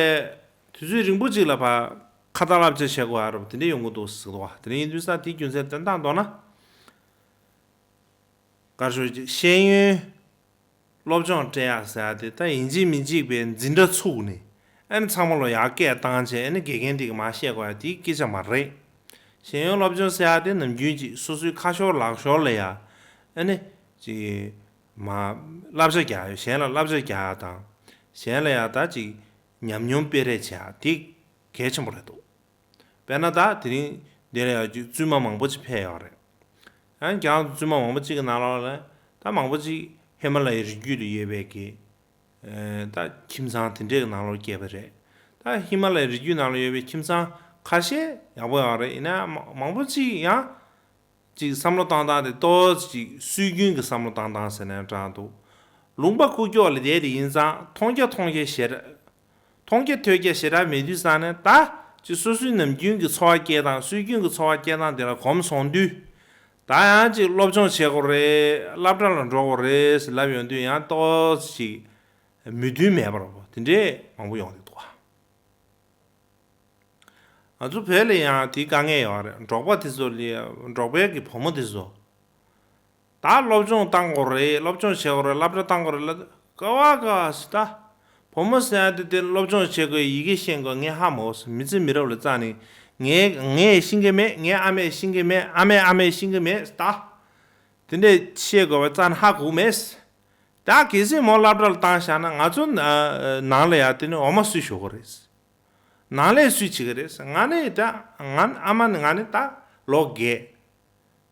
དུས་ཚོད་རིང་པོ་ཅིག་ལ་ཕར་ཁ་ཏ་བསླབ་བྱ་བྱེད་དགོས་ཡག་རེད་པ། དེ་འདྲས་ཡོང་གི་འདུག་ཟེར་གི་འདུག་བ། དེ་འདྲ་ཡིན་དུས་ཙང་དེའི་རྒྱུ་མཚན་དོན་དག་མདོར་ན། ག་རེ་ཞུ། ཤེས་ཡོན་སློབ་སྦྱོང་སྤྲད་ཡག་ཟེར་ཡག་དེ་ད་ཡིན་གཅིག་མིན་གཅིག་པའི་འཛིན་གྲྭ་ཚུགས་ནས་ཨ་ནི་ཚང་མ་ལ་ཡར་སྐད་བཏང་བྱས་ཨ་ནི་དགེ་རྒན་དེ་གིས་མར་བཤད་དགོས་ཡག་དེའི་སྐད་ཆ་མ་རེད། ཤེས་ཡོན་སློབ་སྦྱོང་ཟེར་ཡག་དེ་ནམ་རྒྱུན་གྱི་སོ་སོའི་ཁ་ཤོར་ལག་ཤོར་ལ་ཡ་ཨ་ནི་ཅིག་མར་བསླབ་བྱ་རྒྱག་ཡག་གཞན་ལ་བསླབ་བྱ་རྒྱག་ཡག་དང་། གཞན་ལ་ཡ་ད་ཅིག་ཉམས་མྱོང་སྤེལ་རེས་བྱེད་ཡག་དེ་གལ་ཆེན་པོ་རེད་འདུག་དཔེར་ན་ད་དེ་རིང་འདི་ལ་ཡང་བཙུན་མ་མང་པོ་ཅིག་ཕེབས་ཡོད་རེད། ཡང་ཀྱང་བཙུན་མ་མང་པོ་ཅིག་གི་ནང་ལོགས་ལ་ད་མང་པོ་ཅིག་ཧི་མ་ལ་ཡའི་རི་རྒྱུད་ལ་ཡོད་པའི་གི་ད་ཁྱིམ་ཚང་དེ་འདྲའི་གི་ནང་ལོགས་སྐྱེས་པ་རེད། ད་ཧི་མ་ལ་ཡའི་རི་རྒྱུད་ནང་ལ་ཡོད་པའི་ཁྱིམ་ཚང་ཁ་ཤས་ཡག་པོ་ཡོད་རེད། ཡིན་ན་མང་པོ་ཅིག་ཡང་ཅིག་བསམ་བློ་བཏང་སྟངས་དེ་ཏོག་ཙམ་ཅིག་སྲོལ་རྒྱུན་གྱི་བསམ་བློ་བཏང་སྟངས་ཟེར་ནའི་འདྲ་འདུག་ལུང་པ་ཁུག་ཀྱོག་ལ་བསྡད་དེ་ཡིན་ཙང་མཐོང་རྒྱ་མཐོང་རྒྱ་ཞེ་དྲག་མཐོང་རྒྱ་ཐོས་རྒྱ་ཞེ་དྲག་མེད་དུས་ཙང་ནས་ད་ཅིག་སོ་སོའི་ནམ་རྒྱུན་གྱི་འཚོ་བ་སྐྱེལ་སྟངས་སྲོལ་རྒྱུན་གྱི་འཚོ་བ་སྐྱེལ་སྟངས་དེ་ལ་གོམས་སོང་དུས། ད་ཡང་ཅིག་སློབ་སྦྱོང་བྱེད་དགོས་རེད། སློབ་གྲྭ་ལ་འགྲོ་དགོས་རེད་ཟེར་ལབ་ཡོང་དུས་ཡང་ཏོག་ཙམ་ཅིག་མོས་མཐུན་མེད་པ་འདྲ་པོ་དེ་འདྲས་མང་པོ་ཡོང་གི་འདུག་བ། ང་ཚོ་བོད་ལ་ཡང་དེའི་དཀའ་ངལ་ཡོད་རེད། འབྲོག་པ་དེ་ཚོ་ལ་འབྲོག་པའི་གི་བུ་མོ་དེ་ཚོ། ད་སློབ་སྦྱོང་བཏང་དགོས་རེད། སློབ་སྦྱོང་བྱེད་དགོས་རེད། སློབ་གྲྭ་བཏང་དགོས་རེད་ལབ། ག་བ་ག་བ་ཟེར་ད། བུ་མོ་ཟེར་ཡ་དེ་དེ་སློབ་སྦྱོང་བྱེད་དགོས། ཡི་གེ་ཤེས་དགོས། ངས་ཧ་མ་གོ་ཟེར། མི་ཚེ་མི་རབས་ལ་རྩ་ནས་ངས་ངས་ཤེས་ཀྱི་མེད། ངའི་ཨ་མས་ཤེས་ཀྱི་མེད། ཨ་མའི་ཨ་མས་ཤེས་ཀྱི་མེད་ཟེར་ད། དེ་འདྲས་བཤད་དགོས་པ་རྩ་ནས་ཧ་གོ་མེད་ཟེར། ད་གལ་སྲིད་མོ་སློབ་གྲྭ་ལ་བཏང་བཞག་ན་ང་ཚོ་ནང་ལ་ཡ་དེ་ནི་འོ་མ་སུས་ཞོག་གི་རེད། ནང་ལས་སུས་བྱེད་ཀྱི་རེད། ང་ནི་ད་ང་ཨ་མ་ནི་ང་ནི་ད་ལོ་རྒས།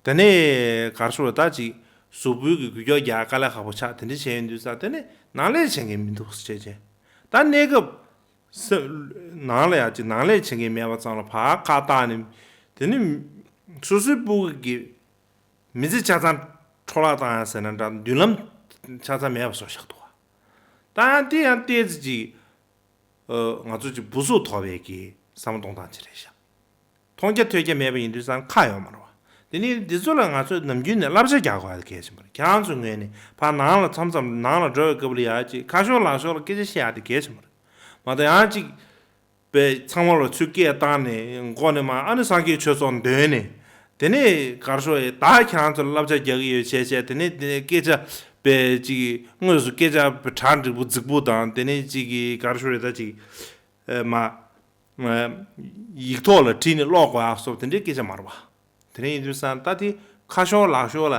དེ་ནས་གར་ཤོར་ད་ཅིག་གཟུགས་པོའི་གི་འགུལ་སྐྱོད་རྒྱག་དཀའ་ལས་ཁག་པོ་ཆགས། དེ་འདྲ་བྱས་ཡོང་དུས་ཙང་དེ་ནས་ནང་ལས་བྱེད་མཁན་མི་འདུག་ཟེར་བྱས་བྱས། ད་གནས་སྐབས་ནང་ལ་ཡ་ཅིག་ནང་ལས་བྱེད་མཁན་མེད་པ་ཙམ་ལ་ཕར་ཁ་བཏགས་ནས་དེ་ནས་སོ་སོའི་སྤུ་གུ་གི་མི་ཚེ་ཆ་ཚང་འཕྲོ་བརླག་བཏང་ཡ་ཟེར་ན་འདྲ། མདུན་ལམ་ཆ་ཚང་མེད་པ་བཟོ་བཞག་འདུག་བ། ད་ཡང་དེ་ཡང་ཏོག་ཙམ་ཅིག་ཨ་ང་ཚོ་ཅིག་སྦུ་སུག་ཐོགས་པའི་གི་བསམ་བློ་གཏོང་སྟངས་ཅིག་རེད་ཤག་མཐོང་རྒྱ་ཐོས་རྒྱ་མེད་པ་ཡིན་དུས་ཙང་ཁག་ཡོད་མ་རེད་བ། དེ་ནི་འདི་ཚོ་ལ་ང་ཚོས་ནམ་རྒྱུན་ནས་བསླབ་བྱ་རྒྱག་དགོས་ཡ་དེ་གལ་ཆེན་པོ་རེད། ཁྱེད་རང་ཚོའི་ངོས་ནས་ཕར་ནང་ལ་མཚམས་མཚམས་ནང་ལ་འགྲོ་བའི་སྐབས་ལ་ཡ་ཅིག་ཁ་ཤོར་ལག་ཤོར་ལ་སྐད་ཆ་བཤད་ཡ་དེ་གལ་ཆེན་པོ་རེད། མ་གཏོགས་ཡང་ཅིག་པའི་ཚང་མ་ལ་ཚུར་སྐད་བཏང་ནས་མགོ་ནས་མར་ཨ་ནི་སངས་རྒྱས་ཆོས་ཚོགས་འདོན་ནས། དེ་ནས་གར་ཤོར་ཡས་ད་ཁྱེད་རང་ཚོ་ལ་བསླབ་བྱ་རྒྱག་གི་ཡོད་བྱས་བྱས། དེ་ནས་དེ་ནས་སྐད་ཆ་པའི་ཅིག་དངོས་སུ་སྐད་ཆ་པའི་གྲ་འགྲིག་པོ་རྫིག་པོ་དང་། དེ་ནས་ཅིག་གི་གར་ཤོར་ཡས་ད་ཅིག་ཨ་མ་ཨ་ཡིག་ཐོག་ལ་བྲིས་ནས་ཀློག་དགོས་ཡ་སོགས་དེ་འདྲའི་སྐད་ཆ་མ་རེད་བ། དེ་ནས་ཡིན་དུས་ཙང་ད་དེ་ཁ་ཤོར་ལག་ཤོར་ལ་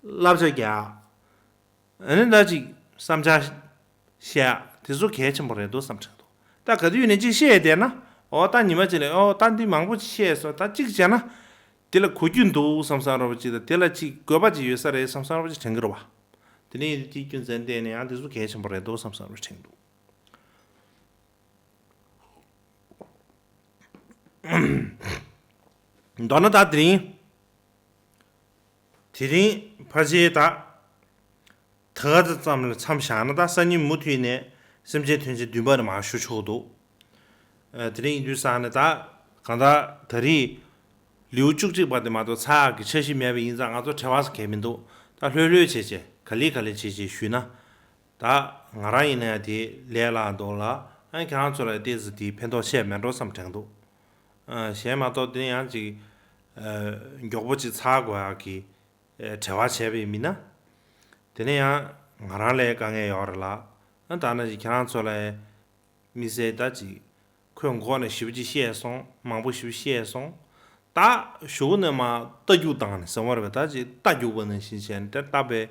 བསླབ་བྱ་རྒྱག་ཨ་ནི་ད་ཅིག་བསམ་འཆར་བཤད་ཡ་དེ་ཚོ་གལ་ཆེན་པོ་རེད་འདུག་བསམ་དྲན་འདུག་ད་ག་དུས་ནས་ཅིག་བཤད་བསྡད་ན། ཨོ་ད་ཉི་མ་གཅིག་ལ་ཨོ་ད་འདི་མང་པོ་ཅིག་བཤད་སོང་། ད་གཅིག་བྱས་ན་དེ་ལ་གོ་རྒྱུ་འདུག་བསམ་བསམ་འདྲ་པོ་ཅིག་དང་། དེ་ལ་ཅིག་དགོས་པ་ཅིག་ཡོད་ས་རེད་བསམ་བསམ་འདྲ་པོ་ཅིག་དྲན་གྱི་རེད་བ། དེ་ནས་དེའི་རྒྱུ་མཚན་བརྟེན་ནས་ཡང་དེ་ཚོ་གལ་ཆེན་པོ་རེད་འདུག་བསམ་བསམ་འདྲ་པོ་དྲན་གྱི་འདུག་མདོར་ན་ད་དེ་རིང་། དེ་རིང་ཕལ་ཆེར་ད་ད་ག་ཙམ་ལ་མཚམས་བཞག་ན། ད་སང་ཉིན་མུ་མཐུད་ནས་སེམས་ཅན་ཐམས་ཅད་འདུན་པ་ནས་མར་ཞུ་ཆོག་འདུག་ཨ་དེ་རིང་ཡིན་དུས་ཙང་ནས་ད་གང་ལྟར་ད་རེས་ལེའུ་བཅུ་གཅིག་པ་དེ་མ་གཏོགས་ཚར་གི་འཆར་གཞི་མེད་པ་ཡིན་ཙང་ང་ཚོ་བྲེལ་བ་ཟེར་གང་ཡང་མི་འདུག་ད་ལྷོད་ལྷོད་བྱས་བྱས་ག་ལེ་ག་ལེ་བྱས་བྱས་ཞུས་ན། ད་ང་རང་ཡིན་ན་ཡང་དེ་ལས་སླ་འདུག་ལ། ཨ་ཁྱེད་རང་ཚོ་ལ་ཏོག་ཙམ་དེ་ཕན་ཐོགས་ཆེ་མེད་འགྲོ་བསམ་དྲན་འདུག་ཨ་གཞན་མ་གཏོགས་དེ་ཡང་ཅིག་ཨ་མགྱོགས་པོ་ཅིག་ཚར་དགོས་ཡག་གི་ཨ་བྲེལ་བ་བྱས་པ་ཡིན་ན། དེ་ནས་ཡང་ང་རང་ལ་དཀའ་ངལ་ཡོད་རེད་ལ། ཨ་ད་ནང་བཞིན་ཁྱེད་རང་ཚོ་ལ་དམིགས་བསལ་ད་ཅིག་ཁོས་མགོ་ནས་ཞེ་པོ་ཅིག་བཤད་སོང་། མང་པོ་ཞེ་པོ་བཤད་སོང་། ད་གཞུག་ནས་མར་རྟ་རྒྱུག་བཏང་ནས་ཟེར་བ་རེད་པས། ད་ཅིག་རྟ་རྒྱུག་པ་ནང་བཞིན་བྱས་ནས་དེ་ལྟ་བས་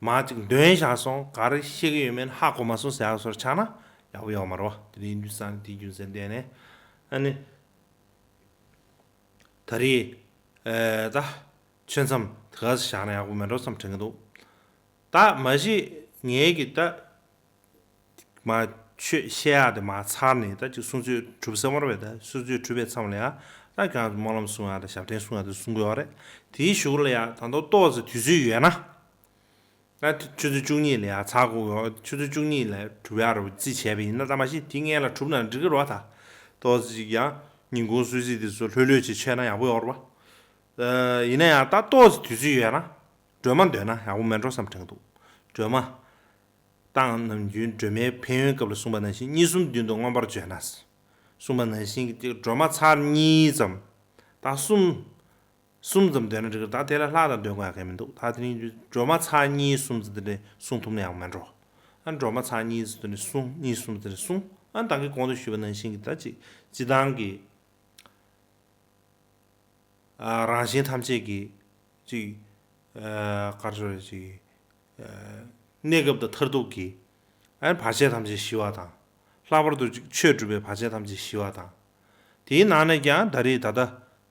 མར་ཅིག་འདོན་བཞག་སོང་། ག་རེ་བཤད་ཀྱི་ཡོད་མེད་ཧ་གོ་མ་སོང་ཟེར་ཡག་བཟོ་འདྲ་ཆགས་ན་ཡག་པོ་ཡོད་མ་རེད་བ། དེ་འདྲ་ཡིན་དུས་ཙང་དེའི་རྒྱུ་མཚན་བརྟེན་ནས་ཨ་ནི། ད་རེས་ཨ་ད་ཆོས་མཚམས་ དེ་ག་ས་བཞག་ན་ཡག་པོ་མེད་འགྲོ་བསམ་དྲན་གྱི་འདུག་ད་མ་གཞི་ངའི་གི་ད་མ་ཆོས་བཤད་ཡག་དེ་མ་ཚར་ནས་ད་ཅིག་གསུང་ཆོས་གྲུབ་ཟེར་བ་རེད་པས། ད་གསུང་ཆོས་གྲུབ་པའི་མཚམས་ལ་ཡ་ད་ཁྱེད་རང་ཚོ་སྨོན་ལམ་གསུང་ཡག་དང་ཞབས་བརྟན་གསུང་ཡག་དེ་གསུང་དགོས་པ་རེད། དེའི་གཞུག་ལ་ཡ་ད་དུང་ཏོག་ཙམ་དུས་ཚོད་ཡོད་ན། ད་ཆུ་ཚོད་བཅུ་གཉིས་ལ་ཡ་ཚར་དགོས་ཡོད། ཆུ་ཚོད་བཅུ་གཉིས་ལ་གྲུབ་ཡག་རེད་པ་རྩིས་བྱས་པ་ཡིན་ན། ད་མ་གཞི་དེ་སྔོན་ལ་གྲུབ་ན་འགྲིག་གི་རེད་པ། ད་ཏོག་ཙམ་ཅིག་ཡང་ཉིན་གུང་གསོལ་ཚིགས་དེ་ཚོ་ལྷོད་ལྷོད་ཅིག་མཆོད་ན་ཡག་པོ་ཡོད་རེད་པ། ཡིན་ན་ཡང་ད་ཏོག་ཙམ་དུས་ཚོད་ཡོད་ན་སྒྲོལ་མ་འདོན་ན་ཡག་པོ་མེད་འགྲོ་བསམ་དྲན་གྱི་འདུག་སྒྲོལ་མ། ད་ནམ་རྒྱུན་སྒྲོལ་མའི་ཕན་ཡོན་སྐབས་ལ་གསུངས་པ་ནང་བཞིན། གཉིས་གསུམ་བདུན་དུ་མངོན་པར་བརྗོད་ན། གསུངས་པ་ནང་བཞིན་གྱི་སྒྲོལ་མ་ཚར་གཉིས་ཙམ། ད་གསུམ། གསུམ་ཙམ་འདོན་ན་འགྲིག་གི་རེད། ད་དེ་ལས་ལྷག་ཙམ་འདོན་དགོས་ཡག་གང་ཡང་མི་འདུག་ད་དེ་རིང་སྒྲོལ་མ་ཚར་གཉིས་གསུམ་ཙམ་དེ་འདྲ་གསུང་ཐུབ་ན་ཡག་མེད་འགྲོ། ཨ་སྒྲོལ་མ་ཚར་གཉིས་ཙམ་དེ་འདྲ་གསུང་། གཉིས་གསུམ་ཙམ་དེ་འདྲ་གསུང་། ཨ་ད་གིན་གོང་དུ་ཞུས་པ་ནང་བཞིན་གྱི་ད་ཅིག་སྤྱིར་བཏང་གི་ཨ་རང་གཞན་ཐམས་ཅད་ཀྱི་ཅིག་ཨ་ག་རེ་ཟེར། ཅིག་ཨ་གནས་སྐབས་དང་མཐར་ཐུག་གི་ཨ་བར་ཆད་ཐམས་ཅད་ཞི་བ་དང་། ལྷག་པར་དུ་ཅིག་ཆོས་སྒྲུབ་པའི་བར་ཆད་ཐམས་ཅད་ཞི་བ་དང་། དེའི་ནང་ནས་ཀྱང་ད་རེས་ད་ལྟ་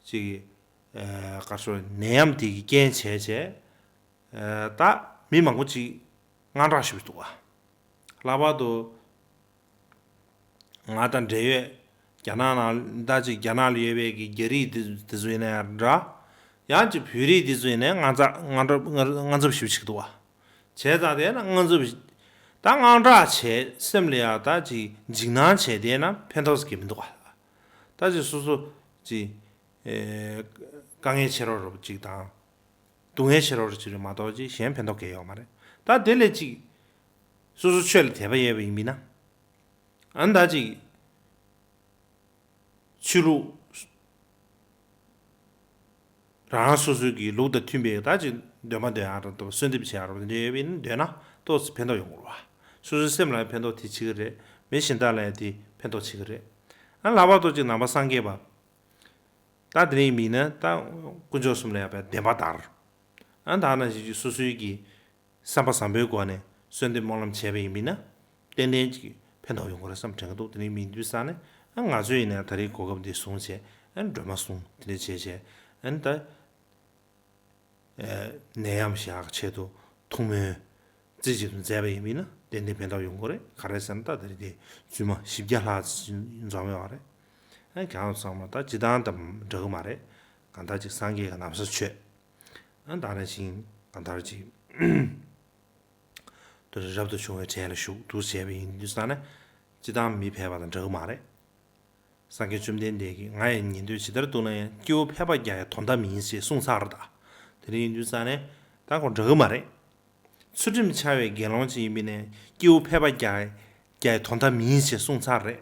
ཅིག་ཨ་ག་རེ་ཟེར། ནད་ཡམས་དེ་གི་རྐྱེན་བྱས་བྱས་ཨ་ད་མི་མང་པོ་ཅིག་དངངས་སྐྲག་ཞེ་པོ་འདུག་པ། ལྷག་པར་དུ་ང་དང་འབྲེལ་ཡོད་རྒྱ་ནག་ནང་ད་ཅིག་རྒྱ་ནག་ལ་ཡོད་པའི་གི་རྒྱ་རིགས་དེ་དེ་ཚོ་ཡིན་ན་ཡང་འདྲ། ཡང་ཅིག་བོད་རིགས་དེ་ཚོ་ཡིན་ན་དངངས་འཚབ་དངངས་འཚབ་ཞེ་པོ་ཅིག་འདུག་པ། བྱས་ཙང་དེ་ན་དངངས་འཚབ། ད་དངངས་སྐྲག་བྱས། སེམས་ལ་ཡང་ད་ཅིག་འཇིགས་སྣང་བྱས་བསྡད་ན་ཕན་ཐོགས་ཀྱི་མི་འདུག་པ། ད་ཅིག་སོ་སོ་ཅིག་ཨེ་དཀའ་ངལ་ཆེ་རོགས་རོགས་ཅིག་དང་། སྡུག་བསྔལ་ཆེ་རོགས་རོགས་ཅིག་རེད་མ་གཏོགས་ཅིག་གཞན་ཕན་ཐོགས་གང་ཡང་ཡོད་མ་རེད། ད་དེ་ལས་ཅིག་སོ་སོ་ཆོས་ལ་དད་པ་ཡོད་པ་ཡིན་པས་ན། ཨ་ནི་ད་ཅིག་ཆོས་ལུགས་རང་སོ་སོའི་གི་ལུགས་དང་མཐུན་པའི་ད་ཅིག་འདོན་མ་འདོན་ཡག་རེད་དོ། གསོལ་འདེབས་བྱེད་ཡག་རེད་དོ། འདི་འདྲ་ཡོད་པ་ཡིན་ན་འདོན་ན་ཏོག་ཙམ་ཕན་ཐོགས་ཡོང་གི་རེད་པ། སོ་སོའི་སེམས་ལ་ཡང་ཕན་ཐོགས་དེ་བྱེད་ཀྱི་རེད། མི་གཞན་དག་ལ་ཡང་དེ་ཕན་ཐོགས་བྱེད་ཀྱི་རེད། ཨ་ལྷག་པར་དུ་ཅིག་ནང་པ་སངས་རྒྱས་པ། ད་དེ་རིང་མིན་ན་ད་དཀོན་མཆོག་གསུམ་ལ་ཡང་བདེན་པ་བདར། ཨ་ད་ནང་བཞིན་གྱི་སོ་སོའི་གི་བསམ་པ་བཟང་པོའི་སྒོ་ནས་གསོལ་འདེབས་སྨོན་ལམ་བྱས་པ་ཡིན་པས་ན། ཏན་ཏན་གྱི་ཕན་ཐོགས་ཡོང་གི་རེད་བསམ་དྲན་གྱི་འདུག་དེ་རིང་མིན་དུས་ཙང་ནས་ཨ་ང་ཚོ་ཡིན་ན་ད་རེས་གོ་སྐབས་འདི་བཟུང་བྱས་ཨ་སྒྲོལ་མ་གསུང་དེ་འདྲ་བྱས་བྱས་ཨ་ད་ནད་ཡམས་ཞི་ཡག་ཆེད་དུ་ཐུགས་སྨོན་རྩེ་གཅིག་ཏུ་མཛད་པ་ཡིན་པས་ན་ཏན་ཏན་ཕན་ཐོགས་ཡོང་གི་རེད། ག་རེ་ཟེར་ན་ད་ད་རེས་དེ་བཙུན་མ་བཞི་བརྒྱ་ལྷག་ཙམ་འཛོམས་ཡོད་རེད། ཨ་ཁྱེད་རང་ཚང་མ་ད་སྤྱིར་བཏང་དང་འདྲ་གི་མ་རེད། གང་ལྟར་ཅིག་སངས་རྒྱས་ཀྱི་ན་བཟའ་མཆོད། ཨ་ད་ནང་བཞིན་གང་ལྟར་ཅིག་དེ་རབ་ཏུ་བྱུང་བའི་གྲལ་ལ་ཞུགས་འདུག་བྱས་པ་ཡིན་དུས་ཙང་ནས་སྤྱིར་བཏང་མི་ཕལ་པ་དང་འདྲ་གི་མ་རེད། སངས་རྒྱས་བཅོམ་ལྡན་འདས་ཀྱིས་ང་ཡི་ཉན་ཐོས་ཇི་ལྟར་འདུག་ན་ཡང་སྐྱེ་བོ་ཕལ་པ་བརྒྱ་ཡི་དོན་དག་མིན་ཞེས་གསུངས་ཚར་ད། དེ་འདྲ་ཡིན་དུས་ཙང་ནས་ད་ཁོ་འདྲ་གི་མ་རེད། ཚུལ་ཁྲིམས་འཆལ་བའི་དགེ་སློང་ཅིག་ཡིན་པས་ན་སྐྱེ་བོ་ཕལ་པ་བརྒྱ་ཡི་དོན་དག་མིན་ཞེས་གསུངས་ཚར་རེད།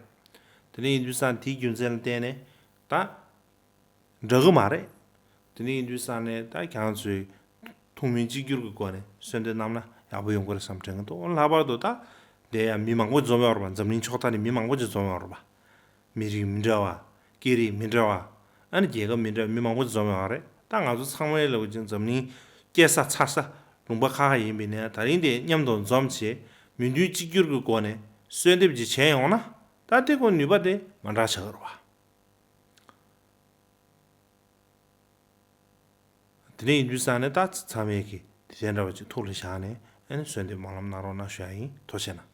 དེ་འདྲ་ཡིན་དུས་ཙང་དེའི་རྒྱུ་མཚན་ལ་བརྟེན་ནས་ད། འདྲ་གི་མ་རེད། དེ་འདྲ་ཡིན་དུས་ཙང་ནས་ད་ཁྱེད་རང་ཚོས་ཐུགས་སྨོན་གཅིག་གྱུར་གྱི་སྒོ་ནས་གསོལ་འདེབས་གནང་ན་ཡག་པོ་ཡོང་གི་རེད་བསམ་དྲན་གྱི་འདུག་ལྷག་པར་དུ་ད་དེ་ཡང་མི་མང་པོ་འཛོམས་ཡོད་རེད་པ། འཛམ་གླིང་ཕྱོགས་མཐའ་ནས་མི་མང་པོ་ཅིག་འཛོམས་ཡོད་རེད་པ། མི་རིགས་མི་འདྲ་བ། སྐད་རིགས་མི་འདྲ་བ། ཨ་ནི་རྒྱལ་ཁབ་མི་འདྲ་བ་མི་མང་པོ་ཅིག་འཛོམས་ཡོད་རེད། ད་ང་ཚོ་ཚང་མས་ལབ་ཀྱི་འཛམ་གླིང་སྐྱེས་ས་འཚར་ས་ལུང་པ་ཁག་ཁག་ཡིན་པས་ན་ད་རིང་དེ་མཉམ་དུ་འཛོམས་བྱས་མོས་འདུན་གཅིག་གྱུར་གྱི་སྒོ་ནས་གསོལ་འདེབས་ཅིག་བྱས་ཡོང་ན་ད་དེ་ཁོ་ནུས་པ་དེ་མ་འདྲ་ཆགས་ཀྱི་རེད་པ། དེ་འདྲ་ཡིན་དུས་ཙང་ནས་ད་ཚང་མས་ཀྱི་དེ་འདྲ་བ་ཅིག་ཐུགས་ལ་བཞག་ནས་ཨ་ནི་གསོལ་འདེབས་སྨོན་ལམ་གནང་རོགས་གནང་ཞུ་ཡ་ཡིན། ཐུགས་རྗེ་གནང་།